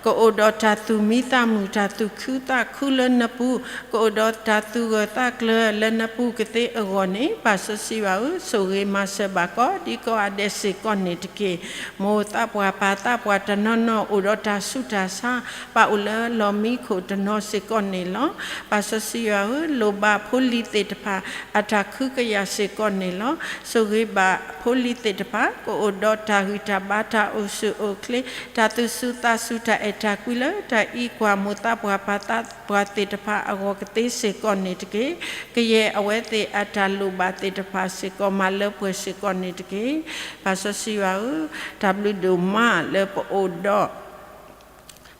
ကအိၣ်ဒီးတၢ်သူၣ်မံသးမုာ် တၢ်သူၣ်ခုသးခုလၢနပူၤ, ကအိၣ်ဒီးတၢ်သူၣ်ဂၢၢ်သးကျၢၤလၢနပူၤကသ့အဂီၢ်န့ၣ် ပၢ်စီဆှံယွၤဧၢ, ဆိၣ်ဂ့ၤမၤစၢၤဘၣ်ကိးဒံကိးဂၤဒဲးစ့ၢ်ကီးန့ၣ်တက့ၢ်. မိၢ်သးပှၢ်ပၢ်သးပှၢ်တနီၤနီၤ အိၣ်ဒီးတၢ်ဆူးတၢ်ဆါ ပာ်အိၣ်လၢလီၢ်မံခိၣ်တနီၤစ့ၢ်ကီးန့ၣ်လီၤ. ပၢ်စီဆှံယွၤဧၢ, လိၣ်ဘၣ်ဖိလံၤသ့ၣ်တဖၣ် အတၢ်ခုကယာ်စ့ၢ်ကီးန့ၣ်လီၤ. ဆိၣ်ဂ့ၤဘၣ်ဖိလံၤသ့ၣ်တဖၣ် ကအိၣ်ဒီးတၢ်ဂံၢ်တၢ်ဘါ တၢ်အိၣ်ဆူၣ်အိၣ်ချ့ တၢ်သူၣ်စူၤသးစူၤ တၢ်အဲၣ်တၢ်ကွံလၢတၢ်အံးကွၢ် မိၢ်သးပှၢ်ပၢ်သးပှၢ်သ့ၣ်တဖၣ်အဂီၢ်ကသ့စ့ၢ်ကီးန့ၣ်တက့ၢ်. ကယဲၢ်အဝဲသ့ၣ်အတၢ်လိၣ်ဘၣ်သ့ၣ်တဖၣ်စ့ၢ်ကီး မၤလၢပှဲၤစ့ၢ်ကီးန့ၣ်တက့ၢ်. ပၢ်စီဆှံယွၤဧၢ, တၢ်ဘျုးဒိၣ်မးလၢပအိၣ်ဒီး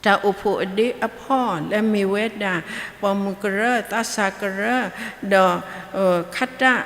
တၢ်အိၣ်ဖှိၣ်အဒ့အဖီ လၢမ့ၢ်ဝဲဒၣ် ပိာ်မုၣ်ကရၢ သးစၢ်ကရၢ ဒီး ခါတၢ်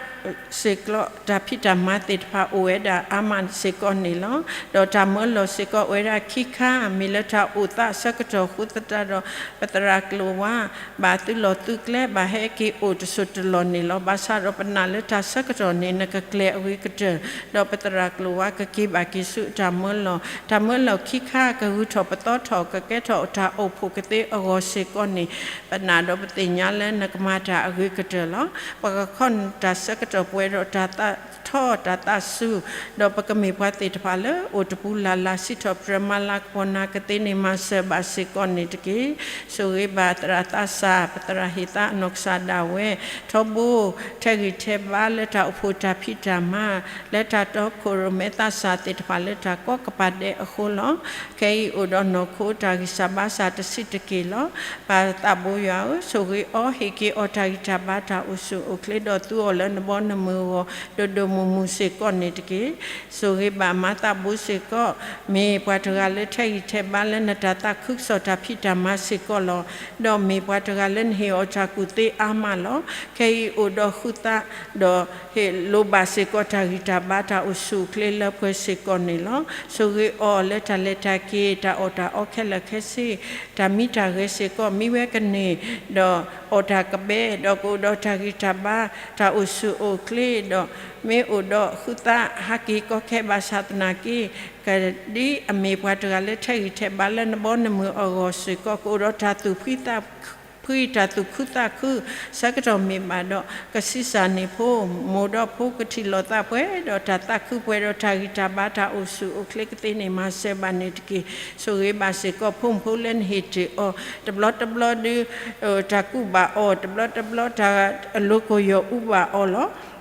စ့ၢ်ကီး တၢ်ဖံးတၢ်မၤသ့ၣ်တဖၣ်အိၣ်ဝဲဒၣ်အါမးစ့ၢ်ကီးန့ၣ်လီၤ. ဒီးတၢ်မၢလီၤစ့ၢ်ကီးအိၣ်ဝဲဒၣ်ခံခါ မ့ၢ်လၢတၢ်အိၣ်သးအဆၢကတီၢ်အဃိသတးဒီး ပသရၣ်ကျိၤဝါ ဘၣ်သုးလီၢ်သုးကျဲ ဘၣ်ဟဲက့ၤအိၣ်တစိၢ်တလီၢ်န့ၣ်လီၤ. ဘၣ်ဆၣ်ဒီးပနာ်လၢတၢ်ဆၢကတီၢ်န့ၣ် နကကျဲၤအဂ့ၤကတၢၢ် ဒီးပသရၣ်ကျိၤဝါကက့ၤဘၣ်က့ၤဆူအတၢ်မၢလီၤ, တၢ်မၢလီၤခံခါ ကဂုၤထီၣ်ပသီထီၣ် ကကဲထီၣ်တၢ်အိၣ်ဖှိၣ်ကသ့အဂီၢ်စ့ၢ်ကီးန့ၣ် ပနာ်ဒီးပသ့ၣ်ညါလၢနကမၤတၢ်အဂ့ၤကတၢၢ်လီၤ. ပကခီတၢ်ဆၢကတီၢ်ပှဲၤဒီးတၢ်သးထီ တၢ်သးစူၤ, ဒီးပကမ့ၢ်ပှၤသ့ၣ်တဖၣ်လၢအိၣ်တပူၤလၢ်လၢ် စံးထီၣ်ပတြၢၤမၤလၤကပီၤနၤကသ့န့ၣ် မၤစၢၤဘၣ်စ့ၢ်ကီးန့ၣ်တက့ၢ်. ဆိၣ်ဂ့ၤဘၣ်သရၣ်သးစၢ် ပသရၣ်ဟ့ၣ်သးအနီၢ်ကစၢ်ဒၣ်ဝဲ ထီဘိ ထဲးဂံၢ်ထဲးဘါလၢတၢ်အိၣ်ဖှိၣ်တၢ်ဖံးတၢ်မၤ လၢတၢ်တီခိၣ်ရိၣ်မဲသးစၢ်သ့ၣ်တဖၣ်လၢတၢ်ကီကပၤဒဲးအဃိလီၤ. ခဲအံၤအိၣ်ဒီးနီၢ်ခိတၢ်ဂံၢ်စၢ်ဘါစၢ်တဆံးတက့ၢ်လီၤ. ပၢ်သးဘိယွၤဧၢ, ဆိၣ်ဂ့ၤအီၤ ဟ့ၣ်က့ၤအီၤတၢ်ဂံၢ်တၢ်ဘါတၢ်အိၣ်ဆူၣ်အိၣ်ချ့ ဒီးသူအီၤလၢနဘီနမုၢ်အဂီၢ် ဒိၣ်ဒိၣ်မုၢ်မုၢ်စ့ၢ်ကီးန့ၣ်တက့ၢ်. ဆိၣ်ဂ့ၤဘၣ်မါသးဘိစ့ၢ်ကီး, မ့ၢ်ပှၤတဂၤလၢထဲးဂံၢ်ထဲးဘါလၢနတၢ်သးခုကစီၣ်တၢ်ဖံးတၢ်မၤစ့ၢ်ကီးလီၤ. ဒီးမ့ၢ်ပှၤတဂၤလၢနဟ့ၣ်အီၤတၢ်ကူၣ်သ့အါမးလီၤ. ခဲအံၤအိၣ်ဒီးဃုသး ဒီးဟ့ၣ်လိၣ်ဘၣ်စ့ၢ်ကီးတၢ်ဂံၢ်တၢ်ဘါတၢ်အိၣ်ဆူၣ်အိၣ်ချ့လၢပှဲၤစ့ၢ်ကီးန့ၣ်လီၤ. ဆိၣ်ဂ့ၤအီၤလၢတၢ်လဲၤတၢ်က့ၤ တၢ်အီၣ်တၢ်အီခဲလၢာ်ခဲဆ့ တၢ်မံတၢ်ဂဲၤစ့ၢ်ကီး မံဝဲကန့ၢ် ဒီးအီၣ်တၢ်ကဘဲ ဒီးကအိၣ်ဒီးတၢ်ဂံၢ်တၢ်ဘါ တၢ်အိၣ်ဆူၣ်အိၣ်ချ့ ဒီးမ့ၢ်အိၣ်ဒီးဃုသး ဟးက့ၤကီခဲဘၣ်ဆၣ်သနာ်က့ ကဒ်အမ့ၢ်ပှၤတဂၤလၢထဲးဂံၢ်ထဲးဘါလၢနဘီနမုၢ်အဂီၢ်စ့ၢ်ကီး ကအိၣ်ဒီးတၢ်သူၣ်ဖှံသး ဖှံတၢ်သူၣ်ခုသးခု ဆၢကတီၢ်မ့ၢ်ဘၣ်ဒီး ကဆံးစၢ်န့ၢ်ဖိ မိၢ်ဒီးဖိကထံၣ်လိာ်သးပှဲၤဒီးတၢ်သးခုပှဲၤဒီးတၢ်ဂံၢ်တၢ်ဘါတၢ်အိၣ်ဆူၣ်အိၣ်ချ့ကသ့န့ၣ် မၤစၢၤဘၣ်န့ၣ်တက့ၢ်. ဆိၣ်ဂ့ၤဘၣ်စ့ၢ်ကီးဖိမုၣ်ဖိလၢနဟ့ၣ်တ့ၢ်အီၤ တဘျီတဘျီဒီး တၢ်ကူၣ်ဘၣ်အီၤ တဘျီတဘျီတၢ်အလိၤကိၢ်ယီၢ်အူဘၣ်အီၤလီၤ.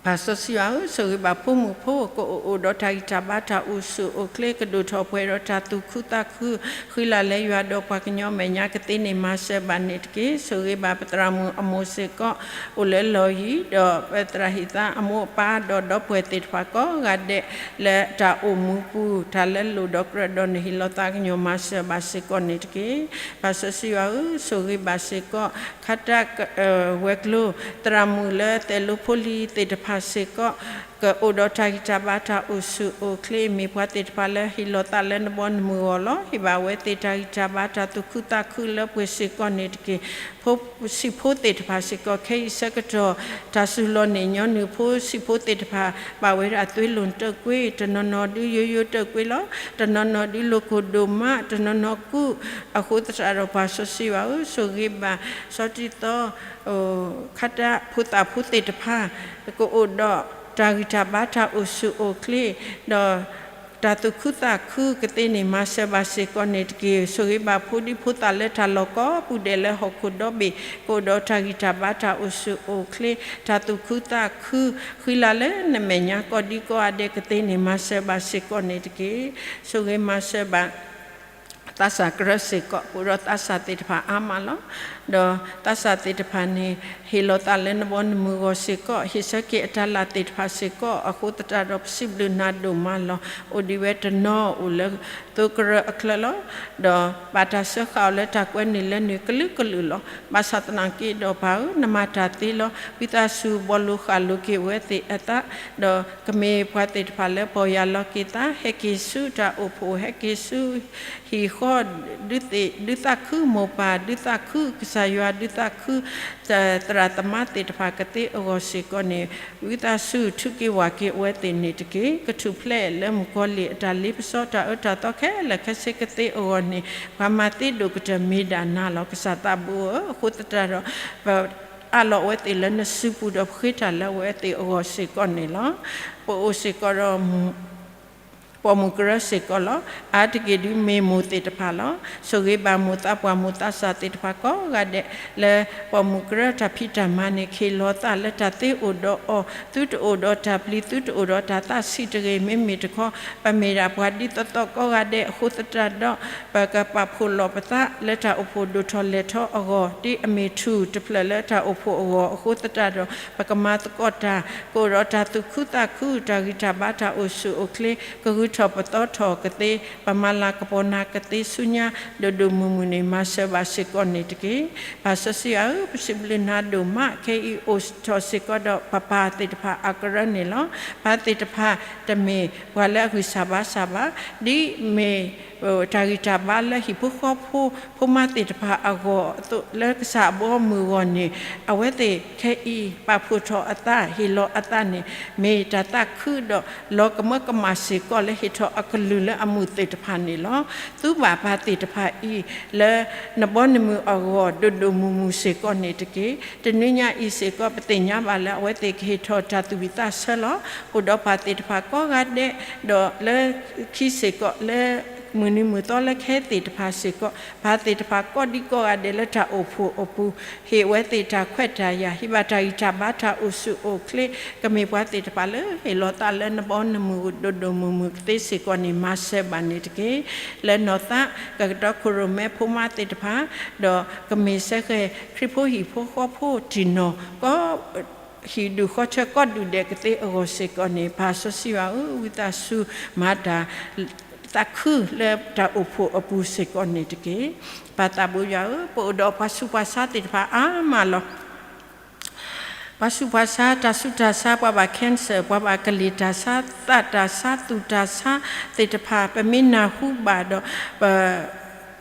ပၢ်စီဆှံယွၤဧၢ, ဆိၣ်ဂ့ၤဘၣ်ဖိမုၣ်ဖိ ကအိၣ်အိၣ်ဒီးတၢ်ဂံၢ်တၢ်ဘါတၢ်အိၣ်ဆူၣ်အိၣ်ချ့ ကဒိၣ်ထီၣ်ပှဲၤဒီးတၢ်သူၣ်ခုသးခု ဃံလၤလၢယွၤဒီးပှၤကညီမဲာ်ညါကသ့န့ၣ် မၤစၢၤဘၣ်န့ၣ်တက့ၢ်. ဆိၣ်ဂ့ၤဘၣ်ပသရၣ်မုၣ်အမိၢ်စ့ၢ်ကီး အိၣ်လၢလီၢ်ယံၤ ဒီးပသရၣ်ဟ့ၣ်သးအမိၢ်အပၢ်ဒီးဒီပုၢ်ဝဲၢ်သ့ၣ်တဖၣ်ကိးဂၤဒဲး လၢတၢ်အိၣ်မူပူၤ တၢ်လၢလိၣ်ဒီးကြၢးဒီးနဟ့ၣ်လီၤသးကညီၤမၤစၢၤဘၣ်စ့ၢ်ကီးန့ၣ်တက့ၢ်. ပၢ်စီဆှံယွၤဧၢ, ဆိၣ်ဂ့ၤဘၣ်စ့ၢ်ကီး ခါတၢ်ဝဲၤကျိၤ သရၣ်မုၣ်လၢသဲးလိဖိလံၤသ့ၣ်တဖၣ်စ့ၢ်ကီး ကအိၣ်ဒီးတၢ်ဂံၢ်တၢ်ဘါတၢ်အိၣ်ဆူၣ်အိၣ်ချ့ မ့ၢ်ပှၤသ့ၣ်တဖၣ်လၢဟ့ၣ်လီၤသးလၢနဘီနမုၢ်အဂီၢ်လီၤ. ဟ့ၣ်ဘၣ်အဝဲသ့ၣ်တၢ်ဂံၢ်တၢ်ဘါတၢ်သူၣ်ခုသးခုလၢပှဲၤစ့ၢ်ကီးန့ၣ်တက့ၢ်. ဖိဆံးဖိသ့ၣ်တဖၣ်စ့ၢ်ကီး ခဲအံၤဆၢကတီၢ် တၢ်စူၤလီၤန့ၣ်ညီနုၢ် ဖိဆံးဖိသ့ၣ်တဖၣ် ဘၣ်ဝဲဒၣ်သွ့လိာ်တၢၣ်ကွ့, တနီၤနီၤဒုးယိယိတၢၣ်ကွ့လီၤ. တနီၤနီၤဒုးလိာ်ခိၣ်ဒိၣ်မး, တနီၤနီၤကူး, အဃိသတးဒီးပှၤစီဆှံဘၣ်ဧၢ, ဆိၣ်ဂ့ၤဘၣ် စီၤတံၤသီ ခါတၢ်ဖိသၣ်ဖိသ့ၣ်တဖၣ် ကအိၣ်ဒီးတၢ်ဂံၢ်တၢ်ဘါတၢ်အိၣ်ဆူၣ်အိၣ်ချ့, ဒီးတၢ်သူၣ်ခုသးခုကသ့န့ၣ် မၤစၢၤဘၣ်စ့ၢ်ကီးန့ၣ်တက့ၢ်. ဆိၣ်ဂ့ၤဘၣ်ဖိဒံဖိသၣ်လၢတၢ်လီၢ်ကိးပူၤဒဲးလၢဟီၣ်ခိၣ်ဒီဘ့ၣ် ကအိၣ်ဒီးတၢ်ဂံၢ်တၢ်ဘါတၢ်အိၣ်ဆူၣ်အိၣ်ချ့, တၢ်သူၣ်ခုသးခု, ဃံလၤလၢနမဲာ်ညါကိးဒံကိးဂၤဒဲးကသ့န့ၣ် မၤစၢၤဘၣ်စ့ၢ်ကီးန့ၣ်တက့ၢ်. ဆိၣ်ဂ့ၤမၤစၢၤဘၣ် သးစၢ်ကရၢစ့ၢ်ကီး, ပအိၣ်ဒီးသးစၢ်သ့ၣ်တဖၣ်အါမးလီၤ. ဒီးသးစၢ်သ့ၣ်တဖၣ်န့ၣ် ဟ့ၣ်လီၤသးလၢနဘီနမုၢ်အဂီၢ်စ့ၢ်ကီး, ဟ့ၣ်ဆၢက့ၤအတၢ်လၢသ့ၣ်တဖၣ်စ့ၢ်ကီး, အဃိသတးဒီးပစံးဘျုးနၤဒိၣ်မးလီၤ. အိၣ်ဒံးဝဲတနီၤအိၣ်လၢသိကရၢအချၢလီၤ. ဒီးဘၣ်တၢ်စၢဃာ်အီၤလၢတၢ်ကွဲနုာ်လၢနုာ်ကလုာ်ကလုာ်လီၤ. ဘၣ်ဆၣ်သနာ်က့ဒီးပၢ်ဧၢ, နမၤတၢ်သ့လီၤ. ဝံသးစူၤဘီလိၤဃာ်လိၤက့ၤအဝဲသ့ၣ်အသး, ဒီးကမ့ၢ်ပှၤသ့ၣ်တဖၣ်လၢပီၢ်ယၢ်လီၤက့ၤသး, ဟဲက့ၤဆူတၢ်အိၣ်ဖှိၣ်, ဟဲက့ၤဆူ ဟံၣ်ဃီ, ဒုးသ့ၣ်, ဒုးသးခုမိၢ်ပၢ်, ဒုးသးခုကစၢ်ယွၤ, ဒုးသးခု သရၣ်သမါသ့ၣ်တဖၣ်ကသ့အဂီၢ်စ့ၢ်ကီးန့ၣ်, ဝံသးစူၤထုးက့ၤဝၢ်က့ၤအဝဲသ့ၣ်န့ၣ်တက့ၢ်. ကထူၣ်ဖျဲးလၢမုၣ်ကီၤလံၢ်အတၢ်လ့ပစီတၢ်အၢတၢ်သီခဲလၢာ်ခဲဆ့ကသ့အဂီၢ်န့ၣ်, ပှၤမၤသ့ဒိၣ်ကတၢၢ်မ့ၢ်ဒၣ်နၤလီၤ. ကစၢ်သးဘိဧၢ, အဃိသတးဒီး ပအးလီၤအဝဲသ့ၣ်လၢနစုပူၤဒီး ပဃ့တၢ်လၢအဝဲသ့ၣ်အဂီၢ်စ့ၢ်ကီးန့ၣ်လီၤ. ပအိၣ်စ့ၢ်ကီးဒီး ပိာ်မုၣ်ကရၢစ့ၢ်ကီးလီၤ. အါတက့ၢ်ဒုးမ့ၢ်မိၢ်သ့ၣ်တဖၣ်လီၤ. ဆိၣ်ဂ့ၤဘၣ်မိၢ်သးပှၢ်မိၢ်သးစၢ်သ့ၣ်တဖၣ်ကိးဂၤဒဲး လၢပိာ်မုၣ်ကရၢတၢ်ဖံးတၢ်မၤန့ၣ် ကဟ့ၣ်လီၤသးလၢတၢ်သ့အိၣ်ဒီးအီၤ, သုတအိၣ်ဒီးတၢ်ပျံၤ, သုတအိၣ်ဒီးတၢ်သးဆံးတဂ့ၤ, မ့မ့ၢ်တခီ ပမ့ၢ်ဒၣ်ပှၤဒ်သိးသိးကိးဂၤဒဲးအဃိသတးဒီး ပကပာ်ဖှိၣ်လိာ်ပသးလၢတၢ်အိၣ်ဖှိၣ်ဒိၣ်ထီၣ်လဲၢ်ထီၣ်အဂီၢ်, ဒ်အမ့ၢ်ထူၣ်တဖျၢၣ်လၢတၢ်အိၣ်ဖှိၣ်အဂီၢ်အဃိသတးဒီး ပကမၤသကိးတၢ် ကအိၣ်ဒီးတၢ်သူၣ်ခုသးခု, တၢ်ဂံၢ်တၢ်ဘါတၢ်အိၣ်ဆူၣ်အိၣ်ချ့, ကဂုၤထီၣ်ပသီထီၣ်ကသ့, ပမၤလၤကပီၤနၤကသ့ဆူညါ ဒိၣ်ဒိၣ်မုၢ်မုၢ်န့ၣ် မၤစၢၤဘၣ်စ့ၢ်ကီးန့ၣ်တက့ၢ်. ပၢ်စီဆှံဧၢ, ပစံးဘျုးနၤဒိၣ်မး, ခဲအံၤအိၣ်ထီၣ်စ့ၢ်ကီးဒီးပပၢ်သ့ၣ်တဖၣ်အကရၢန့ၣ်လီၤ. ပၢ်သ့ၣ်တဖၣ်တမ့ၢ်ပှၤလၢအဂံၢ်စၢ်ဘါစၢ်ဘၣ်, ဒ်မ့ၢ် တၢ်ဂံၢ်တၢ်ဘါလၢဟံၣ်ဖိဃီဖိ ဖိမါသ့ၣ်တဖၣ်အဂီၢ်အသိး လၢကစၢ်အဘီအမုၢ်အဂီၢ်န့ၣ်, အဝဲသ့ၣ်ခဲအံၤ ပာ်ဖှိၣ်ထီၣ်အသး ဟ့ၣ်လီၤအသးန့ၣ် မ့ၢ်တၢ်သးခုဒီး လီၤကမၢကမၣ်စ့ၢ်ကီးလၢဟ့ၣ်ထီၣ်အကလုၢ်လၢအမုာ်သ့ၣ်တဖၣ်န့ၣ်လီၤ. သူဘၣ်ပၢ်သ့ၣ်တဖၣ်အံၤ လၢနဘီနမုၢ်အဂီၢ် ဒိၣ်ဒိၣ်မုၢ်မုၢ်စ့ၢ်ကီးန့ၣ်တက့ၢ်. တနွံညါအံၤစ့ၢ်ကီး ပသ့ၣ်ညါဘၣ်လၢ အဝဲသ့ၣ်ကဟ့ၣ်ထီၣ်တၢ်သူၣ်ဝံၣ်သးဆၢလီၤ. အိၣ်ဒီးပၢ်သ့ၣ်တဖၣ်ကိးဂၤဒဲး, ဒီးလၢခံစ့ၢ်ကီး လၢမုၢ်နံၤမုၢ်သီလၢခဲသ့ၣ်တဖၣ်စ့ၢ်ကီး, ပၢ်သ့ၣ်တဖၣ်ကိးဒံကိးဂၤဒဲးလၢတၢ်အိၣ်ဖှိၣ်အပူၤ ဟ့ၣ်အဝဲသ့ၣ်တၢ်ခွဲးတၢ်ယာ်, ဟ့ၣ်ဘၣ်တၢ်ဂံၢ်တၢ်ဘါတၢ်အိၣ်ဆူၣ်အိၣ်ချ့, ကမ့ၢ်ပှၤသ့ၣ်တဖၣ်လၢဟ့ၣ်လီၤသးလၢနဘီနမုၢ် ဒိၣ်ဒိၣ်မုၢ်မုၢ်ကသ့စ့ၢ်ကီးန့ၣ် မၤစၢၤဘၣ်န့ၣ်တက့ၢ်. လၢနီၢ်သး ကကတီခိၣ်ရိၣ်မဲဖိမါသ့ၣ်တဖၣ်, ဒီးကမ့ၢ်စ့ၢ်ကီး ခရံာ်ဖိဟံၣ်ဖိဃီဖိတံၢ်နီၢ် ကီ ဟံၣ်ဒူၣ်ဃီထၢကီၢ်ဒူၣ်ဒဲးကသ့အဂီၢ်စ့ၢ်ကီးန့ၣ်, ပၢ်စီဆှံယွၤဧၢ, ဝံသးစူၤမၤတၢ်သးခုလၢတၢ်အိၣ်ဖှိၣ်အပူၤစ့ၢ်ကီးန့ၣ်တက့ၢ်. ပၢ်သးဘိယွၤဧၢ, ပအိၣ်ဒီးပှၤဆူးပှၤဆါသ့ၣ်တဖၣ်အါမးလီၤ. ပှၤဆူးပှၤဆါ, တၢ်ဆူးတၢ်ဆါ, ပှၤဘၣ် cancer, ပှၤဘၣ်ကလံၤတၢ်ဆါ, သးတၢ်ဆါ, သူၣ်တၢ်ဆါသ့ၣ်တဖၣ် ပမ့ၢ်နၢ်ဟူဘၣ်ဒီး ပ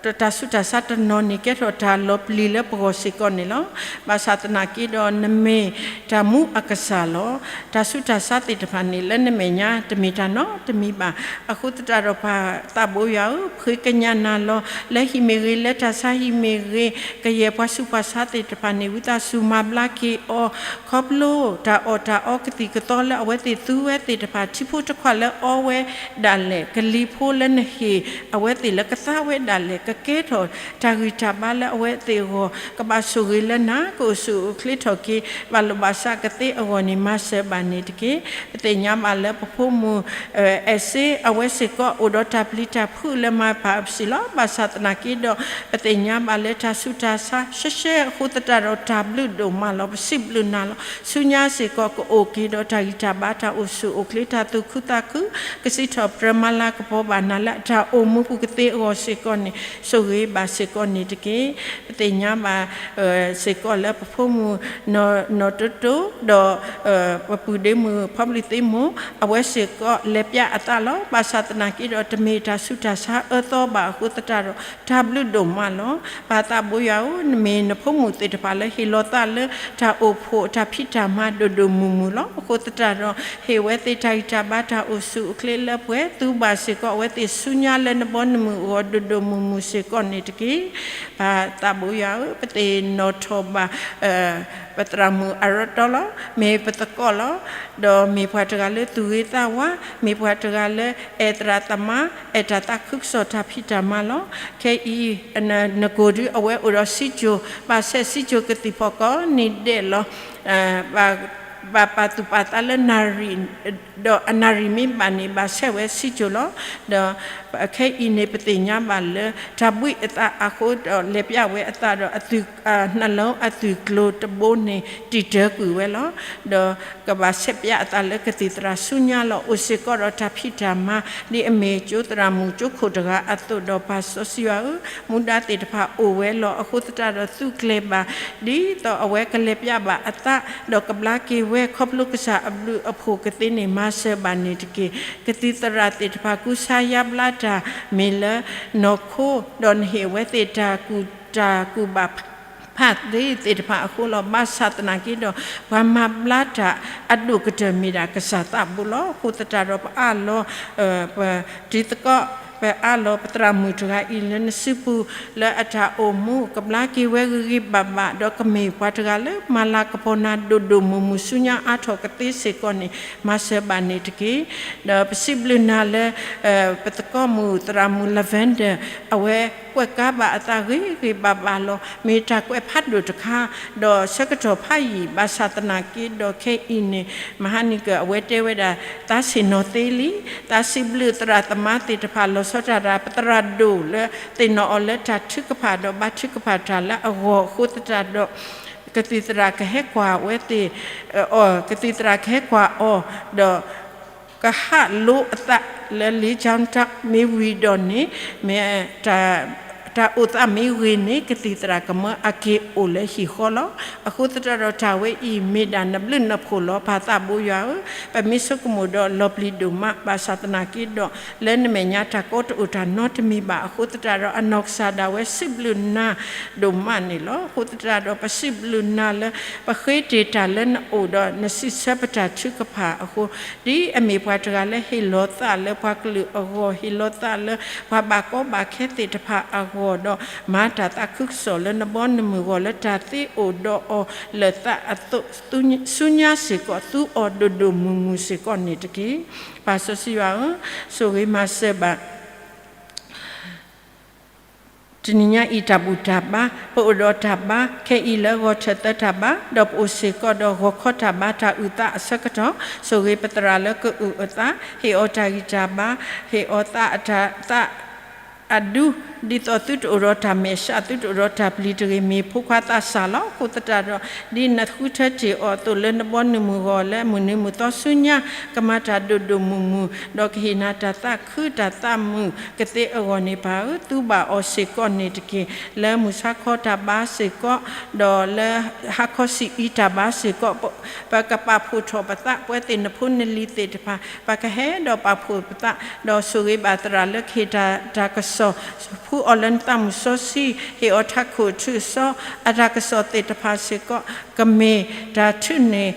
တၢ်ဆူးတၢ်ဆါတနီၤန့ၣ် ကဲထီၣ်တၢ်လီၤပျံၤလၢပဂီၢ်စ့ၢ်ကီးန့ၣ်လီၤ. ဘၣ်ဆၣ်သနာ်က့ဒီး နမ့ၢ်တၢ်မူအကစၢ်လီၤ. တၢ်ဆူးတၢ်ဆါသ့ၣ်တဖၣ်န့ၣ် လၢနမဲာ်ညါတမ့ၢ်တၢ်နီတမံၤဘၣ်. အဃိသတးဒီး ပၢ်သးဘိယွၤဧၢ, ပဃ့ကညးနၤလီၤ. လၢဟံၣ်မ့ၢ်ဂ့ၤ, လၢတၢ်ဆါဟံၣ်မ့ၢ်ဂ့ၤ, ကယဲၢ်ပှၤဆူးပှၤဆါသ့ၣ်တဖၣ်န့ၣ် ဝံသးစူၤမၤဘျါက့ၤအီၤ, ခီဖျိတၢ်အီၣ်တၢ်အီကသံၣ်ကသီလၢအဝဲသ့ၣ်သူဝဲသ့ၣ်တဖၣ်, ထံဖိတခွးလၢအီဝဲဒၣ်လဲာ်, ကလံၤဖိလၢနဟ့ၣ်အဝဲသ့ၣ်လၢကသါဝဲဒၣ်လဲာ်, ကကဲထီၣ်တၢ်ဂံၢ်တၢ်ဘါလၢအဝဲသ့ၣ်အဂီၢ်, ကဘၣ်ဆိၣ်ဂ့ၤလၢနၤ, ကအိၣ်ဆူၣ်အိၣ်ချ့ထီၣ်က့ၤ ဘၣ်လိာ်ဘၣ်စးကသ့အဂီၢ်န့ၣ် မၤစၢၤဘၣ်န့ၣ်တက့ၢ်. ပသ့ၣ်ညါဘၣ်လၢပဖိမုၣ် အဲၣ်စ့ အဝဲစ့ၢ်ကီး အိၣ်ဒီးတၢ်ပျံၤတၢ်ဖုးလၢမၤပၢ်အပစံးလီၤ. ဘၣ်ဆၣ်သနာ်က့ဒီး ပသ့ၣ်ညါဘၣ်လၢတၢ်ဆူးတၢ်ဆါ ရှဲရှဲအဃိသတးဒီး တၢ်ဘျုးဒိၣ်မးလီၤ. ပစံးဘျုးနၤလီၤ. ဆူညါစ့ၢ်ကီး ကအိၣ်က့ၤဒီးတၢ်ဂံၢ်တၢ်ဘါ တၢ်အိၣ်ဆူၣ်အိၣ်ချ့ တၢ်သူၣ်ခုသးခု, ကစံးထီၣ်ပတြၢၤမၤလၤကပီၤဘၣ်နၤလၢအတၢ်အိၣ်မူပူၤကသ့အဂီၢ်စ့ၢ်ကီးန့ၣ် ဆိၣ်ဂ့ၤဘၣ်စ့ၢ်ကီးန့ၣ်တက့ၢ်. ပသ့ၣ်ညါဘၣ်စ့ၢ်ကီးလၢပဖိမုၣ်နီၢ်တိတိ ဒီး ပပုၢ်ဒ့မုၣ်ဖီဘျံးသ့မိၢ် အဝဲစ့ၢ်ကီးလဲၤပျးအသးလီၤ. ဘၣ်ဆၣ်သနာ်က့ဒီး တမ့ၢ်တၢ်ဆူးတၢ်ဆါအၢသီဘၣ်အဃိသတးဒီး တၢ်ဘျုးဒိၣ်မးလီၤ. ပၢ်သးဘိယွၤဧၢ, နမ့ၢ်နဖိမုၣ်သ့ၣ်တဖၣ်လၢဟ့ၣ်လီၤသးလၢ တၢ်အိၣ်ဖှိၣ်တၢ်ဖံးတၢ်မၤဒိၣ်ဒိၣ်မုၢ်မုၢ်လီၤ. အဃိသတးဒီး ဟ့ၣ်ဝဲသ့ၣ်တၢ်ဂံၢ်တၢ်ဘါတၢ်အိၣ်ဆူၣ်အိၣ်ချ့လၢပှဲၤ သူဘၣ်စ့ၢ်ကီးအဝဲသ့ၣ်ဆူညါလၢနဘီနမုၢ်အဂီၢ်ဒိၣ်ဒိၣ်မုၢ်မုၢ်စ့ၢ်ကီးန့ၣ်တက့ၢ်. ပၢ်သးဘိယွၤဧၢ, ပသ့ၣ်နီၣ်ထီၣ်ဘၣ် ပသရၣ်မုၣ်အရတီလီၤ. မ့ၢ်ပသကိးလီၤ. ဒီးမ့ၢ်ပှၤတဂၤလၢသူၣ်ဂ့ၤသးဝါ, မ့ၢ်ပှၤတဂၤလၢအဲၣ်သရၣ်သမါ, အဲၣ်တၢ်သးခုကစီၣ်တၢ်ဖံးတၢ်မၤလီၤ. ခဲအံၤ နကိၢ်ဒုအဝဲအိၣ်ဒီးစံကၠိၣ်, ဘၣ်ဆဲးစံကၠိၣ်ကသံၣ်ဖီၣ်ကိးနံၤဒဲးလီၤ. ဘၣ်ပာ်သူၣ်ပာ်သးလၢနၣ်ရံၣ်, ဒီးအနၣ်ရံၣ်မ့ၢ်ဘၣ်န့ၣ် ဘၣ်ဆဲးဝဲစံကၠိၣ်လီၤ. ဒီးခဲအံၤန့ၣ် ပသ့ၣ်ညါဘၣ်လၢ တၢ်ဘှံးအသးအဃိဒီး လဲၤပျးဝဲအသးဒီး အသုး နှလုံးအသွံၣ်ကျိၤတဘိန့ၣ် တံာ်တၢကွံာ်ဝဲလီၤ. ဒီးကဘၣ်ဆဲးပျးအသးလၢကသံၣ်သရၣ်ဆူညါလီၤ. အိၣ်စ့ၢ်ကီးဒီးတၢ်ဖံးတၢ်မၤ ဒ်အမ့ၢ်ကၠိသရၣ်မုၣ်ကၠိခိၣ်တဂၤအသိးဒီး ပၢ်စီဆှံယွၤဧၢ, မူဒါသ့ၣ်တဖၣ်အိၣ်ဝဲလီၤ. အဃိသတးဒီး သုးကျဲၤဘၣ် ဒ်သိးအဝဲကလဲၤပျးဘၣ်အသး ဒီးကဘျါက့ၤဝဲ ခီဖျိကစၢ်အဘျုးအဖှိၣ်ကသ့န့ၣ် မၤစၢၤဘၣ်န့ၣ်တက့ၢ်. ကသံၣ်သရၣ်သ့ၣ်တဖၣ် ကူစါယါဘျါတၢ် မ့ၢ်လၢနီၢ်ခိ ဒီးနဟ့ၣ်အဝဲသ့ၣ်တၢ်ကူၣ် တၢ်ကူၣ်ဘၣ်ဖးသ့သ့ၣ်တဖၣ်အဃိလီၤ. ဘၣ်ဆၣ်သနာ်က့ဒီး ပှၤမၤဘျါတၢ်အဒိၣ်ကတၢၢ်မ့ၢ်ဒၣ်ကစၢ်သးဘိလီၤ. အဃိသတးဒီး ပအးလီၤ ပတံၤသကိး, ပအးလီၤပသရၣ်မုၣ်တဂၤအံၤလၢနစုပူၤ လၢအတၢ်အိၣ်မူ ကဘျါက့ၤဝဲဂ့ၤဂ့ၤဘၣ်ဘၣ် ဒီးကမ့ၢ်ပှၤတဂၤလၢမၤလၤကပီၤနၤဒိၣ်ဒိၣ်မုၢ်မုၢ် ဆူညါအါထီၣ်ကသ့စ့ၢ်ကီးန့ၣ် မၤစၢၤဘၣ်န့ၣ်တက့ၢ်. ဒီးပစံးဘျုးနၤလၢ ပသကိးမုၣ်သရၣ်မုၣ် Lavender အဝဲကွဲးကါဘၣ်အသးဂ့ၤဂ့ၤဘၣ်ဘၣ်လီၤ. မ့ၢ်တၢ်ကွဲးဖးဒိၣ်တခါ ဒီးဆၢကတီၢ်ဖးယံာ် ဘၣ်ဆၣ်သနာ်က့ဒီး ခဲအံၤန့ၣ် မဟါနံၤကၢၢ် အဝဲတဲဝဲဒၣ် သးဆ့ၣ်နီၤသ့လံ. သးစံးဘျုးသရၣ်သမါသ့ၣ်တဖၣ် လီၤဆီဒၣ်တၢ် ပသရၣ်ဒိၣ်လၢသ့ၣ်နီၣ်အီၤလၢတၢ်ထုကဖၣ် ဒီးဘါထုကဖၣ်တၢ်လၢအဂီၢ်အဃိသတးဒီး ကသံၣ်သရၣ်ကဟဲကွၢ်ဝဲသ့ၣ် အီၤ, ကသံၣ်သရၣ်ကဟဲကွၢ်အီၤ, ဒီးကဟးလိအသးလၢ လ့ကၠီတၢ် မ့ၢ်ဝံၤဒီးန့ၣ် မ့ၢ် တၢ်အိၣ်သးမ့ၢ်ဂ့ၤန့ၣ် ကသံၣ်သရၣ်ကမၢအက့ၤအိၣ်လၢဟံၣ်ဃီလီၤ. အဃိသတးဒီး တၢ်ဝဲအံၤမ့ၢ်ဒၣ်နဘျုးနဖှိၣ်လီၤ. ပၢ်သးဘိယွၤဧၢ, ပမ့ၢ်ဆိကမိၣ်ဒီးလီၤပျံၤဒိၣ်မး ဘၣ်ဆၣ်သနာ်က့ဒီး လၢနမဲာ်ညါတၢ်ကီတအိၣ်တၢ်နီတမံၤဘၣ်. အဃိသတးဒီး အနီၢ်ကစၢ်ဒၣ်ဝဲစံးဘျုးနၤဒိၣ်မးန့ၣ်လီၤ. အဃိသတးဒီး ပစံးဘျုးနၤလၢ ပဃ့တ့ၢ်တၢ်လၢနအိၣ်ဒီး နစံးဆၢပတၢ်ထုကဖၣ်အဃိ ဒ်အမ့ၢ်ပှၤတဂၤလၢဟ့ၣ်လီၤသးလၢပှၤကလုာ်အဂီၢ်, ဟ့ၣ်လီၤသးလၢပှၤဘၣ်ကီဘၣ်ခဲသ့ၣ်တဖၣ်အဂီၢ်ဒီး မၤတၢ်သးခုကစီၣ်လၢနဘီနမုၢ်အဂီၢ် လၢတၢ်သ့အိၣ်ဒီးအီၤလၢသးအသိး ဆူညါစ့ၢ်ကီး သူအီၤဒိၣ်ဒိၣ်မုၢ်မုၢ်စ့ၢ်ကီးန့ၣ်တက့ၢ်. ပၢ်စီဆှံယွၤဧၢ, ဆိၣ်ဂ့ၤမၤစၢၤဘၣ် တနံၤညါအံၤတၢ်ဘူၣ်တၢ်ဘါ, ပအိၣ်ဒီးတၢ်ဘါ ခဲအံၤလၢဂီၤထၢၣ်သၢတၢ်ဘါ, ဒီးပအိၣ်စ့ၢ်ကီးဒီးဂီၤခီတၢ်ဘါ တၢ်အုၣ်သးအဆၢကတီၢ်, ဆိၣ်ဂ့ၤပသရၣ်လၢကအုၣ်အသး, ဟ့ၣ်အီၤတၢ်ဂံၢ်တၢ်ဘါ, ဟ့ၣ်အီၤသးအတၢ်သး အဒူ, ဒ်သိးသုတအိၣ်ဒီးတၢ်မဲာ်ဆှး သုတအိၣ်ဒီးတၢ်ပျံၤတဂ့ၤ, မ့ၢ်ဖိခွါသးစၢ်လီၤ. အဃိသတးဒီး ဒ်နဃုထၢတ့ၢ်အီၤအသိး လၢနဘီနမုၢ်ဂီၢ်လၢမုၢ်နံၤမုၢ်သီဆူညါ ကမၤတၢ်ဒိၣ်ဒိၣ်မုၢ်မုၢ် ဒီးကဟ့ၣ်နၤတၢ်သးခုတၢ်သးမုာ်ကသ့အဂီၢ်န့ၣ် ပၢ်ဧၢ, သူဘၣ်အီၤစ့ၢ်ကီးန့ၣ်တက့ၢ်. လၢမုၢ်ဆါခီတၢ်ဘါစ့ၢ်ကီး, ဒီးလၢဟါခီဆံးအံၤတၢ်ဘါစ့ၢ်ကီး, ပကပာ်ဖှိၣ်ထီၣ်ပသး ပဝဲသ့ၣ်နဖိနလံၤသ့ၣ်တဖၣ် ပကဟဲဒီးပာ်ဖှိၣ်ပသး, ဒီးဆိၣ်ဂ့ၤဘၣ်သရၣ်လၢကဟ့ၣ်တၢ်ကစီၣ် ဖှူအီၤလၢနသးမုၢ်စီဆှံ, ဟ့ၣ်အီၤထးခိၣ်ထုးစီ အတၢ်ကစီၣ်သ့ၣ်တဖၣ်စ့ၢ်ကီး ကမ့ၢ်တၢ်ထုးန့ၢ်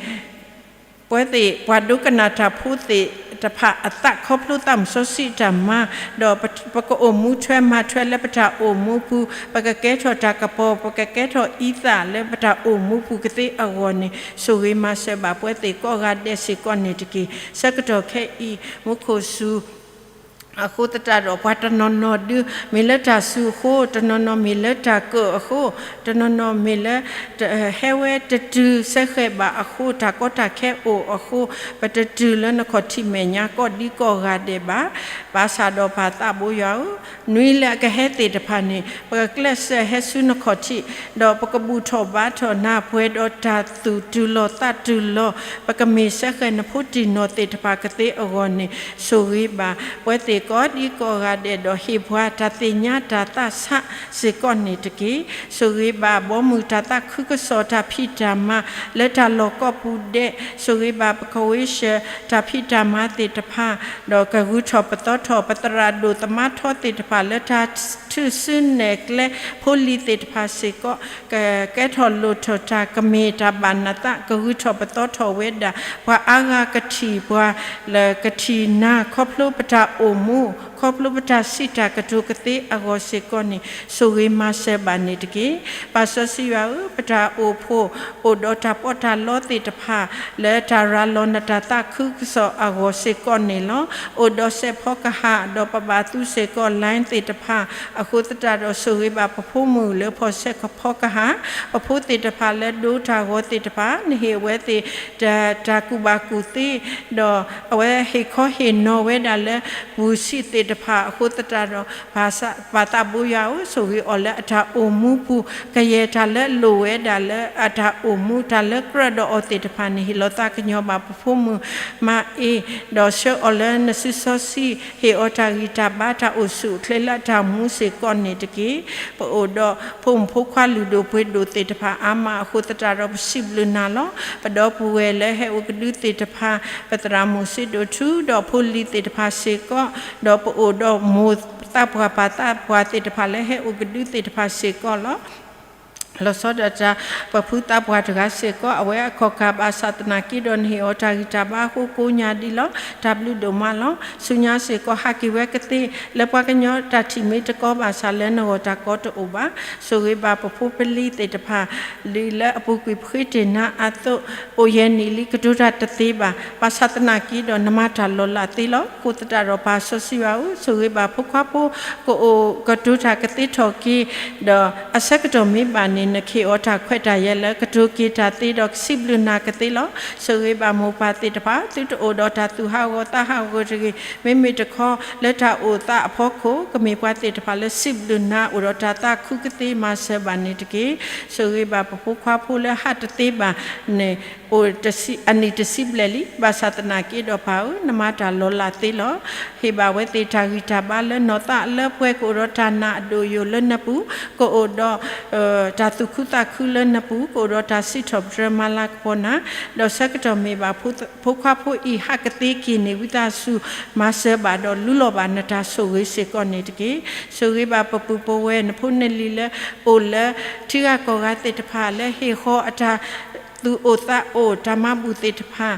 ပဝဲသ့ၣ် ပှၤဒိကနၣ်တၢ်ဖိသ့ၣ်တဖၣ်အသး ခီဖျိသးမုၢ်စီဆှံအတၢ်မၤ, ဒီးပကအိၣ်မူထွဲမၤထွဲလၢပတၢ်အိၣ်မူပူၤ, ပကကဲထီၣ်တၢ်ကပီၤ, ပကကဲထီၣ်အံသၣ်လၢပတၢ်အိၣ်မူပူၤကသ့အဂီၢ်န့ၣ် ဆိၣ်ဂ့ၤမၤစၢၤဘၣ်ပဝဲသ့ၣ်ကိးဂၤဒဲးစ့ၢ်ကီးန့ၣ်တက့ၢ်. ဆၢကတီၢ်ခဲအံၤ မူခိၣ်စူၤ အဃိသတးဒီး ပှၤတနီၤနီၤဒု မ့ၢ်လၢတၢ်စူၤအဃိ, တနီၤနီၤမ့ၢ်လၢတၢ်ကၢၣ်အဃိ, တနီၤနီၤမ့ၢ်လၢ ဟဲဝဲတတုၤစဲဃဲးဘၣ်အဃိ, တၢ်ကီတၢ်ခဲအိၣ်အဃိ, ပတတုၤလၢနခီၣ်ထံးမဲာ်ညါကိးဒံကိးဂၤဒဲးဘၣ်. ဘၣ်ဆၣ်ဒီးပၢ်သးဘိယွၤဧၢ, နွံလၢအကဟဲသ့ၣ်တဖၣ်န့ၣ် ပကကျဲးစၢးဟဲဆူနခီၣ်ထံး, ဒီးပကဘူၣ်ထီၣ်ဘါထီၣ်နၤပှဲၤဒီးတၢ်သူၣ်တုၤလီၤသးတုၤလီၤ, ပကမ့ၢ်စဲဃဲးနဖိတံၢ်နီၢ်သ့ၣ်တဖၣ်ကသ့အဂီၢ်န့ၣ် ဆိၣ်ဂ့ၤဘၣ်ပဝဲသ့ၣ် ကိးဒံကိးဂၤဒဲးဒီးဟ့ၣ်ပှၤတၢ်သ့ၣ်ညါတၢ်သးဆးစ့ၢ်ကီးန့ၣ်တက့ၢ်. ဆိၣ်ဂ့ၤဘၣ်ဘီမုၢ်တၢ်သးခုကစီၣ်တၢ်ဖံးတၢ်မၤ လၢတၢ်လီၢ်ကိးပူၤဒဲး, ဆိၣ်ဂ့ၤဘၣ်ပကဝ့ၢ်ရှၢၣ်တၢ်ဖံးတၢ်မၤသ့ၣ်တဖၣ်, ဒီးကဂုၤထီၣ်ပသီထီၣ် ပသရၣ်ဒိၣ်သမါထီသ့ၣ်တဖၣ် လၢတၢ်ထုးစုနဲၣ်ကျဲဖိလံၤသ့ၣ်တဖၣ်စ့ၢ်ကီး ကကဲထီၣ်လိၣ်ထီၣ်တၢ်ကမ့ၢ်တၢ်ဘၣ်နသး ကဂုၤထီၣ်ပသီထီၣ်ဝဲဒၣ် ပှၤအါဂၤကထံၣ်ပှၤလၢကထံၣ်နၤ ခီဖျိပတၢ်အိၣ်မူ, ခီဖျိပတၢ်စံးတၢ်ကတိၤကသ့အဂီၢ်စ့ၢ်ကီးန့ၣ် ဆိၣ်ဂ့ၤမၤစၢၤဘၣ်န့ၣ်တက့ၢ်. ပၢ်စီဆှံယွၤဧၢ, ပတၢ်အိၣ်ဖှိၣ် အိၣ်ဒီးတၢ်ပီးတၢ်လီသ့ၣ်တဖၣ် လၢတၢ်ရၤလီၤနတၢ်သးခုကစီၣ်အဂီၢ်စ့ၢ်ကီးန့ၣ်လီၤ. အိၣ်ဒီးစဲးဖီကဟၣ် ဒီးပဘၣ်သူစ့ၢ်ကီး line သ့ၣ်တဖၣ် အဃိသတးဒီးဆိၣ်ဂ့ၤဘၣ်ပဖိမုၣ်လၢဖီၣ်စဲးဖီကဟၣ်, ပဖိသ့ၣ်တဖၣ်လၢဒိတၢ်ဂီၤသ့ၣ်တဖၣ် နဟ့ၣ်အဝဲသ့ၣ် တၢ်ကူၣ်ဘၣ်ကူၣ်သ့, ဒီးအဝဲဟ့ၣ်ခီဟ့ၣ်နီၤဝဲဒၣ်လၢ ပူၤဆံးသ့ၣ်တဖၣ်အဃိသတးဒီး ပၢ်သးဘိယွၤဧၢ, ဆိၣ်ဂ့ၤအီၤလၢအတၢ်အိၣ်မူပူၤ ကယဲၢ်တၢ်လၢအလိၣ်ဝဲဒၣ်လၢအတၢ်အိၣ်မူ တၢ်လၢကြၢးဒီးအီၤသ့ၣ်တဖၣ်န့ၣ် ဟ့ၣ်လီၤသးကညီၤဘၣ်ပဖိမုၣ်မါအ့, ဒီးဆှၢအီၤလၢနစုစီဆှံ ဟ့ၣ်အီၤတၢ်ဂံၢ်တၢ်ဘါ တၢ်အိၣ်ဆူၣ်အိၣ်ချ့လၢအတၢ်အိၣ်မူစ့ၢ်ကီးန့ၣ်တက့ၢ်. ပအိၣ်ဒီးဖိမုၣ်ဖိခွါလုၢ်ဒိၣ်ပှ့ၤဒိၣ်သ့ၣ်တဖၣ်အါမးအဃိသတးဒီး ပစံးဘျုးနၤလီၤ. ပဒီပုၢ်ဝဲၢ်လၢဟဲအိၣ်ကဒုသ့ၣ်တဖၣ် ပသရၣ်မုၣ်စ့ဒိၣ်ထူ ဒီးဖိလံၤသ့ၣ်တဖၣ်စ့ၢ်ကီး, ဒီးပအိၣ်ဒီးမိၢ်သးပှၢ်ပၢ်သးပှၢ်သ့ၣ်တဖၣ်လၢဟဲအိၣ်ကဒုသ့ၣ်တဖၣ်စ့ၢ်ကီးလီၤ. လီၤဆီဒၣ်တၢ် ပဖုသးပှၢ်တဂၤစ့ၢ်ကီး အဝဲအခီၣ်ကၢ်ဘၣ်ဆၣ်သနာ်က့ဒီး နဟ့ၣ်အီၤတၢ်ဂံၢ်တၢ်ဘါအဃိကိးညါဒ်လီၤ. တၢ်ဘျုးဒိၣ်မးလီၤ. ဆူညါစ့ၢ်ကီး ဟးက့ၤဝဲကသ့ လၢပှၤကညီတၢ်ထံၣ်မ့ၢ်တကီဘၣ်ဆၣ်လၢနဂီၢ်တၢ်ကီတအိၣ်ဘၣ်. ဆိၣ်ဂ့ၤဘၣ်ပဖိပလံၤသ့ၣ်တဖၣ် ဒ်လၢအပူၤကွံာ်ပဃ့တ့ၢ်နၤအသိး အိၣ်ယဲၢ်နံၣ်လံကတိၤတၢ်တသ့ဘၣ်. ဘၣ်ဆၣ်သနာ်က့ဒီး နမၤတၢ်လီၤလးသ့လီၤ. အဃိသတးဒီးပၢ်စီဆှံယွၤဧၢ, ဆိၣ်ဂ့ၤဘၣ်ဖိခွါဖိ ကအိၣ်ကတိၤတၢ်ကသ့ထီၣ်က့ၤ ဒီးအဆၢကတီၢ်မ့ၢ်ဘၣ်န့ၣ် နကဟ့ၣ်အီၤတၢ်ခွဲးတၢ်ယာ်လၢကတိၤက့ၤတၢ်သ့ဒီးကစံးဘျုးနၤကသ့လီၤ. ဆိၣ်ဂ့ၤဘၣ်မိၢ်ပၢ်သ့ၣ်တဖၣ် သုတအိၣ်ဒီးတၢ်သူၣ်ဟးဂီၤသးဟးဂီၤတဂ့ၤ, မ့မ့ၢ်တခီလၢတၢ်အိၣ်သးအဖီခိၣ် ကမ့ၢ်ပှၤသ့ၣ်တဖၣ်လၢစံးဘျုးနၤ အိၣ်ဒီးတၢ်သးခုကသ့ မၤစၢၤဘၣ်န့ၣ်တက့ၢ်. ဆိၣ်ဂ့ၤဘၣ်ပဖိခွါဖိလၢဟးတသ့ဘၣ်န့ၣ် အိၣ်တဆံ အနံၣ်တဆံဘျဲၣ်လံ. ဘၣ်ဆၣ်သနာ်က့ဒီးပၢ်ဧၢ, နမၤတၢ်လီၤလးသ့လီၤ. ဟ့ၣ်ဘၣ်ဝဲသ့ၣ်တၢ်ဂံၢ်တၢ်ဘါလၢနီၢ်သးလၢပှဲၤ ကအိၣ်ဒီးတၢ်နာ်အဒိၣ်ယိာ်လၢနပူၤ, ကအိၣ်ဒီး တၢ်သူၣ်ခုသးခုလၢနပူၤ, ကအိၣ်ဒီးတၢ်စံးထီၣ်ပတြၢၤမၤလၤကပီၤနၤ, ဒီးဆၢကတီၢ်မ့ၢ်ဘၣ် ဖိခွါဖိအံၤဟးကသ့က့ၤန့ၣ် ဝံသးစူၤ မၤစၢၤဘၣ်ဒီးလူလီၤဘၣ်နတၢ်ဆိၣ်ဂ့ၤစ့ၢ်ကီးန့ၣ်တက့ၢ်. ဆိၣ်ဂ့ၤဘၣ်ပပုၢ်ပဝဲၢ်နဖိနလံၤလၢ အိၣ်လၢထံဂၤကီၢ်ဂၤသ့ၣ်တဖၣ်လၢဟ့ၣ်ဃီအတၢ်သူၣ်အိၣ်သးအိၣ် တၢ်မၤဘူၣ်သ့ၣ်တဖၣ်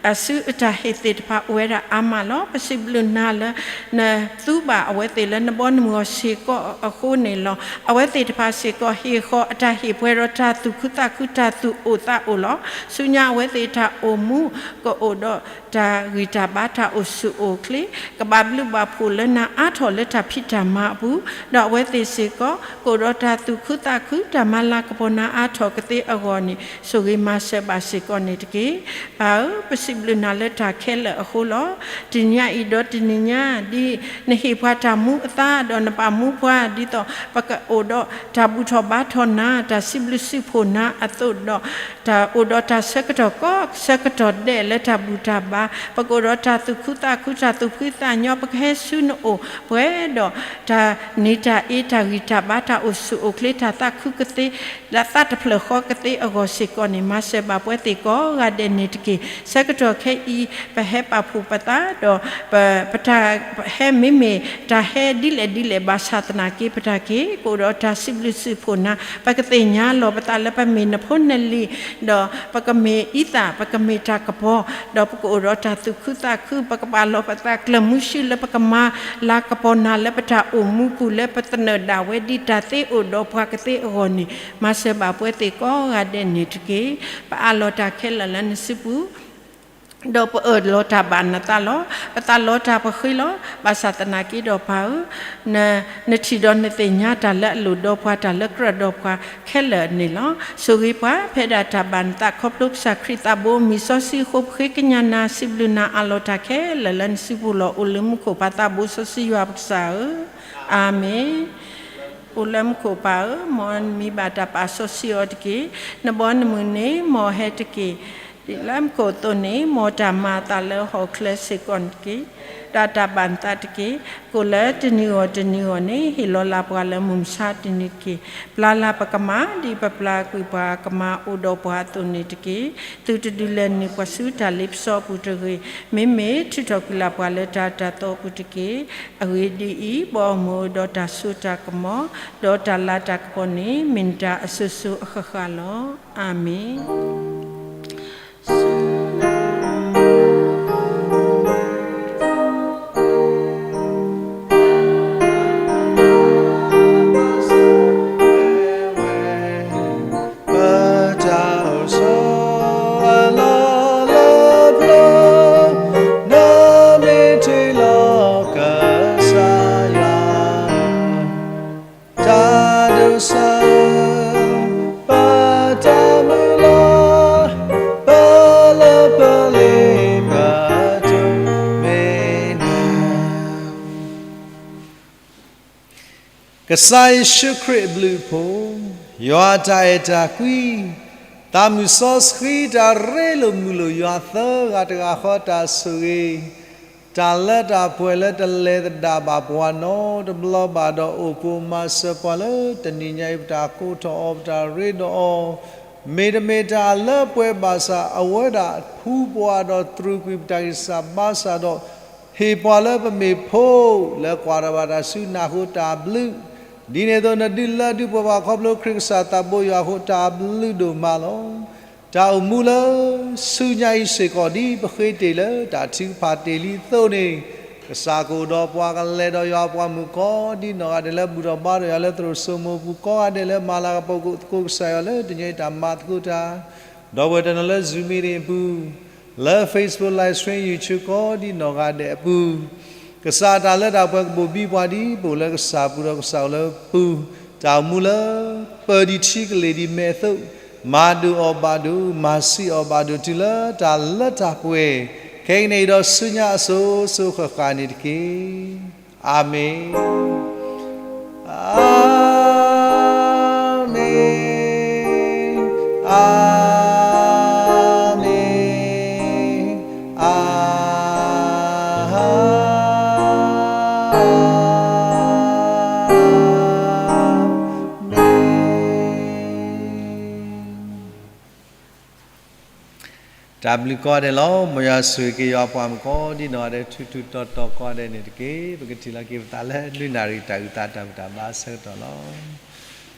အစုအတၢ်ဟ့ၣ်သ့ၣ်တဖၣ်အိၣ်ဝဲဒၣ်အါမးလီၤ. ပစံးဘျုးနၤလၢ နသူဘၣ်အဝဲသ့ၣ်လၢနဘီနမုၢ်အီၤစ့ၢ်ကီးအဃိန့ၣ်လီၤ. အဝဲသ့ၣ်တဖၣ်စ့ၢ်ကီး ဟ့ၣ်ဃီအတၢ်ဟ့ၣ်ပှဲၤဒီးတၢ်သူၣ်ခုသးခု တၢ်သူၣ်အိၣ်သးအိၣ်လီၤ. ဆူညါအဝဲသ့ၣ်တၢ်အိၣ်မူ ကအိၣ်ဒီးတၢ်ဂံၢ်တၢ်ဘါ တၢ်အိၣ်ဆူၣ်အိၣ်ချ့ ကဘၣ်ဘျုးဘၣ်ဖှိၣ်လၢနၤအါထီၣ်လၢတၢ်ဖံးတၢ်မၤအပူၤ, ဒီးအဝဲသ့ၣ်စ့ၢ်ကီး ကအိၣ်ဒီးတၢ်သူၣ်ခုသးခု တၢ်မၤလၤကပီၤနၤအါထီၣ်ကသ့အဂီၢ်န့ၣ် ဆိၣ်ဂ့ၤမၤစၢၤဘၣ်စ့ၢ်ကီးန့ၣ်တက့ၢ်. ပၢ်ဧၢ, ပစံးဘျုးနၤလၢတၢ်ခဲလၢာ်အဃိလီၤ. တနံၤညါအံၤဒီးတနံၤညါ ဒ်နဟ့ၣ်ပှၤတၢ်မူအသး ဒီးနပာ်မူပှၤ ဒ်သိးပကအိၣ်ဒီးတၢ်ဘူၣ်ထီၣ်ဘါထီၣ်နၤ တၢ်စံးဘျုးစံးဖှိၣ်နၤအသိးဒီး တၢ်အိၣ်ဒီးတၢ်ဆၢကတီၢ်ကိးဆၢကတီၢ်ဒဲးလၢတၢ်ဘူၣ်တၢ်ဘါ, ပကအိၣ်ဒီးတၢ်သူၣ်ခုသးခု တၢ်သူၣ်ဖှံသးညီ, ပကဟဲဆူနအိၣ်ပှဲၤဒီး တၢ်နံၤတၢ်အ့ တၢ်ဂံၢ်တၢ်ဘါ တၢ်အိၣ်ဆူၣ်အိၣ်ချ့ တၢ်သးခုကသ့ လၢသးတဖျၢၣ်ဃီကသ့အဂီၢ်စ့ၢ်ကီးန့ၣ် မၤစၢၤဘၣ်ပဝဲသ့ၣ်ကိးဂၤဒဲးန့ၣ်တက့ၢ်. ဆၢကတီၢ်ခဲအံၤ ပဟဲပာ်ဖှိၣ်ပသးဒီး ပ ပတၢ်ဟဲမ့မ့ၢ်တၢ်ဟဲဒ်လဲၣ်ဒ်လဲၣ်ဘၣ်ဆၣ်သနာ်က့ ပတၢ်က့ၤကအိၣ်ဒီးတၢ်စံးဘျုးစံးဖှိၣ်နၤ, ပကသ့ၣ်ညါလီၤပသးလၢပမ့ၢ်နဖိနလံၤ ဒီးပကမ့ၢ်အံသၣ် ပကမ့ၢ်တၢ်ကပီၤ, ဒီးပကအိၣ်ဒီးတၢ်သူၣ်ခုသးခု, ပကပာ်လီၤပသးကျၢၤမုဆူလၢပကမၤလၤကပီၤနၤလၢပတၢ်အိၣ်မူပူၤ လၢပသနၢၣ်ဒၣ်ဝဲဒ်တၢ်သ့အိၣ်ဒီးပှၤကသ့အဂီၢ်န့ၣ် မၤစၢၤဘၣ်ပဝဲသ့ၣ်ကိးဂၤဒဲးန့ၣ်တက့ၢ်. ပအးလီၤတၢ်ခဲလၢာ်လၢနစုပူၤ ဒီးပအၢၣ်လီၤတၢ်ဘၣ်နသးလီၤ. ပသးလီတၢ်ပဃ့လီၤ. ဘၣ်ဆၣ်သနာ်က့ဒီးပၢ်ဧၢ, နထံၣ်ဒီးနသ့ၣ်ညါတၢ်လၢအလိၣ်ဒီးပှၤ တၢ်လၢကြၢးဒီးပှၤခဲလၢာ်န့ၣ်လီၤ. ဆိၣ်ဂ့ၤပှၤ ဖဲဒၣ်တၢ်ဘၣ်နသး ခီဖျိကစၢ်ခရံာ်သးဘိမံၤစီဆှံအဃိ ပဃ့ကညးနၤ စံးဘျုးနၤအးလီၤတၢ်ခဲလၢာ်လၢနစုပူၤလီၤ. အိၣ်လၢမူခိၣ်ပၢ်သးဘိစီဆှံယွၤပကစၢ်ဧၢ, အၤမ့ၣ်. အိၣ်လၢမူခိၣ်ပၢ်ဧၢ, မ်နမံဘၣ်တၢ်ပာ်စီဆှံအီၤတက့ၢ်. နဘီနမုၢ်န့ၣ် မ်အဟဲတက့ၢ်. ဒ်လၢမူခိၣ်အသိးန့ၣ် မ်တၢ်မၤအသးလၢဟီၣ်ခိၣ်ချၢစ့ၢ်ကီးန့ၣ်တက့ၢ်. တၢ်တၢ်ဘၣ်နသးတက့ၢ်. ကိးလၢတနံၤဂီၢ်တနံၤဂီၢ်န့ၣ် ဟ့ၣ်လီၤလၢ်ပှၤလၢမုၢ်မဆါတနံၤတက့ၢ်. ပျၢ်လၢ်ပကမၤ ဒ်ပပျၢ်ကွံာ်ပှၤကမၤအိၣ်ဒီးပှၤအသိးန့ၣ်တက့ၢ်. သုတဒုးလဲၤနုာ်ပှၤဆူတၢ်လ့ပစီအပူၤတဂ့ၤ. မ့မ့ၢ်ထုးထီၣ်ကွံာ်လၢ်ပှၤလၢတၢ်အၢတၢ်သီအပူၤတက့ၢ်. အဂ့ၢ်ဒ်အံၤ, ပအိၣ်မူအိၣ်ဒီးတၢ်စိတၢ်ကမီၤ, ဒီးတၢ်လၤတၢ်ကပီၤန့ၣ် မ့ၢ်နတၢ်အစိၤစိၤအဃၣ်ဃၣ်လီၤ. အၤမ့ၣ်. ပတၢ်အိၣ်ဆိးအလီၢ်လၢပျၢၤ, နမ့ၢ်တ့ၢ်လီၤကစၢ်ယွၤ တၢ်ဒိးစၢ်, ပတၢ်မုၢ်လၢ်, ပလၢပလ့ၤပတုၤမ့ၢ်နၤ. ကစၢ်ယ့ၣ်ၡူးခရံာ်အဘျုးအဖှိၣ်, ယွၤအတၢ်အဲၣ်တၢ်ကွံ, သးမုၢ်စီဆှံတၢ်ရ့လိာ်မုာ်လိာ်ယွၤသၢဂၤတဂၤဃီတၢ်ဆိၣ်ဂ့ၤ, တၢ်လၢတၢ်ပှဲၤလၢတလဲၤသဒၣ်ဘၣ်ပှၤနီတဘျီဘၣ်ဒီး အိၣ်ဖှိၣ်မၤစၢၤပှၤလၢတနံၤညါအံၤ ပတၢ်ကိးထီၣ်အီၤ ပတၢ်ရ့ဒီးအီၤ, မ့တမ့ၢ်တၢ်လၢပှဲၤဘၣ်ဆၣ် အဝဲဒၣ်ဖှူပှၤဒီးတြူာ်ကွံာ်ပတၢ်ဂံၢ်စၢ်ဘါစၢ်ဒီး ဟ့ၣ်ပှၤလၢပမ့ၢ်ဖိလၢကွၢ်တၢ်ဘၣ်တၢ်ဆူနၤအဃိတၢ်ဘျုး, ဒ်န့ၣ်အသိး နဒုးလၢဒုးပှဲၤဘၣ်ခီဖျိခရံာ်ကစၢ်သးဘိယွၤအဃိတၢ်ဘျုးဒိၣ်မးလီၤ. တၢ်အိၣ်မူလၢဆူညါအံၤစ့ၢ်ကီး ဒ်ပဃ့တ့ၢ်လၢတၢ်ထုကဖၣ်တ့ၢ်လံအသိးန့ၣ်, ကစၢ်ကအိၣ်ဒီးပှၤကလဲၤဒီးယွၤအပှၤမုၣ်ကိးဒ်နီၢ်ဂၤဒဲးလၢဘူၣ်ထီၣ်ဘါထီၣ်ယွၤ လၢသရိာ်စိမိၤပူၤကိးဂၤဒဲးလၢမၤလၤကပီၤသကိးကစၢ်ယွၤလၢတနံၤအံၤတၢ်မၤသကိးတၢ်, ဒီပုၢ်ဝဲၢ်တနီၤလၢ Zoom meeting အပူၤ လၢ Facebook live stream YouTube ကိးဒ်နီၢ်ဂၤဒဲးအပူၤ, ကစၢ်တၢ်လၢတၢ်ပှဲၤကဘိၣ်ဘံပှၤဒ်ပအိၣ်လၢကစၢ်ပူၤဒီးကစၢ်အိၣ်လၢပူၤ, တၢ်အိၣ်မူလၢပၢၤဒံးထံကလ့ၢ်ဒံးမဲာ်အသိး, မၤဒိၣ်အီၤဘၣ်ဒိၣ်, မၤဆံးအီၤဘၣ်ဒိၣ်တုၤလၢတၢ်လၢတၢ်ပှဲၤ, ခဲကနံၣ်အံၤဒီးဆူညါအစိၤစိၤဃၣ်ဃၣ်န့ၣ်တက့ၢ်. အၤမ့ၣ်. အၤမ့ၣ်, အၤမ့ၣ်, အၤမ့ၣ်. တၢ်ဘျုးကိးဂၤဒဲးလီၤ. မ်ယွၤဆိၣ်ဂ့ၤက့ၤယွၤပှၤမုၣ်ကိးဒ်နီၢ်ဂၤဒဲး ထူးထူးတီၤတီၤကိးဂၤဒဲးန့ၣ်တက့ၢ်. ပကထံၣ်လီၤက့ၤပသးလၢ လုၢ်နၣ်ရံၣ် တၢ်အုၣ်သးတၢ်ဘူၣ်တၢ်ဘါအဆၢကတီၢ်လီၤ.